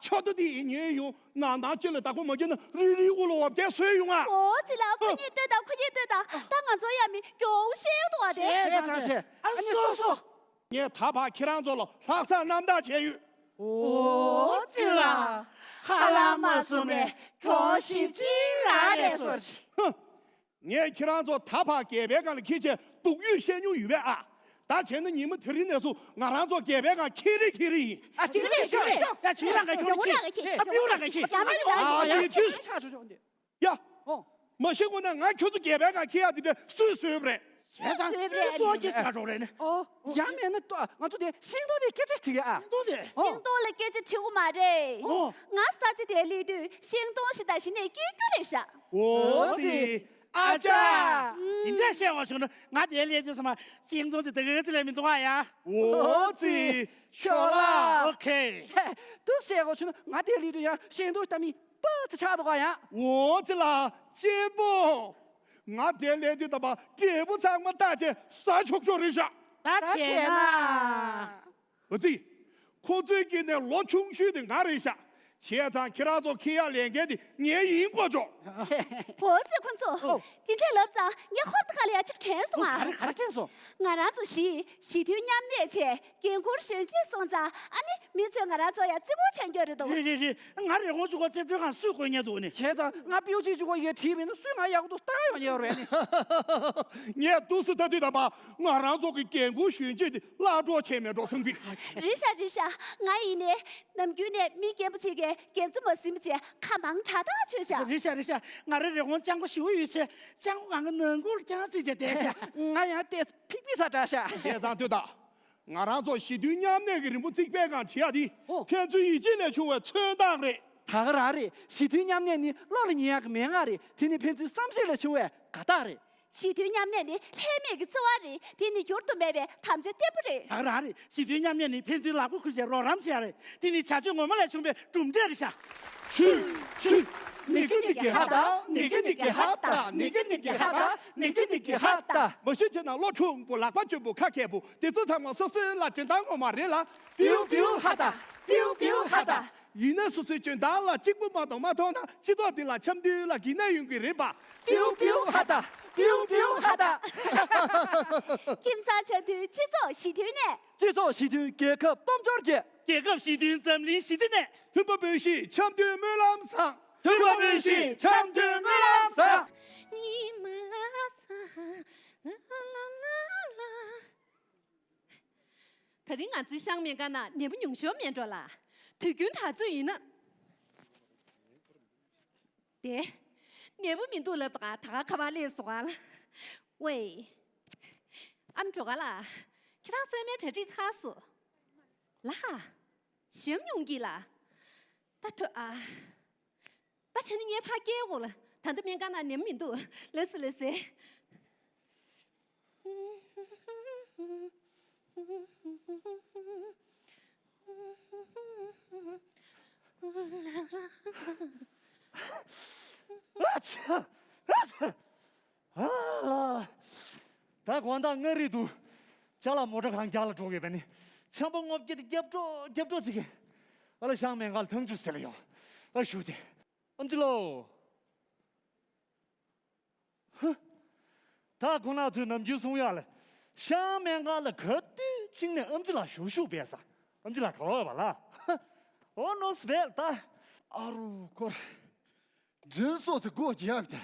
ཆོ་ཏོ་དེ་ཉོས་ཡོང་། ནང་ནང་ཅི་ལ་བདག་པོ་མ་གྱུར་ན་རི་རི་དབུ་ལ་འོ་བརྒྱལ་སོས་ཡོང་ཨ། ཨོ་ཙི་ལ་ཁོ་གཉིས་ལྟོས་དང་ཁོ་གཉིས་ལྟོས་དང་ད་ང་ཚོ་ཡ་མི་མགྱོགས་བཤད་འདུག་བ་དེ། བཤད་ཚར་བཤད། ཨ་ནི་སོ་སོ། ངས་ད་བར་ཁྱེད་རང་ཚོ་ལ་ལྷག་བསམ་རྣམ་དག་བྱས་ཡོད། ཨོ་ཙི་ལ། ཧ་ལམ་མ་སོང་ནས་གྱོང་ཞིབ་ཅིག་རག་ལས་སོ་ཅི། ཧུ། ངས་ཁྱེད་རང་ཚོ་ད་བར་སྒལ་པའི་སྒང་ལ་འཁྱེར་བྱས་སྡུག་ཡུས་བཤད་མྱོང་ཡོད་པས་ཨ། ད་བྱས་ན་ཉི་མ་དེ་རིང་ནས་བཟུང་ང་རང་ཚོ་སྒལ་པའི་སྒང་འཁྱེར་རེ་འཁྱེར་རེ་ཡིན། ཨ་ཅིག་རེ་ཅིག་རེ། ཡ་ཅིག་རང་ག་ཁྱོད་ཅིག་ཨ་ཕིའུ་རང་ག་ཁྱེད། ཨ་ཕིའུ་རང་ག་ཁྱེད། ཡ་མ་རེད། ཨ་ཡ་ཅིག་ཅིག་ཡ། ཨོ། མ་གཞི་ཁོ་ན་ང་ཁྱོད་ཚོ་སྒལ་པའི་སྒང་འཁྱེར་ཡ་དེ་འདྲ་སུས་བཟོས་པ་རེད། བྱས་ཙང་སུས་བཟོས་པ་རེད། སུའི་སྐད་ཆ་འགྲོ་རེད་ནི། ཨོ། ཡ་མེད་ན་ཏོ་ང་ཚོ་དེ་ཤིང་སྡོང་དེ་སྐད་ཆ་དྲི་གི་ཨ། ཤིང་སྡོང་དེ། ཤིང་སྡོང་ལ་སྐད་ཆ་དྲི་དགོས་མ་རེད། ཨོ། ང་ས་ཆ་དེར་སླེབས་དུས་ཤིང་སྡོང་ཞིག་དང་གཞི་ནས་སྐྱེ་རྒྱུ་རེད་ཤག་འོ་ཙི། ཨ་ཅག་དེ་འདྲ་བཤད་བ་བྱུང་ན་ང་དེར་སླེབས་དུས་ཙམ་པ་ཤིང་སྡོང་དེ་དེ་ག་ཙི་ལས་མི་འདུག་ཨ་ཡ། འོ་ཙི། ཤོག་ལ། ཨོ་ཁེ། ཧེ། འདུག་བཤད་བ་བྱུང་ན་ང་དེར་སླེབས་དུས་ཡང་ཤིང་སྡོང་ཞིག་དང་མི་པ་ཙི་ཆགས་འདུག་ཨ་ཡ། འོ་ཙི་ལ་གཅེན་པོ། ང་དེར་སླེབས་དུས་ཙམ་པ་འབྲས་བུ་ཚང་མ་བཏགས་བྱས་ཟ་ཆོག་ཆོག་རེད་ཤག་ད་བྱས་ན། འོ་ཙི། ཁོ་ཚོའི་དཀྱིལ་ནས་ལོ་ཆུང་ཤོས་དེ་ང་རེད་ཤག་བྱས་ཙང་ཁྱེད་རང་ཚོ་འཁྱེར་ཡ་ལས་འགན་དེ་ངའི་ཡིན་གོ་ཆོག་འོ་ཙི། ཁོ་ཚོ། ཨོ། དེ་འདྲས་ལབ་ཙང་ངས་ཧོབ་ཏེ་ཁ་ལ་ཡ་གཅིག་དྲན་སོང་ཨ། ག་རེ་ག་རེ་དྲན་སོང་། ང་རང་ཚོ་བཞི་ཞི་མཐུན་མཉམ་གནས་བྱས་འགན་འཁུར་གཞོན་སྐྱེས་སོང་ཙང་ཨ་ནི་མི་ཚོས་ང་རང་ཚོ་ཡ་བརྩི་བཀུར་བྱ་འགྱོ་རེད་འདུག་རེད་རེད་རེད། ང་རི་བོང་གཅིག་པོ་རྩེ་བྲོའི་སྒང་སུས་བཀོལ་མཁན་འདུག་ནི། བྱས་ཙང་ང་ཕིའུ་གཅིག་གཅིག་པོ་ཡས་བྲིས་མིན་ན་སུས་ང་ཡག་པོ་འདུག་ལྟ་ཡོང་ཡས་རེད་ནི། ངས་འདུག་སེ་ལྟ་དུས་ཙམ་པ་ང་རང་ཚོ་གི་འགན་འཁུར་གཞོན་སྐྱེས་དེ་བརླག་འགྲོ་བྱས་མེད་འགྲོ་བསམ་གི། རེད་ཤག་རེད་ཤག་ང་ཡིན་ནའི་ནམ་རྒྱུན་ནས་མི་རྒན་པོ་ཅིག་གིས་རྒན་ཚོ་མ་ཟིན་པ་བྱས་ཁ་མང་དྲགས་དྲགས་ཆོད་ཤག་རེད་ཤག་རེད་ཤག་ང་རའི་རི་བོང་སྤྱང་པོ་ཞེ་པོ་ཡོད་ཚེ་སྤྱང་པོ་གང་གི་ནང་ཁུལ་རྐྱང་རྩིས་བྱས་བསྡད་ཤག་ང་ཡང་ཏོག་ཙམ་ཕིག་ཕིག་ས་དྲགས་ཤག་བྱས་ཙང་ལྟོས་དང་། ང་རང་ཚོ་ཞི་མཐུན་མཉམ་གནས་ཀྱི་རི་མོ་རྩིག་པའི་སྒང་བྲིས་ཡ་དེ། ཨོ། ཕན་ཚུན་ཡིད་ཆེས་ལས་བྱུང་བའི་མཚོན་རྟགས་རེད། ད་ག་རང་རེད། ཞི་མཐུན་མཉམ་གནས་ནི་བློ་ལ་ངེས་ཡག་གི་མན་ངག་རེད། དེ་ནི་ཕན་ཚུན་བསམ་ཤེས་ལས་བྱུང་བའི་དགའ་རྟགས་རེད། ཞི་མཐུན་མཉམ་གནས་ནི་ལྷད་མེད་ཀྱི་བརྩེ་བ་རེད། དེ་ནི་འགྱུར་དུ་མེད་པའི་དམ་བཅའ་བརྟན་པོ་རེད། ད་ག་རང་རེད། ཞི་མཐུན་མཉམ་གནས་ནི་ཕན་ཚུན་ལག་པ་ཁུར་བྱས་རོགས་རམ་བྱེད་ཡ་རེད། དེ་ནི་བྱ་སྤྱོད་ངོ་མ་ལས་བྱུང་བའི་གྲུབ་འབྲས་རེད་ཤག་ཆུ་ཆུ། ནི་ཀི་ནི་ཀི་ཧ་ད། ནི་ཀི་ནི་ཀི་ཧ་ད། ནི་ཀི་ནི་ཀི་ཧ་ད། ནི་ཀི་ནི་ཀི་ཧ་ད། མ་གཞི་བྱས་ན་བློ་ཆུང་པོ་ལག་པ་གཅོམ་པོ་ཁ་མཁས་པོ་དེ་ཚོ་ཚང་མ་སོ་སོའི་ལ་འཇོན་ཐང་ངོ་མ་རེད་ལ། པིའུ་པིའུ་ཧ་ད། པིའུ་པིའུ་ཧ་ད། ཡིན་ན་སོ་སོའི་འཇོན་ཐང་ལ་གཅིག་པུ་མ་གཏོགས་མ་མཐོང་ན་སྤྱི་ཚོགས་འདི་ལ་འཆམ་མཐུན་ལ་གི་ན་ཡོང་གི་རེད་པ། པིའུ་པིའུ་ཧ་ད། པིའུ་པིའུ་ཧ་ད། ཁྱིམ་ཚང་འཆམ་མཐུན་སྤྱི་ཚོགས་ཞི་མཐུན་གནས། སྤྱི་ཚོགས་ཞི་མཐུན་རྒྱལ་ཁབ་སྟོབས་འབྱོར་རྒྱས། རྒྱལ་ཁབ་ཞི་མཐུན་འཛམ་གླིང་ཞི་བདེ་གནས། མཐུན་པ་སྤུན་བཞི་འཆམ་མཐུན་སྨོན་ལམ་བཟང་། མཐུན་པ་སྤུན་བཞི་འཆམ་མཐུན་སྨོན་ལམ་བཟང་། ད་རིང་ང་ཚོའི་ཤང་སྨན་ཁང་ནང་ནད་པ་ཉུང་ཤོས་མེད་འགྲོ་ལ། དུས་རྒྱུན་ད་ཚོད་ཡིན་ན། དེ། ནད་པ་མི་འདུག་ལབ་དང་ད་ག་ཁ་པར་སླེབས་སོང་ཨ་ལ། ཝེ། ཨ་མ་སྒྲོལ་དཀར་ལགས། ཁྱེད་རང་གསོལ་སྨན་གྲ་སྒྲིག་ཚར་སོང་། ལགས། ཞིམ་ཡོང་གི་ལ། ད་ཐོས་ཨ། ད་བྱས་ན་ངས་ཕར་སྐྱེལ་དགོས་ལ། ད་ལྟ་སྨན་ཁང་ནང་ནད་པ་མི་འདུག་ལགས་སེ་ལགས་སེ། ཨ་ཚ། ཨ་ཚ། ཨ་ལ། ད་དགོང་དག་མངའ་རིས་དུ་ཅ་ལག་མོ་ཊ་གང་རྒྱག་ལ་འགྲོ་དགོས་པས་ནི། ཆམ་པ་རྔོབ་སྐྱེ་དེ་རྒྱབ་འགྲོ་རྒྱབ་འགྲོ་ཅིག་གི། ཨ་ལ་ཤང་སྨན་ཁང་ལ་ཐང་ཆུ་ཟེར་ལ་ཡོང་། ཨ་ཞུ་ཅེ། ཨམ་ཅི་ལོ། ཧ། ད་ཁོ་ན་ཚོས་ནམ་རྒྱུན་གསུང་ཡག་ལ། ཤང་སྨན་ཁང་ལ་ག་དུས་གཅིག་ནས་ཨམ་ཅི་ལགས་ཞུ་ཞུ་བས་ས། ཨམ་ཅི་ལགས་ག་བ་བ་ལ། ཨོ་ནོ་སྦེལ་ད། ཨ་རུ་ཁོར། དྲིན་གཟོ་ཚེ་སྒོ་རྒྱབ་དེ།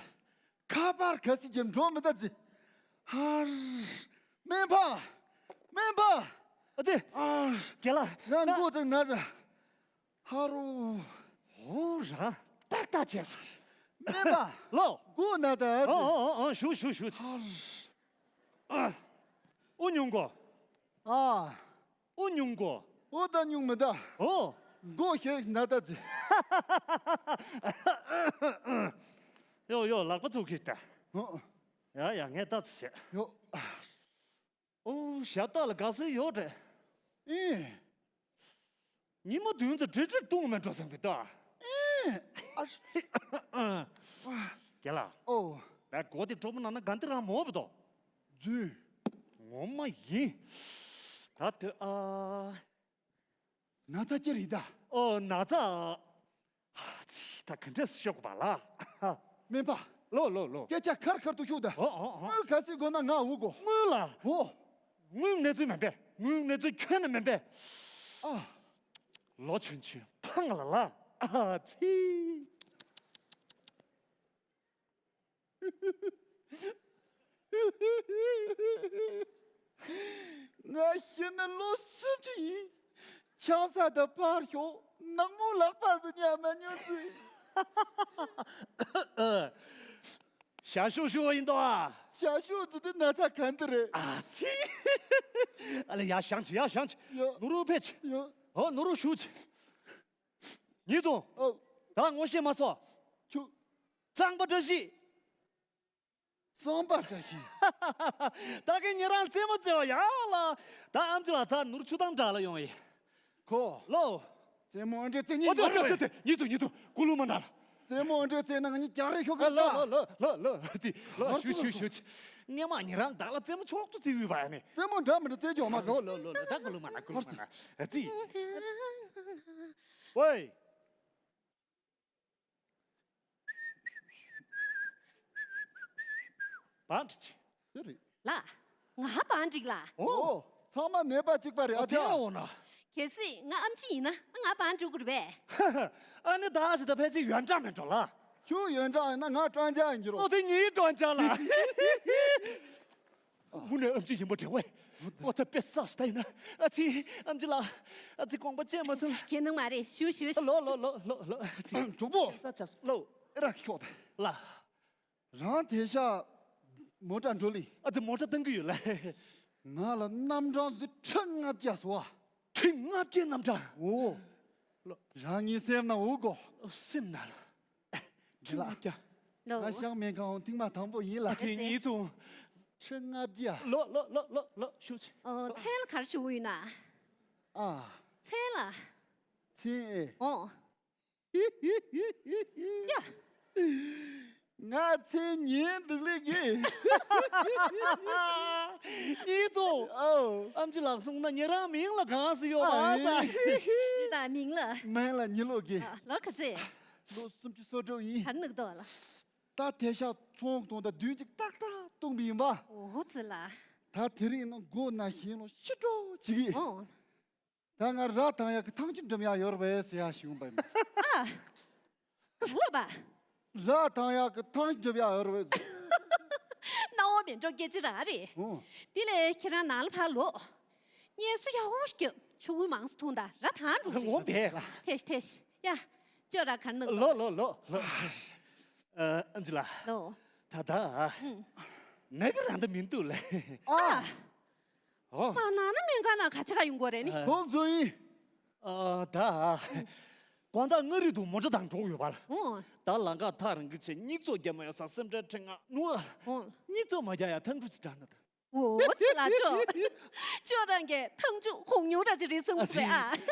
ཁ་པར་ག་སི་ཅེམ་འགྲོ་མི་ད་ཙི། ཧར། སྨན་པ། སྨན་པ། ཨ་ཙི། ཨར། རྒན་ལགས། ང་མགོ་ཙིག་ན་ཙི། ཧ་རུ། ཧུ་ར། ཏག་ཏག་བྱས་སོང་། སྨན་པ། ལོ། མགོ་ན་ད་ཨ་ཙི། ཨོ་ཨོ་ཨོ་ཞུ་ཞུ་ཞུ། ཧར། ཨ། ཨུ་ཉུང་གོ། ཨ། ཨུ་ཉུང་གོ། ཨུ་ད་ཉུང་མི་ད། ཨོ། མགོ་ཤེག་ན་ད་ཙི། ཡོ་ཡོ་ལག་པ་ཚུགས་ཀྱི་ད། ཨོ། ཡ་ཡ་ངས་ལྟ་ཙི་བྱས། ཡོ། ཨོ་ཞབས་ཏག་ལ་དགའ་སེ་ཡོད་རེད། ཨེ། ཉི་མ་བདུན་ཙམ་འདྲི་འདྲི་གཏོང་མེད་འགྲོ་བསམ་གི་ད། ཨེ། ཨ། རྒན་ལགས། ཨོ། བས་གོ་དེ་གྲོགས་པོ་ན་ན་ག་འདི་རང་མོ་བ་དོ། རྫུན། ངོ་མ་ཡིན། ད་དུ་ཨ། ན་ཚ་ཅི་རེད་ད། ཨོ་ན་ཚ། ཧ་ཙི་ད་ག་འདྲས་ཤོག་པ་ལ། སྨན་པ། ལོ་ལོ་ལོ། སྐད་ཆ་ཁར་ཁར་དུ་ཤོག་ད། ཨོ་ཨོ་ཨོ། དངུལ་ག་སྲིད་དགོས་ན་ང་འུ་གོ། དངུལ་ལ། ཨོ། དངུལ་གནས་ཚུལ་མིན་པས། དངུལ་གནས་ཚུལ་ཁྱོན་ནས་མིན་པས། ཨ། ལོ་ཆུང་ཆུང་ཕངས་ལ་ལ། ཨ་ཙི། ང་ཤི་ནས་ལོ་སུམ་ཅུ་ཡིན། ཆང་ས་དང་ཕར་ཞོག་ནག་མོ་ལག་པ་ཟིག་ཉར་མ་མྱོང་ཟིག་ཞ་ཞུ་ཞུ་བ་ཡིན་དོ་ཨ། ཞ་ཞུ་དུ་དུ་ན་ཚ་ག་འདི་རེད། ཨ་ཙི། ཨ་ལེ་ཡ་ཞང་ཆི་ཡ་ཞང་ཆི། ཡ། ནུ་རུ་ཕེ་ཆི། ཡ། ཨོ་ནུ་རུ་ཞུ་ཆི། ཉི་ཙུང་། ཨོ། ད་ངོ་ཤེས་མ་སོང་། ཆུ། གཙང་པ་བཀྲ་ཤིས། གཙང་པ་བཀྲ་ཤིས། ད་གིན་ཉེ་རང་རྩེད་མོ་རྩེ་བ་ཡ་ལ། ད་ཨམ་ཅི་ལགས་ཚ་ནུར་ཆུ་དང་འདྲ་ལ་ཡོང་ཡི། ཁོ། ལོ། རྩེད་མོ་ཨ་འདྲེ་རྩེ་ཉིན་ཨོ་ཙི་ཨོ་ཙི་ཨོ་ཙི་ཉི་ཙུང་ཉི་ཙུང་ཀུ་ལུ་མ་འདྲ་ལ། རྩེད་མོ་ཨ་འདྲེ་རྩེ་ན་ང་གཉིས་རྒྱག་རེས་ཤོག་གི་ལོ་ལོ་ལོ་ལོ་ལོ་ཙི་ལོ་ཨ་ཞུ་ཙི་ཞུ་ལོ་ཞུ་ཙི། སྔས་མ་ཉེ་རང་བདག་ལ་རྩེད་མོ་ཆོག་ཏུ་རྩེ་ཡོད་པ་ཡ་ནི། རྩེད་མོ་འདྲ་མི་འདྲ་རྩེ་རྒྱོག་མ་ལོ་ལོ་ལོ་ལོ་ད་ཀུ་ལུ་མ་ན་ཀུ་ལུ་མ་ན་ཨ་ཙི། ཝེ། བང་ཁྲིད། དེ་རེད། ལ། ང་བང་ཁྲིད་ལ། ཨོ། ཚང་མ་ནད་པ་གཅིག་པ་རེད་ཨ་ཨ་དེ་ཅག་འོ་ན། གལ་སྲིད་ང་ཨམ་ཆི་ཡིན་ན་ང་བང་ཁྲིད་དགོས་རེད་པས། ཨ་ནི་ད་ཨ་ཅི་ད་ཕལ་ཆེར་ཡོན་ཀྲང་མེད་འགྲོ་ལ། ཁྱོད་ཡོན་ཀྲང་ཡིན་ན་ང་ཀྲང་ཅང་ཡིན་གྱི་རོ། ཨོ་དེ་ངའི་ཀྲང་ཅང་ལ། དངོས་གནས་ཨམ་ཆི་ཡིན་པ་དྲན་བས། ཨོ་ད་དཔེ་བསགས་སུ་ད་ཡིན་ན། ཨ་ཙི་ཨམ་ཆི་ལ། ཨ་ཙི་དགོངས་པ་བཅད་མ་ཚུལ། ཁྱེད་ནང་མ་རེད་ཞུ་ཞུ་ཞུ། ལོ་ལོ་ལོ་ལོ་ལོ་ཨ་ཙི། གྲོགས་པོ། ཙ་ཙ་ལོ། ཨེ་ར་ཤོག་ད། ལ། རང་དེ་ཤ། མོ་ཊ་འགྲོ་ལི། ཨ་ཙི་མོ་ཊ་བཏང་གི་ཡོད་ལ། ང་ལ་རྣམ་གྲངས་འདི་ཁྲི་ལྔ་བརྒྱ་སོ། ཁྲི་ལྔ་བརྒྱའི་རྣམ་གྲངས། ཨོ། ལོ། རང་ཉིད་སེམས་ན་འུ་གོ། སེམས་ན་ལ། ཁྲི་ལྔ་བརྒྱ། ལོ། ང་ཤག་མེད་ཁང་ཐེངས་མ་དང་པོ་ཡིན་ལ། ཨ་ཙི་ཉིས་ཙུང་། ཁྲི་ལྔ་བརྒྱ། ལོ་ལོ་ལོ་ལོ་ལོ་ཞུ་ཆེ། ཨོ་མཚན་ལ་ག་རེ་ཞུ་གི་ཡོད་ན། ཨ། མཚན་ལ། མཚན་ཨེ། ཨོ། ཡ། ང་ཚེ་ཉིན་འདུག་ལེ་གི། ཉིས་ཙུང་། ཨོ། ཨམ་ཆི་ལགས་གསུངས་ན་ཉེ་རང་མིང་ལ་གང་ཟེར་ཡོད་པ་ཨ་ས། ཡི་དྭགས་མིང་ལ། མིང་ལ་ཉི་ལོ་གི། ལོ་ག་ཚེ། ལོ་སུམ་ཅུ་སོ་དྲུག་ཡིན། ག་རེ་ནུག་ཏོ་ལ། ད་དེ་ཤག་ཚོང་དང་ད་བདུན་གཅིག་ཏག་ཏག་གཏོང་པ་ཡིན་པ། ཨོ་ཙི་ལ། ད་དེ་རིང་ན་སྒོ་ན་ཞེན་ལོ་ཤི་འགྲོ་བྱེད་གི། ཨོ། ད་ང་ར་བཏང་ཡག་གི་ཐང་ཆུ་འགྲིམ་ཡག་ཡོད་རེད་པས་ཟེར་ཡག་ཞུ་འོང་པ་ཡིན། ཨ། ག་ལ་བ། ར་བཏང་ཡག་གི་ཐང་ཆུ་འགྲིམ་ཡག་ཡོད་རེད་པས་ཟེར། སྣང་བ་མེད་འགྲོ་སྐད་ཅིག་རང་རེད། ཨོ། དེ་ལས་ཁྱེད་རང་ནང་ལ་ཕར་ལོག། གཉེན་སུ་ཡག་པོ་ཞིག་རྒྱབ། ཆུ་ཁུ་མང་སུ་འཐུང་ད་ར་ཐང་འགྲོ་གི། ངོ་བས་ལ། ཐེ་ཤི་ཐེ་ཤི་ཡ། ཅོ་ར་གར་ནང་ལོ་ལོ་ལོ་ལོ། ཨ་ཨམ་ཆི་ལ། ལོ། ད་ད། ཨུམ། ནག་གི་རང་ད་མི་འདུག་ལ། ཨ། ཨོ། མ་ན་ན་མེད་ག་ན་ག་ཆ་ག་ཡོང་གོ་རེད་ནི། ཨ། ཁོང་ཚོ་ཡིན། ཨ་ད། དགོང་དག་མངའ་རིས་དུ་མོ་ཊ་དང་འགྲོ་ཡོད་པ་ལ། ཨོ། ད་ལམ་ཁ་ཐག་རིང་གི་ཆེད་སྙིགས་ཚོགས་རྒྱབ་མ་ཡོང་ས་སེམས་ཁྲལ་ཁྲི་ང་ནུ་ཨ། ཨོ། སྙིགས་ཚོགས་མ་རྒྱག་ཡ་ཐང་ཁུ་ཅི་དྲག་ན་ད། ཨོ་ཙི་ལ་ཅོ། ཅོ་རང་གི་ཐང་ཆུ་གོང་ཉུང་ར་ཅི་རེད་སོང་ཨ་ཟེར་ཨ།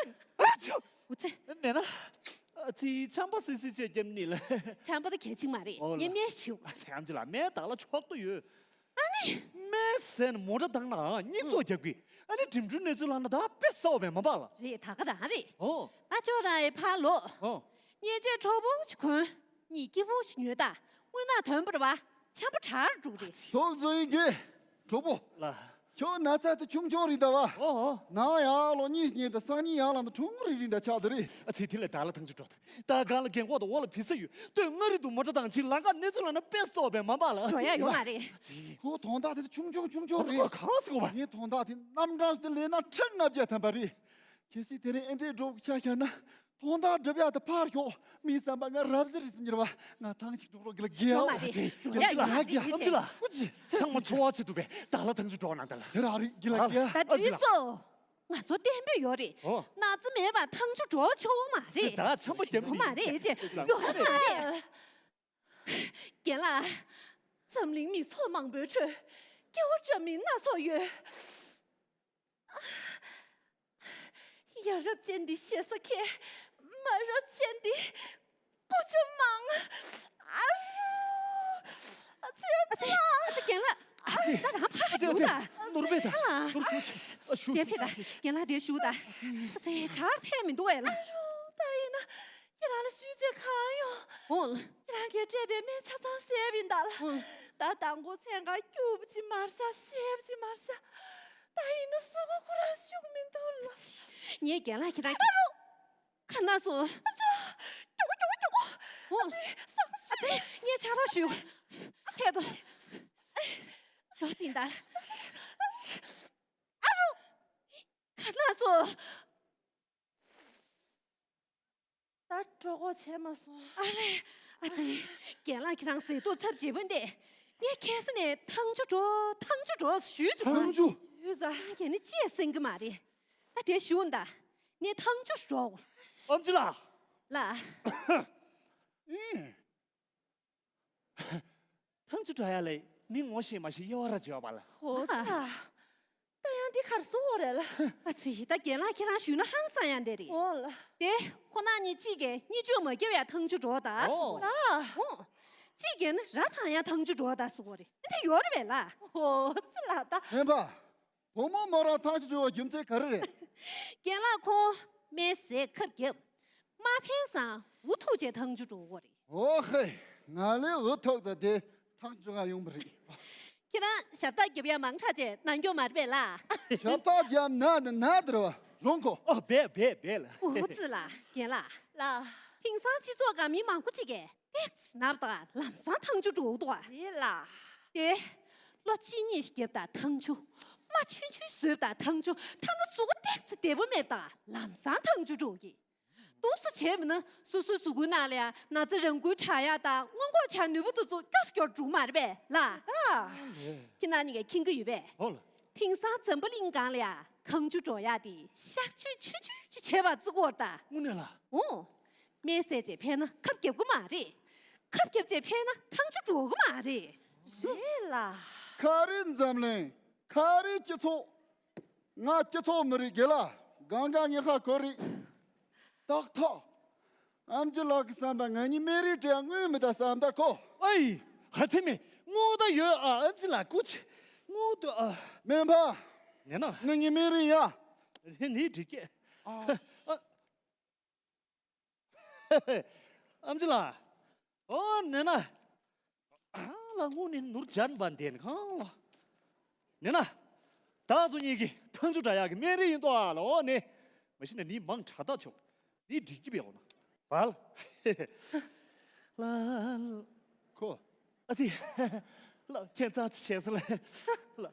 ཨ་ཅོ། ཨོ་ཙི། ནས་ན། ཨ་ཙི་ཆམ་པ་སི་སི་ཅེ་རྒྱབ་ནི་ལ། ཆམ་པ་ད་གལ་ཆེན་མ་རེད། ཨོ་ལ། ངས་སྨན་ཞུ། ཨ་ཙི་ཨམ་ཆི་ལ་སྨན་བདག་ལ་ཆོག་ཏུ་ཡོད། ཨ་ནི། སྨན་ཟས་ནི་མོ་ཊ་བཏང་ན་སྙིགས་ཚོགས་རྒྱག་གི། ཨ་ནི་འགྲིམ་འགྲུལ་གནས་ཚུལ་ལ་ན་ད་དཔེ་གསལ་བ་མེད་མ་པ་ལ། རེད་ད་ག་རང་རེད། ཨོ། ཨ་ཅོ་རང་ཨེ་ཕར་ལོག། ཨོ། ཉེ་ཆེ་གྲོགས་པོ་ཞིག་གོན། གཉིད་སྐྱིད་པོ་ཞིག་ཉོས་ད། དངུལ་ནག་དོན་པར་བ། ཆམ་པ་དྲག་འགྲོ་རེད། ཐོག་བཟོ་ཡིན་གི། གྲོགས་པོ། ལ། ཁྱོད་ན་ཚ་དེ་ཆུང་ཆུང་རེད་ད་བ། ཨོ་ཨོ། ནང་ཡག་ལོ་གཉིས་ཉིན་དང་སང་ཉིན་ཡག་ལ་ན་ཁྲུང་རིག་རིག་འདྲ་ཆགས་དེ་རེད། ཨ་ཙི་དེ་ལས་ད་ལ་ཐང་ཆུ་འགྲོ་ད། ད་གང་ལ་རྒན་གོག་དང་འོག་ལ་བི་ས་ཡོད། སྟོད་མངའ་རིས་དུ་མོ་ཊ་དང་ཕྱིན་ལམ་ཁ་གནས་ཚུལ་ལ་ན་དཔེ་གསལ་བ་མེད་མ་པ་ལ། འགྲོ་ཡ་ཡོད་མ་རེད། ཨ་ཙི། ཁོ་དོན་དག་དེ་ཆུང་ཆུང་ཆུང་ཆུང་རེད། ཁོ་གང་ཟེར་གོ་བ། ངས་དོན་དག་དེ་རྣམ་གྲངས་སུ་ལས་ན་ཁྲི་ལྔ་བརྒྱ་ཐམ་པ་རེད། གལ་སྲིད་དེ་རིང་ཨེ་འདྲའི་འགྲོ་ཆ་བཞག་ན། དོན་དག་སྒྲུབ་ཡག་དེ་ཕར་ཞོག་མིའི་བསམ་པ་ང་རབ་གསལ་རེད་ཟེར་གྱི་རེད་བ། ང་ཐང་ཅིག་འགྲོ་རོགས་གི་ལ་རྒྱལ་ཡོད་མ་རེད། འགྲོ་ཡ་ཡོད་མ་རེད། ཨ་ཅི་ལ། ཨུ་ཅི། ཚང་མ་འཚོ་བ་ཆེད་དུ་བས་ད་ལ་ཐང་ཅིག་འགྲོ་ན་ད་ལ། དེ་ར་རེད་གི་ལ་རྒྱལ། ད་དུས་སོ། ང་ཚོ་བརྟན་པོ་ཡོད་རེད། ཨོ། ན་ཚ་མེད་པ་ཐང་ཆུ་འགྲོ་ཆོག་མ་རེད། ད་ཆམ་པ་རྒྱབ་ཡོད་མ་རེད་ཅེ། ཡོད་མ་རེད། རྒན་ལགས། འཛམ་གླིང་མི་ཚོགས་མང་པོའི་ཁྲོད་སྐྱེ་བོ་འདྲ་མིན་སྣ་ཚོགས་ཡོད། ཡ་རབས་ཅན་འདི་ཞེ་ས་ཁྱད། མ་རབས་ཅན་འདི་ཀུ་ཅོ་མང་། ཨ་རུ། ཨ་ཙི་ཨ་ཙི་ཨ་ཙི་རྒན་ལགས། ཨ་ཙི་ད་རང་ཕ་ག་ཨ་ཙི་འགྲོ་ད། ནོར་བས་ད། ཨ་ལ། ནོར་ཞུ་ཆེ། ཨ་ཞུ། དེ་ཕེ་ད། རྒན་ལགས་དེ་ཞུ་ད། ཨ་ཙི་གྲར་ཐད་མི་འདུག་ཨེ་ལ། ཨ་རུ་ད་ཡིན་ན། ཁྱེད་རང་ལ་ཞུས་བྱས་གང་ཡོང་། ཨོ། ཁྱེད་རང་གིས་སྤྲད་པའི་སྨན་ཆ་ཚང་བཟས་པ་ཡིན་ད་ལ། ཨོ། ད་དང་པོ་མཚན་གང་སྐྱུག་པ་ཅིག་མར་ཤ་བཤད་པ་ཅིག་མར་ཤ། ད་ཡིན་ན་གཟུགས་པོ་ཁོ་རང་ཤུགས་མི་འདུག་ལ། ངས་རྒན་ལགས་ཁྱེད་རང་གི་ཨ་རོ། ཁ་ན་སོང་། ཨ་ཙི། ཀྱོ་ཀྱོ་ཀྱོ་ཀྱོ། ཨོ། ཨ་ཙི་ས་ཨ་ཙི་ངས་ཕྱག་རོགས་ཞུ། ཧད་དོ། ཡོ་སིན་ད་ལ། ཨ་རོ། བར་ན་སོ། ད་གྲོད་ཁོག་བྱས་མ་སོང་། ཨ་ལེ། ཨ་ཙི། རྒན་ལགས་ཁྱེད་རང་ཟས་ཐོག་ཚབ་བྱེད་པོ་འདི། ངས་ཁ་སང་ནས་ཐང་ཆུ་འགྲོ་ཐང་ཆུ་འགྲོ་ཞུས་བྱུང་། ཐང་ཆུ། ཞུས་ཟ། ཁྱེད་ནི་ཅི་ཡང་གསན་གི་མ་རེད། ད་དེ་ཞུ་འདའ། ངས་ཐང་ཆུ་འགྲོ། ཨམ་ཆི་ལགས། ལགས། ཨེ། ཐང་ཆུ་འགྲོ་ཡ་ལས་མི་ངོ་ཤེས་མ་ཤེས་གཡོ་ར་བྱོས་པ་ལ། ཧོ་ཙི་ལ། ད་ཡང་འདི་གར་སོང་བ་རེད་ལ། ཨ་ཙི། ད་རྒན་ལགས་ཁྱེད་རང་ཞུས་ན་ཧང་སང་ཡང་འདི་རེད། ཨོ་ལ། དེ་ཁོ་ན་ནི་གཅིག་གིས་གཉིད་ཅུང་མ་སྐྱོ་བའི་ཐང་ཆུ་འགྲོ་ད་ཨོ། སོ་ལ། ཨོ། གཅིག་གིས་ནི་ར་ཐང་ཡང་ཐང་ཆུ་འགྲོ་ད་སོ་རེད་འདི་ཡོད་རེད་པས་ལ། ཧོ་ཙི་ལ་ད། ཧེ་ཕ། བུ་མོ་མོ་རང་ཐང་ཆུ་འགྲོ་བའི་རྒྱུ་མཚན་ག་རེ་རེད། རྒན་ལགས་ཁོང་སྨན་ཟས་ཁབ་བརྒྱབ། མ་ཕན་སང་འུ་ཐུག་བྱས་ཐང་ཆུ་འགྲོ་དགོས་རེད། ཨོ་ཧེ། ང་ལས་འུ་ཐུག་ཙ་དེ་ཐང་ཆུ་ག་ཡོང་པ་རེད། ཁྱེད་རང་ཞབས་ཐག་རྒྱབ་ཡ་མང་དྲགས་བྱས་ན་མགྱོགས་མ་རེད་པས་ལ། ཞབས་ཐག་རྒྱབ་ན་ནི་ན་དེར་བ་རོང་གོ། ཨོ་བས་བས་བས་ལ། འུ་ཙི་ལ་རྒན་ལགས། ལ། དེང་སང་སྤྱི་ཚོགས་ག་མི་མང་པོ་ཅིག་གིས་ཏེག་ཙི་ནབ་དང་ལམ་སང་ཐང་ཆུ་འགྲོ་འདུག་བ། རེད་ལ། དེ། ལོ་གཅིག་གཉིས་ཤིག་རྒྱབ་དང་ཐང་ཆུ། མ་ཆུན་ཆུན་བཟོས་དང་ཐང་ཆུ་ཐ་ན་གཟུགས་པོ་ཏེག་ཙི་བདེ་པོ་མེད་དང་ལམ་སང་ཐང་ཆུ་འགྲོ་གི། འདུག་སེ་བྱས་པ་ན་སོ་སོའི་གཟུགས་པོའི་ནང་ལ་ཡང་ན་ཚ་རང་འགུལ་དྲག་ཡག་དང་སྔོན་འགོག་བྱ་ནུས་པ་དེ་ཚོ་སྐྱོ་རུ་སྐྱོ་རུ་འགྲོ་གི་མ་རེད་པས་ལ། ད། ཁྱེད་རང་གཉིས་ཀས་མཁྱེན་གྱི་ཡོད་པས། ཨོ་ལ། དེང་སང་འཛམ་བུ་གླིང་སྒང་ལ་ཡང་ཐང་ཆུ་འགྲོ་ཡག་དེ་གཤག་བཅོས་ཆུང་ཆུང་ཅིག་བྱས་པ་བརྩི་གི་ཡོད་ད། དངོས་གནས་ལ། ཨོ། སྨན་ཟས་བྱས་ཕན་ན་ཁབ་བརྒྱབ་གི་མ་རེད། ཁབ་བརྒྱབ་བྱས་ཕན་ན་ཐང་ཆུ་འགྲོ་གི་མ་རེད། རེད་ལ། ག་རེ་འཛམ་གླིང་། ག་རེ་སྤྱི་ཚོགས། ང་སྤྱི་ཚོགས་མི་རིགས་དགེ་ལ་གང་ག་ངེ་ཧ་གོ་རེད། ཏག་ཏག་ཨམ་ཆི་ལགས་ཀྱི་བསམ་པ་ང་གཉིས་སྨན་རིན་སྤྲད་དངུལ་མི་ད་བསམ་ད་ཁོ། ཨའི། ཧ་ཚེ་མེ་དངུལ་ད་ཡོད་ཨ། ཨམ་ཆི་ལགས་སྐུ་ཆེ་དངུལ་ད་ཨ། སྨན་པ། ནེ་ན། ང་གཉིས་སྨན་རིན་ཡ། རེད་ནི་འགྲིག་གི། ཨ། ཨམ་ཆི་ལགས། ཨོ་ནེ་ན། ཨ་ལ་དངུལ་ནི་ནོར་ཇན་བན་དེན་ཁང་ལ། ནེ་ན། ད་ཚོ་གཉིས་ཀྱི་ཐང་ཆུ་འདྲ་ཡག་གི་སྨན་རིན་ཡིན་ཏོ་ཨ་ལ་ཨོ་ནེ། མ་གཞི་ནས་ནི་མང་དྲག་ཐག་ཆོད། ནི་འགྲིག་གི་བས་ཨོ་ན། བལ། ལ། ཁོ། ཨ་ཙི། ལ་ཁྱེད་ཚ་ཆེ་ས་ལ། ལ།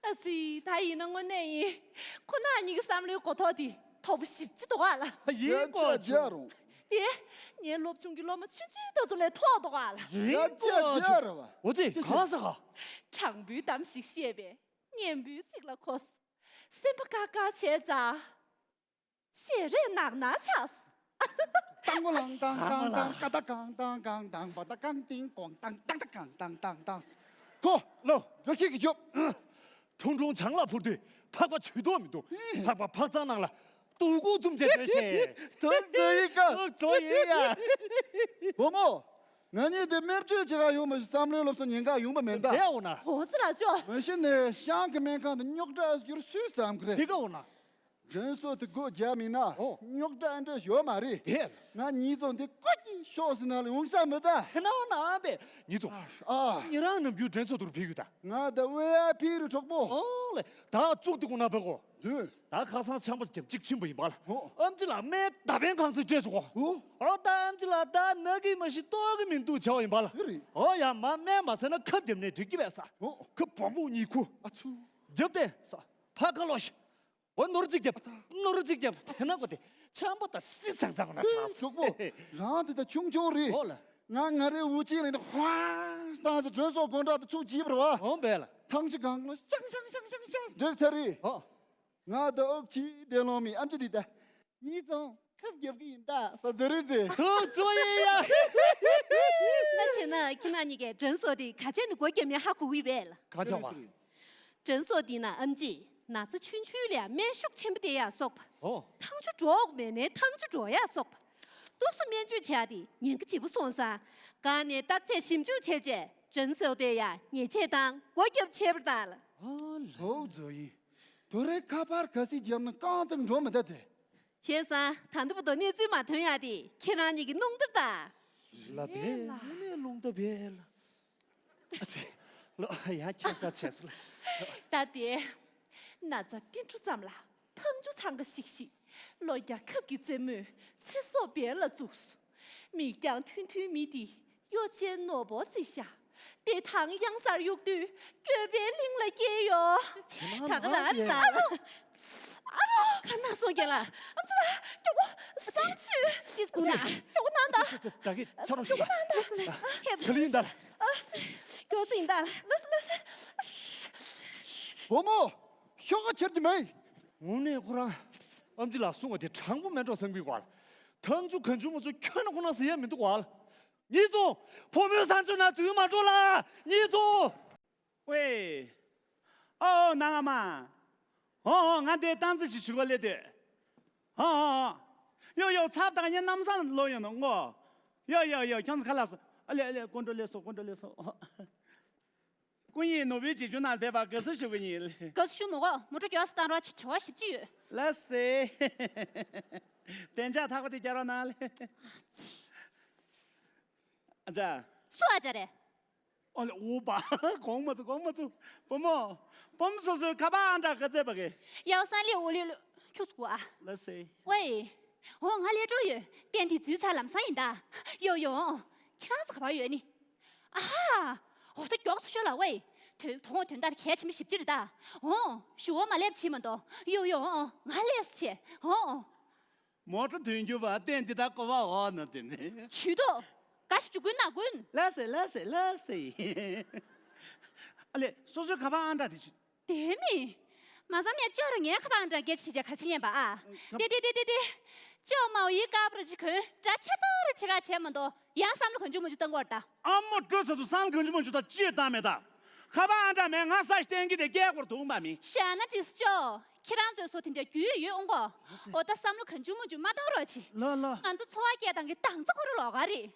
ཨ་ཙི། ད་ཡིན་ན་དངོས་གནས་ཡིན། ཁོ་ན་གཉིས་ཀྱི་བསམ་བློའི་གོ་རྟོགས་དེ་མཐོ་པོ་ཞེ་པོ་ཅིག་འདུག་ཨ་ལ། ཡིན་གོ་ཆུ། དེ་ངའི་སློབ་ཆུང་གི་སློབ་མ་ཆུང་ཆུང་དེ་ཚོ་ལས་མཐོ་འདུག་ཨ་ལ། ཡིན་གོ་ཆུ། འོ་ཙི་གང་ཟེར་ག། དྲང་པོའི་གཏམ་ཞིག་བཤད་པས་སྙན་པོའི་ཚིག་ལ་གོ། སེམས་པ་དཀར་དཀར་བྱས་ཙང་། ཞེ་རེ་ནག་ནག་ཆགས། ཏང་གོ་ལང་ཏང་ཏང་ཏང་ཀ་ཏ་ཀང་ཏང་ཀང་ཏང་པ་ཏ་ཀང་ཏིང་ཀོང་ཏང་ཏང་ཏ་ཀང་ཏང་ཏང་ཏང་། ཁོ། ལོ། ར་ཁྱི་གི་རྒྱོབ། ཁྲུང་ཁྲུང་ཆང་ལ་འཕུར་དུས་ཕག་པ་ཇུས་གཏོགས་མི་འདུག་ཕག་པ་ཕག་ཚང་ནང་ལ་ཏུ་ཀུ་ཙུམ་ཅེ་བྱོས་ཤེ། དོ་ཙེ་ཡི་ཀ། ཨོ་ཙོ་ཡི་ཡ། བུ་མོ། ང་གཉིས་དེ་སྨན་བཅོས་བྱེད་ག་ཡོང་མ་ཞིག་བསམ་བློའི་སློབ་གསོ་ཉན་ག་ཡོང་པ་མིན་ད། དེ་འོ་ན། འོ་ཙི་ལ་ཅོ། མ་གཞི་ནས་ཤང་གི་སྨན་ཁང་དུ་རྙོག་དྲ་ཡོད་སུས་བསམ་གི་རེད། དེ་ག་འོ་ན། དྲན་གསོ་དེ་སྒོ་རྒྱབ་མིན་ན། ཨོ། རྙོག་དྲ་འདྲ་ཡོད་མ་རེད། དེ། ང་གཉིས་ཚོ་འདི་ཀོ་ཅི་ཤོག་སི་ན་ལ་ཡོང་ས་མི་ད། ཧེ་ན་འོ་ན་ཨ་བེ། གཉིས་ཚོ། ཨ། ཉེ་རང་ནམ་རྒྱུན་དྲན་གསོ་དུར་ཕེབས་ཡོད་ད། ང་ད་ཝེ་ཨའི་ཕི་རུ་གྲོགས་པོ། ཨོ་ལེ། ད་བཙུགས་དུ་གོ་ན་བེ་གོ། ད་ཁ་སང་ཆམ་པ་རྒྱབ་གཅིག་ཕྱིན་པ་ཡིན་པ་ལ། ཨོ། ཨམ་ཅི་ལགས་སྨན་ད་ཕན་གང་ཚེ་སྤྲད་སོང་གོ། ཨོ། ཨོ་ད་ཨམ་ཅི་ལགས་ད་ན་གི་མ་ཤི་ཏོག་གི་མིན་འདུག་བྱ་བ་ཡིན་པ་ལ། ཨོ་ཡ་མ་སྨན་མ་ཟས་ན་ཁབ་རྒྱབ་ནས་འགྲིག་གི་བས་ས། ཨོ། ཁབ་བོང་བུ་གཉིས་ཁུ། ཨ་ཚུ། རྒྱབ་སྟེ་ས། ཕ་ཁ་ལོ་ཤི། འོ་ནོར་གཅིག་རྒྱབ། ནོར་གཅིག་རྒྱབ། དེ་ན་གོ་དེ་ཆམ་པོ་ད་སི་ཚང་ཚང་ན་ཁྲག་ཞོག་པོ། རང་དེ་ད་ཆུང་ཆུང་རེད། ཨོ་ལ། ང་ང་རའི་འུ་ཅི་ལ་ནི་ཧ་སྟངས་ཀྱི་དྲན་གསོ་དགོང་གྲགས་དེ་ཚུགས་བྱིས་པ་རེད་བ། ཨོ་བས་ལ། ཐང་ཆུ་གང་ལོ་ཤང་ཤང་ཤང་ཤང་ཤང་འགྲིག་ཚར་རེད། ཨོ། ང་ད་ཨོག་ཆི་དེ་ལོང་མི་ཨམ་ཅི་དེ་ད། ཡིན་ཙང་ཁབ་རྒྱབ་གི་ཡིན་ད་ས་ཛེ་རེད་ཛེ། ཐུགས་རྗེ་ཆེ་ཡ། ད་བྱས་ན་ཁྱེད་རང་གཉིས་ཀས་དྲན་གསོ་དེ་ག་ཅན་ནས་སྒོ་རྒྱབ་ནས་ཧ་གོ་གི་བས་ལ། ག་ཅན་བ། དྲན་གསོ་འདི་ན་ཨམ་ཅི་ན་ཚ་ཆུང་ཆུང་ལ་སྨན་ཤུགས་ཆེན་པོ་སྟེར་ཡག་སོགས་པ། ཨོ། ཐང་ཆུ་འགྲོ་དགོས་མེད་ནའི་ཐང་ཆུ་འགྲོ་ཡག་སོགས་པ། ཏོག་ཙམ་སྨན་བཅོས་བྱས་ཏེ་ཉེན་ཁ་ཆེ་པོ་སོང་ཙང་། སྒང་ནས་བརྟག་དཔྱད་ཞིབ་འཇུག་བྱས་རྗེས་དྲན་གསོ་དེ་ཡང་ཉེས་ཆད་དང་སྒོ་རྒྱབ་བྱས་པར་གདའ་ལ། ཨ་ལོ་ཛོ་ཡི། དོ་རེ་ཁ་པར་ག་སི་རྒྱབ་ན་རྐང་ཙང་འགྲོ་མི་ད་ཛེ། བྱས་ཙང་ད་འདི་བུ་དོ་གནས་ཚུལ་མ་ཐོན་ཡག་དེ་ཁྱེད་རང་གཉིས་ཀྱི་རླུང་རྟ་རེད་ད། ལ་བས་ལ་ནས་རླུང་རྟ་བས་ལ། ཨ་ཙི། ལོ་ཡང་ཁྱད་མཚར་བྱས་སོང་ལ། ད་དེ། ན་ཚ་ཏིལ་འབྲུ་ཙམ་ལ་ཐང་ཆུ་ཚང་ག་ཤིག་ཤིག་ལོ་རྒྱ་ཁབ་ཀྱི་རྩེད་མོས་ཚེ་སྲོག་སྦྱར་ལ་བཙུགས་སོ། མིག་རྒྱང་ཐུང་ཐུང་མི་དེ་གཡོ་ཅན་ནོར་བུ་བརྩིས་ཤག་དེ་དང་གཡང་སར་གཡུག་དུས་སྐྱོ་པའི་གླིང་ལ་སྐྱེས་ཡོད། ད་ག་ལ་རེད་ད། ཨ་རོ། ཁ་ན་སོང་རྒན་ལགས། ཨ་ཙི་ལ། མགྱོགས་པོ། བཟང་ཚུལ། ཅི་སྐུ་ན། མགྱོགས་པོ་གནང་ད། ད་གི་ཆ་རོགས་ཤིག་མགྱོགས་པོ་གནང་ད། ལགས་སེ་ལགས་སེ། ཧེ། ག་ལ་ཡིན་ད། ཨ་ཙི། མགྱོགས་ཙི་ཡིན་ད། ལགས་སེ་ལགས་སེ། བུ་མོ། ཤོག་ཁ་ཁྱེར་གྱི་མེད། དངོས་གནས་ཁོ་རང་། ཨམ་ཆི་ལགས་གསུང་བ་དེ་དྲང་པོ་མེད་འགྲོ་བསམ་གྱི་ཡོད་ག་ལ། ཐང་ཆུ་གང་ཆུ་མ་ཆུ་ཁྱོད་ནི་ཁོ་ན་ཟེར་ཡ་མི་འདུག་ག་ལ། ཉིས་ཙོ། བུ་མོའི་བཟང་སྤྱོད་ན་འཛུལ་མ་འགྲོ་ལ། ཉིས་ཙོ། ཝེ། ཨོ་ཨོ་ནང་ང་མ། ཨོ་ཨོ་ང་འདིར་སྟངས་འཛིན་ཞིག་ཞུ་ག་སླེབས་དུས། ཨོ་ཨོ་ཨོ། ཡོ་ཡོ་ཚབ་དང་ཉེ་གནམ་ས་ལོ་ཡོང་ནོ་ངོ་། ཡོ་ཡོ་ཡོ་ཁྱོད་ཚོ་ཁ་ལགས་སོ། ཨ་ལེ་ཨ་ལེ་སྐུ་མགྲོན་སླེབས་སོ་སྐུ་མགྲོན་སླེབས་སོ། སྐུ་ཉིད་ནོར་བུའི་རྗེས་འཇུག་ནང་ཕེབས་པར་དགའ་བསུ་ཞུ་གི་ཡིན། དགའ་བསུ་ཞུ་མི་དགོས། མོ་ཊ་མགྱོགས་སུ་བཏང་རོགས་བྱེད། བྲེལ་བ་ཞེ་པོ་ཅིག་ཡོད། ལགས་སེ། བདེ་འཇགས་ཐག་པ་དེ་རྒྱག་རོགས་གནང་ལེ། ཨ་ཙི། ཨ་ཅག་སུ་ཨ་ཅག་རེད། ཨོ་ལེ་ཨོ་པ། དགོངས་མ་ཚོམས་དགོངས་མ་ཚོམས། བུ་མོ། བུ་མོ་སོ་སོའི་ཁ་པར་ཨང་གྲངས་ག་ཚད་པ་གི། ཡའོ་སང་ལེ་འོ་ལེ་ལོ། ཁྱུག་ཙམ་སྒུག་ཨ། ལགས་སེ། ཝེ། འོ་ང་སླེབས་འགྲོ་ཡོད། ཏན་ཏན་འཛུལ་ཚར་ལམ་སང་ཡིན་ད། ཡོ་ཡོ། ཁྱེད་རང་ཚོ་ག་པར་ཡོད་ནི། ཨ་ཧ། འོ་ད་མགྱོགས་སུ་ཤོག་ལ་ཝེ། དོ་དོ་དགོང་དོན་དག་གལ་ཆེན་པོ་ཞེ་པོ་ཅིག་རེད་ད། འོ། ཞུ་བ་མ་སླེབས་ཕྱིན་མ་གཏོགས། ཡོ་ཡོ་འོ། ང་སླེབས་སོ་བྱས། འོ། མོ་ཊ་ཐོན་རྒྱུ་བ་ཏན་འདི་དག་གོ་བ་འོ་ན་དེ་ནི། ཇུས་གཏོགས། དགའ་ཞིག་ཇུས་འགོད་གནང་དགོས། ལགས་སེ་ལགས་སེ་ལགས་སེ། ཨ་ལེ་སོ་སོའི་ཁ་པར་ཨང་གྲངས་དེ་ཅི། དེ་མིན། མ་ས་ནས་ཅོ་ར་ངའི་ཁ་པར་ཨང་གྲངས་སྐད་ཆ་བྱེད་ཀྱང་ག་རེ་བྱེད་ཉན་པ་ཨ། ཨ། དེ་དེ་དེ་དེ་དེ། ཅོ་མའོ་ཡི་ཀ་པར་ཅི་གོན་འདྲ་ཆེ་ཏོ་རེ་ཆེ་ག་བྱས་མ་གཏོགས་ཡང་བསམ་བློ་གང་བྱུང་མ་བྱུང་བཏང་གི་ཡོད་རེད་ད། ཨ་མོ་སྤྲོ་ས་དུ་བསམ་གང་བྱུང་མ་བྱུང་ད་ཅི་བཏང་མེད་ད། ཁ་པར་ཨང་གྲངས་མེད་ང་ས་ཞིག་བསྟན་གི་དེ་སྐད་སྐོར་དུ་འོང་པ་མིན། ཤ་ན་དྲིས་ཅོ། ཁྱེད་རང་ཚོའི་བཟོ་དེ་འདྲ་རྒྱུས་ཡོད་ཡོད་འོང་གོ། འོ་ད་བསམ་བློ་གང་བྱུང་མ་བྱུང་མ་གཏོང་རོགས་གྱིས། ལོ་ལོ། ང་ཚོ་འཚོ་བ་སྐྱེལ་སྟངས་ཀྱི་དང་ཚ་ཁོ་ར་ལོག་ག་རེད།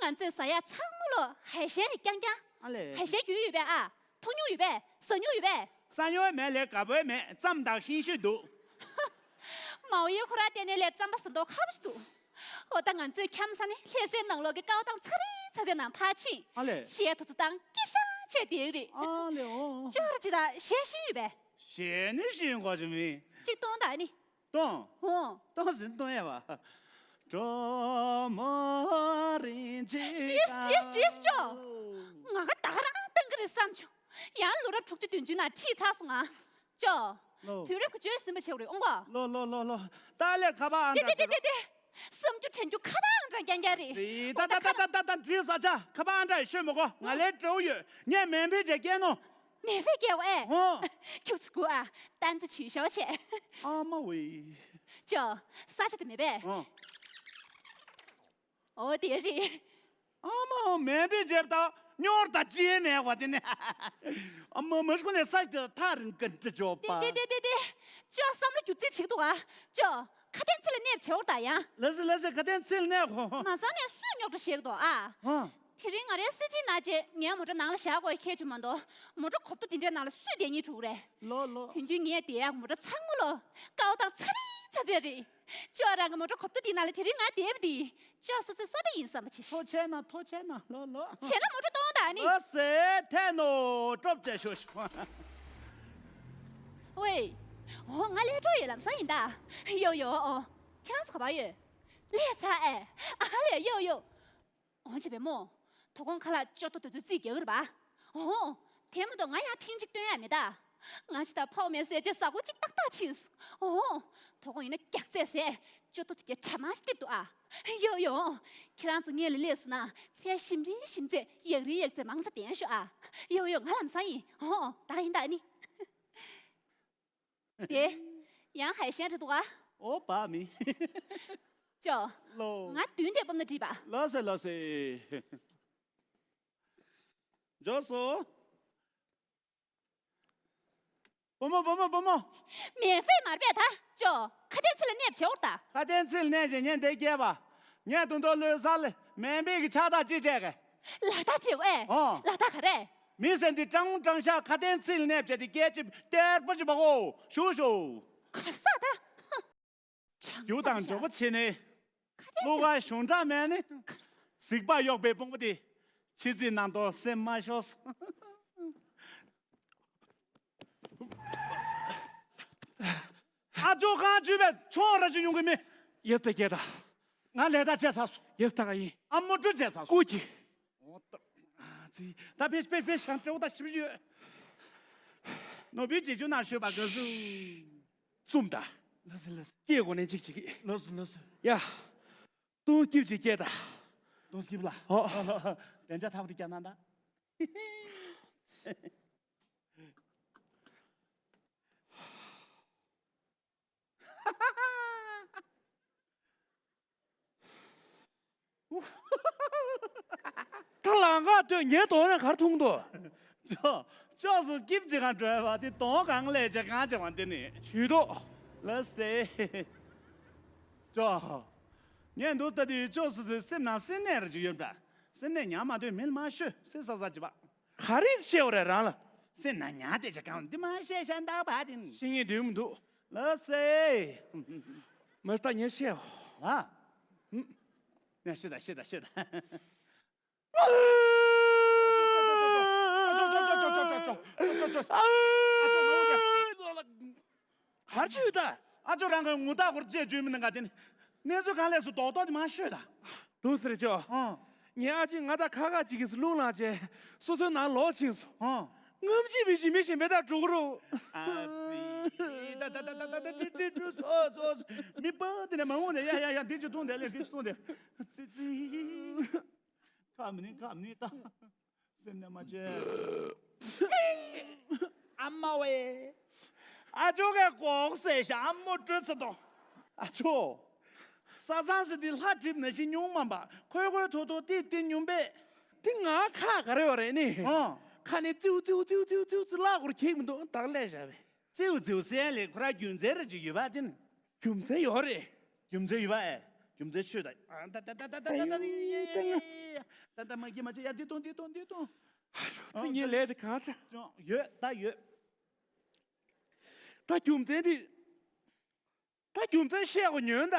ང་ཚོས་ཟ་ཡག་ཚང་མ་ལོ་ཧའི་ཤན་རེ་རྐྱང་རྐྱང་། ཨ་ལེ། ཧའི་ཤན་རྒྱུས་ཡོད་པས་ཨ། འཐུང་མྱོང་ཡོད་པས། ཟ་མྱོང་ཡོད་པས། ཟ་མྱོང་མེད་ལས་དགའ་པོའི་མེད་ཙམ་དག་ཤིང་ཤོད་འདུག་མའོ་ཡི་ཁོ་ར་བལྟས་ནས་ལས་རྩམ་པ་ཟ་མདོག་ཁ་པོ་ཞིག་འདུག་འོ་ད་ང་ཚོས་འཁྱམ་ས་ནས་ལྷ་སའི་ནང་ལོགས་ཀྱི་ཀའོ་ཏང་ཚ་རེ་ཚ་རེ་ནང་ཕར་ཕྱིན། ཨ་ལེ། གཞས་དུ་ཚོ་བཏང་སྐྱིད་ཤག་བྱས་བསྡད་ཀྱི་རེད། ཨ་ལེ་ཨོ། ཅོ་ར་ཅི་ད་གཞས་ཤེས་ཡོད་པས། གཞས་ནི་ཤེས་དགོས་ཀྱི་མིན། གཅིག་གཏོང་དང་ནི། གཏོང་། འོ། གཏོང་ཟིན་གཏོང་ཡས་པ། གྲོ་མོ་རིན་ཆེན། ཏིས་ཏིས་ཏིས་ཅོ། ང་ག་ད་ག་རང་བཏང་གི་རེད་བསམ་བྱུང་། ཡང་ལོ་རབས་དྲུག་ཅུ་བདུན་ཅུ་ནང་ཁྲིད་ཚར་སོང་ང་། ཅོ། ལོ། དུས་རབས་ཀྱི་བཅོས་ཟིན་པ་བྱེད་དགོས་རེད་ཨོང་གོ། ལོ་ལོ་ལོ་ལོ། ཏཱ་ལའི་ཁ་པར་ཨང་ཏེ་ཏེ་ཏེ་ཏེ་ཏེ། བསམ་རྒྱུ་དྲན་རྒྱུ་ཁ་པར་ཨང་གྲངས་རྐྱང་རྐྱང་རེད། ཏེ་ཏ་ཏ་ཏ་ཏ་ཏ་ཏ་འདྲི་ས་ཆ་ཁ་པར་ཨང་གྲངས་ཤོད་མི་དགོས་ང་ལས་སྤྲོ་བོ་ཡོད་ངས་མེ་འཕེན་བྱས་སྐྱེལ་ནོ། མེ་འཕེན་སྐྱེལ་བ་ཨེ། ཨོ། ཁྱུག་ཙམ་སྒུག་ཨ། ཏན་ཙི་ཆུ་ཤོག་བྱས། ཨ་མ་ཝེ། ཅོ། ས་ཆ་དེ་མེད་པས། ཨོ། ཨོ་དེ་རེད། ཨ་མ་མེ་འཕེན་བྱེད་པ་དང་སྙོར་དང་ཅི་ནས་བ་དེ་ནས། ཨ་མ་མ་ཤི་ཁོ་ནས་ས་ཞིག་དེ་ཐག་རིང་གི་འདྲི་ཆོག་པ། དེ་དེ་དེ་དེ་དེ། ཅོ་བསམ་བློ་རྒྱུག་རྩིས་བྱེད་འདུག་ཨ། ཅོ། ཁ་དན་ཚིག་ལ་གནས་བྱེད་འོར་ད་ཡང་། ལ་སི་ལ་སི་ཁ་དན་ཚིག་ལ་གནས་གོ། མ་ས་ནས་སུས་རྙོག་དྲ་བཤད་ཀྱི་འདུག་ཨ། ཧ། དེ་རིང་ང་རའི་སྲིད་སྤྱིའི་ནང་བྱས་ངའི་མོ་ཊ་ནང་ལ་བཞག་དགོས་ཁྱད་ཆུ་མ་འདུག་མོ་ཊ་གོབ་ཏོ་དེ་འདྲའི་ནང་ལ་སུས་བསྡད་སྙིང་བྲོ་གི་རེད། ལོ་ལོ། དོན་རྒྱུན་ངས་བསྡད་ཡག་མོ་ཊ་ཚང་མ་ལོ། ཀའོ་ཏང་ཚ་རེ་ཚ་ཚ་རེད། ཅོ་རང་གི་མོ་ཊ་གོབ་ཏོ་དེའི་ནང་ལ་དེ་རིང་ང་བསྡད་པ་དེ། ཅོ་སོ་སོའི་སོ་ད་ཡིན་བསམ་པ་བྱེད་ཤི། ཐོ་ཆེ་ན་ཐོ་ཆེ་ན་ལོ་ལོ། བྱས་ན་མོ་ཊ་གཏོང་དང་ནི། ལོ་སེ་ཐེ་ནོ་ཀྲོབ་ཅེ་ཤོ་ཤོ། ཝེ། འོ་ང་ལས་འགྲོ་ཡོད་ལམ་སང་ཡིན་ད། ཡོ་ཡོ་འོ། ཁྱེད་རང་ཚོ་ག་པར་ཡོད། ལས་ཚ་ཨེ། ཨ་ལས་ཡོ་ཡོ། འོང་ཅི་བེ་མོ། དོ་དགོང་ཁ་ལག་ཅོ་ཏོ་དེ་ཚོ་རྩིས་རྒྱག་གི་རེད་པ། འོ། དེ་མ་གཏོགས་ང་ཡང་ཐེངས་གཅིག་སྟོན་ཡ་མེད་ད། ང་ཅི་ད་ཕའོ་མེ་སེ་ཅེ་ཟ་གོ་གཅིག་ཏག་ཏག་ཕྱིན་སོང་། འོ། དོ་དགོང་ཡིན་ན་རྒྱག་རྩེད་ཟེ། ཅོ་ཏོ་དེ་ག་ཁྲ་མ་ཞིག་སྟེར་འདུག་ཨ། ཡོ་ཡོ། ཁྱེད་རང་ཚོ་སྔོན་ལ་སླེབས་སོང་ན་ཚལ་ཞིམ་རེ་ཞིམ་ཚད་ཡག་རེ་ཡག་ཚད་མང་ཙམ་བསྟན་ཤོག་ཨ། ཡོ་ཡོ་ང་ལམ་སང་ཡིན། འོ། ད་ཡིན་ད་ནི། དེ། ཡང་ཧའེ་ཤན་རེད་འདུག་ག་ཨོ་བ་མི། ཅོ། ལོ། ང་མདུན་དེ་སྤོམ་ན་འགྲིག་པ། ལགས་སེ་ལགས་སེ། འཇོག་སོ། བུ་མོ་བུ་མོ་བུ་མོ། མེ་འཕེན་མར་པས་ད་ཅོ། ཁ་དན་ཚིག་ལ་གནས་བྱེད་འོར་ད། ཁ་དན་ཚིག་ལ་གནས་བྱེད་ཉན་དེ་སྐྱེས་པ། ངས་དུང་དོ་ལོས་ས་ལ་མེ་འཕེན་གྱི་ཕྱག་རྟགས་ཅི་བྱས་གས། ལ་དྭགས་བྲེའུ་ཨེ། ཨོ། ལ་དྭགས་ག་རེ། མི་སེམས་འདི་སྤྲང་སྤྲང་ཤག་ཁ་དན་ཚིག་ལ་གནས་བྱས་ཏེ་སྐད་ཅིག་གཏེར་པོ་ཅིག་པ་གོ་ཞུ་ཞུ། གར་ས་ད། ཧ། རྒྱུ་དང་འབྲས་བུ་ཆེ་ནི། བློ་ཁ་གཞུང་དྲག་མེད་ནི། གཟིག་པ་གཡོགས་པའི་དཔུང་པ་དེ། ཕྱི་རྩིས་ནང་དོ་སེམས་མ་ཤོར། ཨ་ཅོ་གང་བྱུས་པས་ཆོག་ར་ཅིག་ཡོང་གི་མེད། ཡབ་ད་སྐྱེས་ད། ང་ལས་ད་བྱས་ཚར་སོང་། ཡབ་ད་ག་ཡིན། ཨ་མོ་སྤྲོ་བྱས་ཚར་སོང་། ཀུ་ཀྱི། འོ་ད། ད་ཕེ་ཕེ་ཕེ་ཤང་སྤྲེའུ་ད་ཞིབ་ཡོད། ནོར་བུའི་རྗེས་འཇུག་ནང་ཞུས་པ་དགའ་བསུ། བཙུམ་ད། ལགས་སོ་ལགས་སོ། སྐྱེས་གོ་ནས་གཅིག་གཅིག་གི། ལགས་སོ་ལགས་སོ། ཡ། ཏུང་སྐྱིབ་ཅིག་སྐྱེས་ད། ཏུང་སྐྱིབ་ལ། ཨོ། བདེ་འཇགས་ཐག་པ་དེ་རྒྱག་གནང་ད། ད་ལམ་ཁ་སྟོད་ངའི་གདོང་ནས་གར་མཐོང་དོ། ཅོ། ཅོག་སུ་སྐྱིབ་ཅིག་གང་འགྲོ་བ་དེ་གདོང་གང་ལས་ཅེ་གང་ཅེ་བ་འདི་ནི། ཇུས་གཏོགས། ལགས་སེ། ཅོ། ངས་འདུག་ལྟ་དུས་ཅོག་སུ་དུས་སེམས་ནང་སེམས་ནད་རེ་ཅིག་ཡོད་འདྲ། སེམས་ནད་ཉར་མ་འདོད་མིལ་མ་ཤོད་སེ་ས་ས་ཅི་བ། ག་རེ་བཤད་བ་རེད་རང་ལ། སེམས་ནང་ཉར་དེ་ཅེ་གང་འདི་མ་བཤད་ཤ་འདག་བ་དེ་ནི། ཤེས་ངེས་འདུན་མི་འདུག་ལགས་སེ། མི་ལྟ་ཉེ་ཤེས། ཨ། ཧུམ། ནས་ཤི་ད་ཤི་ད་ཤི་ད། ཧར་ཅུ་ད། ཨ་ཅོ་རང་གི་ངུ་ད་གོར་རྗེས་བརྗོད་མི་ནང་ག་དེ་ནི། གནས་ཚུལ་གང་ལས་སུ་རྡོག་རྡོག་དེ་མ་ཤོད་ད། དུ་ཟེར་ཅོ། ཨང་། ངའི་ཨ་ཅེ་ང་དང་ཁ་ཁ་ཅིག་གིས་རླུང་ལངས་བྱས་སོ་སོའི་ནང་ལོག་ཕྱིན་སོང་། ཨང་། ངམ་ཅི་མི་ཤེས་མི་ཤེས་མེ་ད་འགྲོ་གི་རོ། ཨ་ཙི། ད་ད་ད་ད་ད་ད་ཏི་ཏི་ཏི་སོ་སོ་སོ། མི་པ་དེ་ནས་མ་འོང་ནས་ཡ་ཡ་ཡ་འདི་ཅི་གཏོང་དེ་ལས་འདི་ཅི་གཏོང་དེ། ཙི་ཙི། ཁ་མི་ནི་ཁ་མི་ནི་ད། སེམས་ནས་མ་བྱེད། ཨ་མ་ཝེ། ཨ་ཅོ་གས་གོག་ཟེར་ཤ་ཨ་མོ་སྤྲོད་ཚེ་དོ། ཨ་ཅོ། ས་ཚང་ཟེར་དེ་ལྷ་གྲིབ་ན་ཤི་ཉུང་མ་པ་ཁོས་ཁོས་ཐོ་ཐོ་ཏི་ཏི་ཉུང་པས། དེ་ང་ཁ་ག་རེ་བ་རེད་ནི། ཨང་། ཁ་ནས་ཙིའུ་ཙིའུ་ཙིའུ་ཙིའུ་ཙིའུ་ཙི་ལ་གོར་ཁེག་མི་འདུག་ད་ལས་བཞག་པས། ཙིའུ་ཙིའུ་ཟེར་ལས་ཁོ་ར་རྒྱུ་མཚན་རེ་ཅིག་ཡོད་པ་དེ་ནི། རྒྱུ་མཚན་ཡོད་རེད། རྒྱུ་མཚན་ཡོད་པ་ཨེ། རྒྱུ་མཚན་ཆོད་ད། ཨ་ད་ད་ད་ད་ད་ད་ད་ད་ད་ད་ད་མ་གི་མ་ཅི་ཡ་འདི་གཏོང་འདི་གཏོང་འདི་གཏོང་། ད་ངའི་ལས་དེ་གང་དྲག་ཡོད་ད་ཡོད། ད་རྒྱུ་མཚན་དེ། ད་རྒྱུ་མཚན་བཤད་དགོས་ཉོན་ད།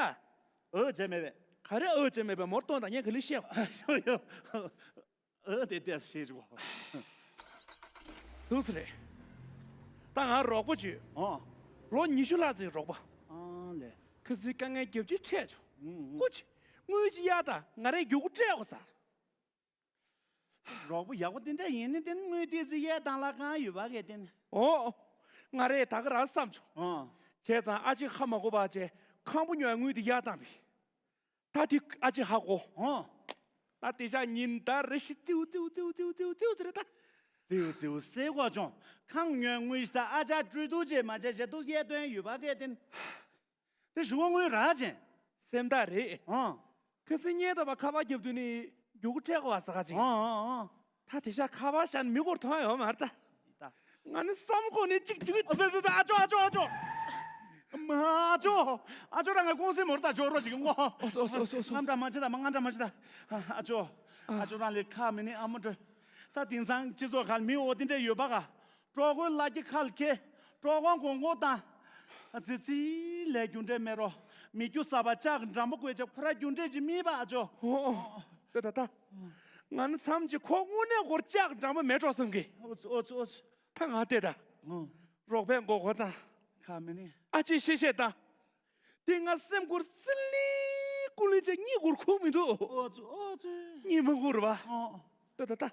ཨོ་བྱས་མེད་པས། ག་རེ་ཨོ་བྱས་མེད་པས་མོར་གཏོང་དང་ངས་ག་ལི་བཤད་དགོས། ཨོ་དེ་དེ་ཤེས་རུ། དུས་རེད། ད་ང་རོགས་པ་བྱོས། ཨོ། ལོ་ཉི་ཤུ་ལྷག་ཙམ་རོགས་པ། ཨང་ལས། ཁ་སིའི་དཀའ་ངལ་རྒྱབ་ཅིག་འཕྲད་བྱུང་། ཨུང་ཨུང་། སྐུ་མཁྱེན། དངུལ་ཅིག་གཡར་དང་ང་རའི་རྒྱུ་སྒོ་སྤྲད་དགོས་ས། རོགས་པ་ཡག་པོ་དེ་འདྲ་ཡིན་ནི་དེ་ནི་དངུལ་ཏོག་ཙམ་གཡར་བཏང་ལ་གང་ཡོད་པ་གས་དེ་ནི། ཨོ། ང་རས་ད་ག་རང་བསམ་བྱུང་། ཨང་། བྱས་ཙང་ཨ་ཅེ་ཧ་མ་གོ་བ་བྱས་ཁང་པ་ཉོ་ཡ་དངུལ་དེ་གཡར་བཏང་པས། ད་དེ་ཨ་ཅེ་ཧ་གོ། ཨང་། ད་དེ་ཤ་ཉིན་ད་རེ་ཞིག་ཙིའུ་ཙིའུ་ཙིའུ་ཙིའུ་ཙིའུ་ཙིའུ་ཟེར་རེད་ད། ཙིའུ་ཙིའུ་ཟེར་གོ་ཅོང་ཁང་ཉོ་དངུལ་ཞིག་ད་ཨ་ཅག་སྤྲོད་དུ་བྱས་མ་བྱས་བྱས་དུ་གཡར་དོན་ཡོད་པ་གས་དེ་ནི། དེ་ཞུ་བ་དངུལ་རག་ཅན། སེམས་ཐག་རེད། ཨང་། ཁ་སང་ཉལ་ཐ་བ་ཁ་པར་རྒྱབ་དུས་ནི་རྒྱུ་སྒོ་ཕྲད་གོ་བ་ཟ་ག་ཅིག་ཨང་ཨང་ཨང་། ད་དེ་ཤ་ཁ་པར་བཞག་ནི་མི་སྐོར་མཐོང་ཡོད་མ་རེད་ད། ད། ང་ནི་བསམ་གོ་ནས་གཅིག་གཅིག་ཨ་ཙི་ཙི་ཨ་ཅོ་ཨ་ཅོ་ཨ་ཅོ། མ་ཨ་ཅོ། ཨ་ཅོ་རང་ངའི་ཀུང་སི་མོར་ད་ཅོ་རོ་ཅིག་ངོ་། ཨོ་སོ་སོ་སོ་སོ། ང་འདྲ་མ་བྱེད་ད་མ་ང་འདྲ་མ་བྱེད་ད། ཨ་ཅོ། ཨ་ཅོ་རང་ལས་ཁ་མི་ནི་ཨ་མོ་ཏྲོ། ད་དེང་སང་སྤྱི་ཚོགས་ཁར་མི་འོ་དེ་འདྲ་ཡོད་པ་ག་གྲོགས་པོའི་ལ་རྒྱ་ཁ་ལ་ཁེ། གྲོགས་པོ་མགོ་མགོ་བཏང་། ཨ་ཙི་ཙི་ལས་རྒྱུ་འབྲས་མེད་རོ། མི་རྒྱུ་ས་པ་ལྕགས་འགྲམ་པོ་བཀོད་ཅེ་ཁོ་ར་རྒྱུ་འབྲས་ཅི་མིད་པ་ཨ་ཅོ། ཨོ་ཨོ། ད་ད་ད། ང་ནི་མཚམས་ཅི་ཁོ་དངོས་གནས་སྐོར་ལྕགས་འགྲམ་པོ་མེད་འགྲོ་བསམ་གི། ཨོ་ཙི་ཨོ་ཙི་ཨོ་ཙི། ད་ང་བལྟས་ད། ཨོ། རོགས་པས་མགོ་མགོ་བཏང་། ཁ་མི་ནི། ཨ་ཅེ་ཤེས་ཤེས་དང་། དེ་ང་སེམས་ཁུར་སི་ལི་ཀུ་ལི་ཅེ་གཉིད་ཁུར་ཁུག་མི་འདུག་ཨོ་ཙི་ཨོ་ཙི། གཉིད་མ་ཁུག་རེད་པ། ཨོ། ད་ད་ད།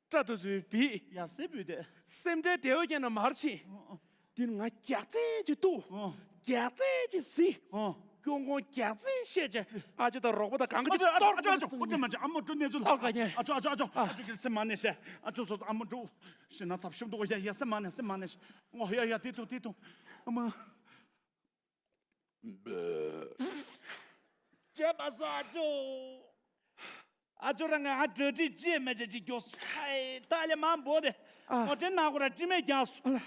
སྐྲ་དུ་ཚུའི་བིད། ཡ་སེ་བུད་དེ། སེམས་ཁྲལ་དེ་འོས་ཀྱང་ན་མར་ཕྱིན། ཨོ་ཨོ། དེ་ང་རྒྱག་རྩེ་ཅིག་གཏུག་ཨོ། རྒྱག་རྩེ་ཅིག་ཟིན། ཨོ། སྐྱོ་ངོ་རྒྱག་རྩེ་བཤད་ཅེ་ཨ་ཅེ་དང་རོགས་པ་དང་གང་གི་ཅིག་ཨ་ཅོ་ཨ་ཅོ་ཨ་ཅོ་ཨོ་ཅེ་མ་ཅེ་ཨ་མོ་ཀྲུ་གནས་ཚུལ་ཨ་ཀ་ཉེ། ཨ་ཅོ་ཨ་ཅོ་ཨ་ཅོ་ཨ་ཅོ་གི་སེམས་མ་ནས་བཤད། ཨ་ཅོ་སོ་ཨ་མོ་ཀྲུ། ཤི་ན་ཚབ་ཤུབ་འདུག་ཡ་ཡ་སེམས་མ་ནས་སེམས་མ་ནས་ངོ་ཡ་ཡ་དེ་དུ་དེ་དུ་ཨ་མ། བྱས་པ་སོ་ཨ་ཅོ། ཨ་ཅོ་རང་ང་ཨ་གྲ་སྒྲིག་ཅེས་མེད་ཅེས་ཅིག་སྐྱོ་སོ། ཧའི་ད་ལས་མང་པོ་དེ། ཨ། ངོ་དྲན་ན་ཁོ་ར་དྲི་མེད་རྒྱག་སོ། ཨ་ལ།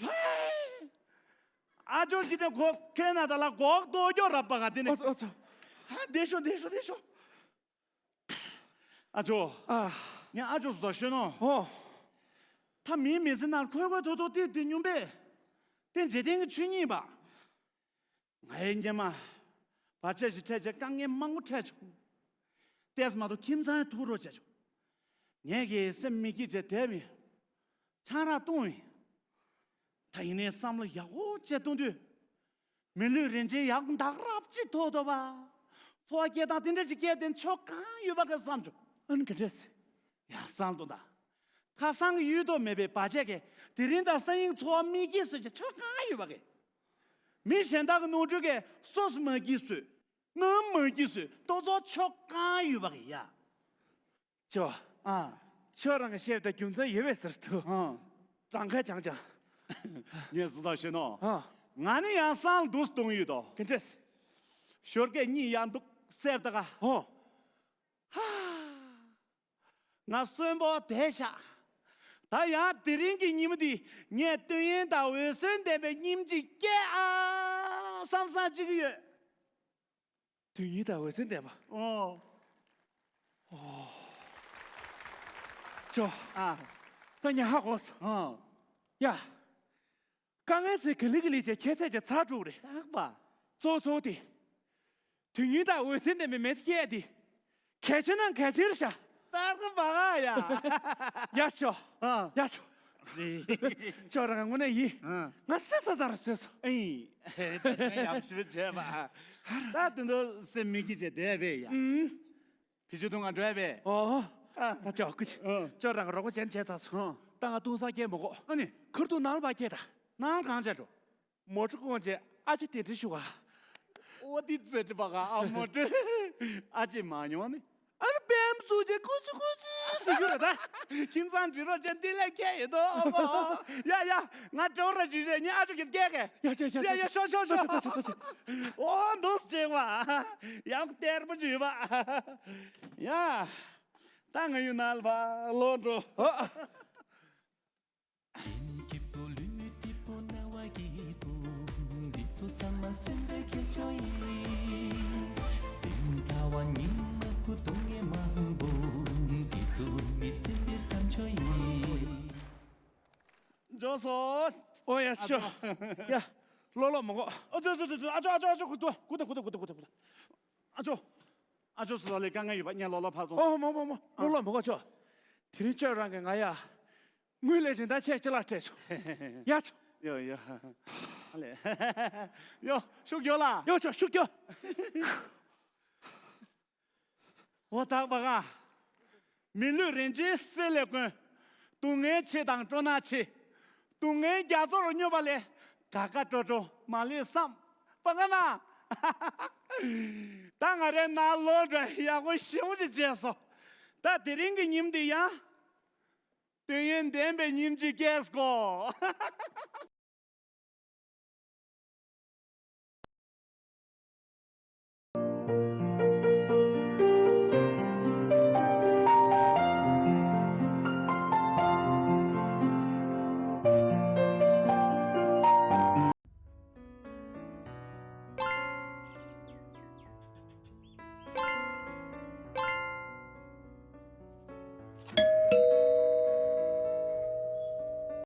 ཧའི། ཨ་ཅོ་གི་དེ་ཁོ་ཁེ་ན་ད་ལ་གོག་ཏོ་ཀྱོ་ར་པ་ག་དེ་ནི། ཨོ་ཙི་ཨོ་ཙི། ཧ་དེ་ཤོ་དེ་ཤོ་དེ་ཤོ། ཨ་ཅོ། ཨ། ངས་ཨ་ཅོ་སུ་དང་ཤོད་ནོ། ཨོ། ད་མིའི་མི་ཚེ་ནང་ཁོལ་ཁོལ་ཐོག་ཐོག་ཏི་ཏི་སྙུང་པས། དེ་འཇིག་རྟེན་གྱི་ཆོས་ཉིད་པ། ང་ཡི་སྙེ་མ། བར་ཆད་ཞིག་འཕྲད་བྱས་དཀའ་ངལ་མང་པོ་འཕྲད་བྱུང་། ལྟས་མ་གཏོགས་ཁྱིམ་ཚང་ཡང་ཐུགས་རོགས་བྱས་བྱུང་། ངས་ཀྱི་སེམས་མི་སྐྱིད་བྱས་དེབ་ཡིན། ཆང་རག་བཏུང་ཡིན། ད་ཡིན་ནའི་བསམ་བློ་ཡག་པོ་བྱས་གཏོང་དུས། མི་ལུས་རིན་ཆེན་ཡག་འདག་རབ་ཅིག་ཐོག་ཐོག་པ། འཚོ་བ་སྐྱེལ་སྟངས་དེ་འདྲ་ཅིག་སྐྱེལ་དེ་ཆོ་གང་ཡོད་པ་ག་བསམ་བྱུང་། ཨ་ནི་ག་འདྲས། ཡ་སང་དུ་ད། ཁ་སང་གི་ཡུལ་དུ་མེད་པའི་བ་ཆད་ཀྱིས་དེ་རིང་དང་སང་ཉིན་འཚོ་བ་མི་སྐྱིད་བཟོས་ཀྱི་ཆོ་གང་ཡོད་པ་གི། མི་གཞན་དག་གི་ནོར་འཁྲུལ་གྱིས་སོ་སོ་མ་སྐྱིད་བཟོས། ནམ་མ་སྐྱིད་བཟོས་ཏོ་ཚོ་ཆོ་གང་ཡོད་པ་གི་ཡ། ཅོ། ཨ། ཁྱོད་རང་གི་བཤད་པའི་རྒྱུ་མཚན་ཡོད་པའི་ཟེར་ཐུ། ཨ། གྲངས་ཀ་ཅང་ཅང་། ངས་ཟི་ད་ཤེས་ནོ། ཨ། ང་ནི་ཡང་སང་འདུག་གཏོང་ཡོད་དོ། ག་འདྲས། ཞོར་གས་གཉིད་ཡང་འདུག་སེབ་ད་ག། ཨོ། ཧ། ང་གསོན་པོ་བསྡད་ཤག་ད་ཡང་དེ་རིང་གི་ཉིན་མོ་འདི་ངས་དུས་ཡུན་དང་འོད་ཟེར་ལྡན་པའི་ཉིན་གཅིག་སྐྱེལ་ཨ་བསམ་བསམ་བྱེད་ཀྱི་ཡོད། དུས་ཡུན་དང་འོད་ཟེར་ལྡན་པ། ཨོ། ཨོ། ཅོ། ཨ། ད་ཉ་ཧ་གོ་སོང་། ཨ། ཡ། དཀའ་ངལ་ཚེ་ག་ལི་ག་ལི་བྱས་ཁྱད་ཚད་ཀྱི་ཚར་འགྲོ་གི་རེད། རྟག་པ། གཙོ་བོ་དེ། དུས་ཡུན་དང་འོད་ཟེར་ལྡན་པའི་མེ་ཚེ་སྐྱེལ་དེ། གལ་ཆེ་ན་གལ་ཆེར་བཞག་རྟག་པ་ག་ཡ། ཡ་ཆོ། ཨ། ཡ་ཆོ། ཟི། ཁྱོད་རང་དངོས་གནས་ཡིན། ཨ། ང་སེ་ས་ས་ར་བཟོས་སོང་། ཨེ། ཡག་ཞིབ་བྱས་པ། ད་དེ་འདྲ་སེམས་མི་སྐྱིད་བྱས་བསྡད་པས་ཡ། ཨུམ། བི་ཅུ་དུང་ང་འགྲོ་བས། ཨོ། ཨ། ད་ཅོག་ཀུ་ཅི། ཨ། ཅོག་རང་རོགས་པ་ཅན་བྱས་ཚར་སོང་། ཨ། ད་ང་དུང་སང་སྐྱེལ་མི་དགོས། ཨ་ནི། ཁུར་དུ་ནང་ལ་ཕར་སྐྱེལ་ད། ནང་གང་བྱས་འགྲོ། མོ་ཊ་བསྐོངས་རྗེས་ཨ་ཅེ་གདན་འདྲེན་ཞུ་བ། ཨོ་དེ་ཙེ་ཏི་པ་ག་ཨ་མོ་ཊ། ཨ་ཅེ་མ་མྱོང་ནི། ཨ་ནི་པེམ་བཙུགས་རྗེས་ཀུ་ཅི་ཀུ་ཅི་ཟེར་རྒྱུ་རེད་ད། ཁྱིམ་ཚང་འདྲི་རོགས་ཅན་དེ་ལས་སྐྱེལ་ཡོད་དོ་ཨ་མོ། ཡ་ཡ། ང་འགྲོ་ར་འཇུས་རེད་ངས་ཨ་ཅོ་གིར་སྐྱེལ་གས། ཡ་ཡ་ཡ་ཡ་ཡ་ཤོག་ཤོག་ཤོག་ཤོག་ཤོག་ཨོ་འདུག་སེ་བྱེད་པ། ཡང་གཏེར་པོ་འཇུས་པ། ཡ། ད་ང་ཡུལ་ནང་ལ་ཕར་ལོག་འགྲོ། ཨོ། འཇོག་སོང་། ཨོ་ཡ་ཤོ། ཡ། ལོ་ལོ་མོ་གོ། ཨ་ཅོ་ཨ་ཅོ་ཨ་ཅོ་ཨ་ཅོ་ཨ་ཅོ་ཨ་ཅོ་ཨ་ཅོ་ཨ་ཅོ་ཨ་ཅོ་ཨ་ཅོ་ཨ་ཅོ་ཨ་ཅོ་ཨ་ཅོ་སུ་ལ་ལས་དཀའ་ངལ་ཡོད་པ་ངས་ལོ་ལོ་ཕར་ཐོངས། ཨོ་མོ་མོ་མོ་ལོ་ལོ་མོ་གོ་ཅོ། དེ་རིང་ཁྱོད་རང་གིས་ང་ཡ། དངུལ་ལས་རིན་ཐང་ཆེ་ཅི་ལ་སྤྲད་ཆོག་ཡ་ཆོ། ཡོ་ཡོ། ཨ་ལེ། ཡོ་ཤུགས་རྒྱོབ་ལ། ཡོ་ཆོ་ཤུགས་རྒྱོབ། འོ་དག་པ་ག་མི་ལུས་རིན་ཆེན་གསེར་ལས་དཀོན། སྡུག་བསྔལ་ཆེ་དང་སྤྲོ་སྣང་ཆེ། སྡུག་བསྔལ་རྒྱ་མཚོར་སྙོམས་པ་ལས། དགའ་དགའ་སྤྲོ་སྤྲོ་མ་ལུས་བསམ། པ་ག་ན། ད་ང་རའི་ནང་ལོག་འགྲོ་ཡག་པོ་ཞེ་པོ་ཅིག་བྱས་སོང་། ད་དེ་རིང་གི་ཉིན་འདི་ཡང་། དུས་ཡུན་ལྡན་པའི་ཉིན་གཅིག་སྐྱེལ་དགོས།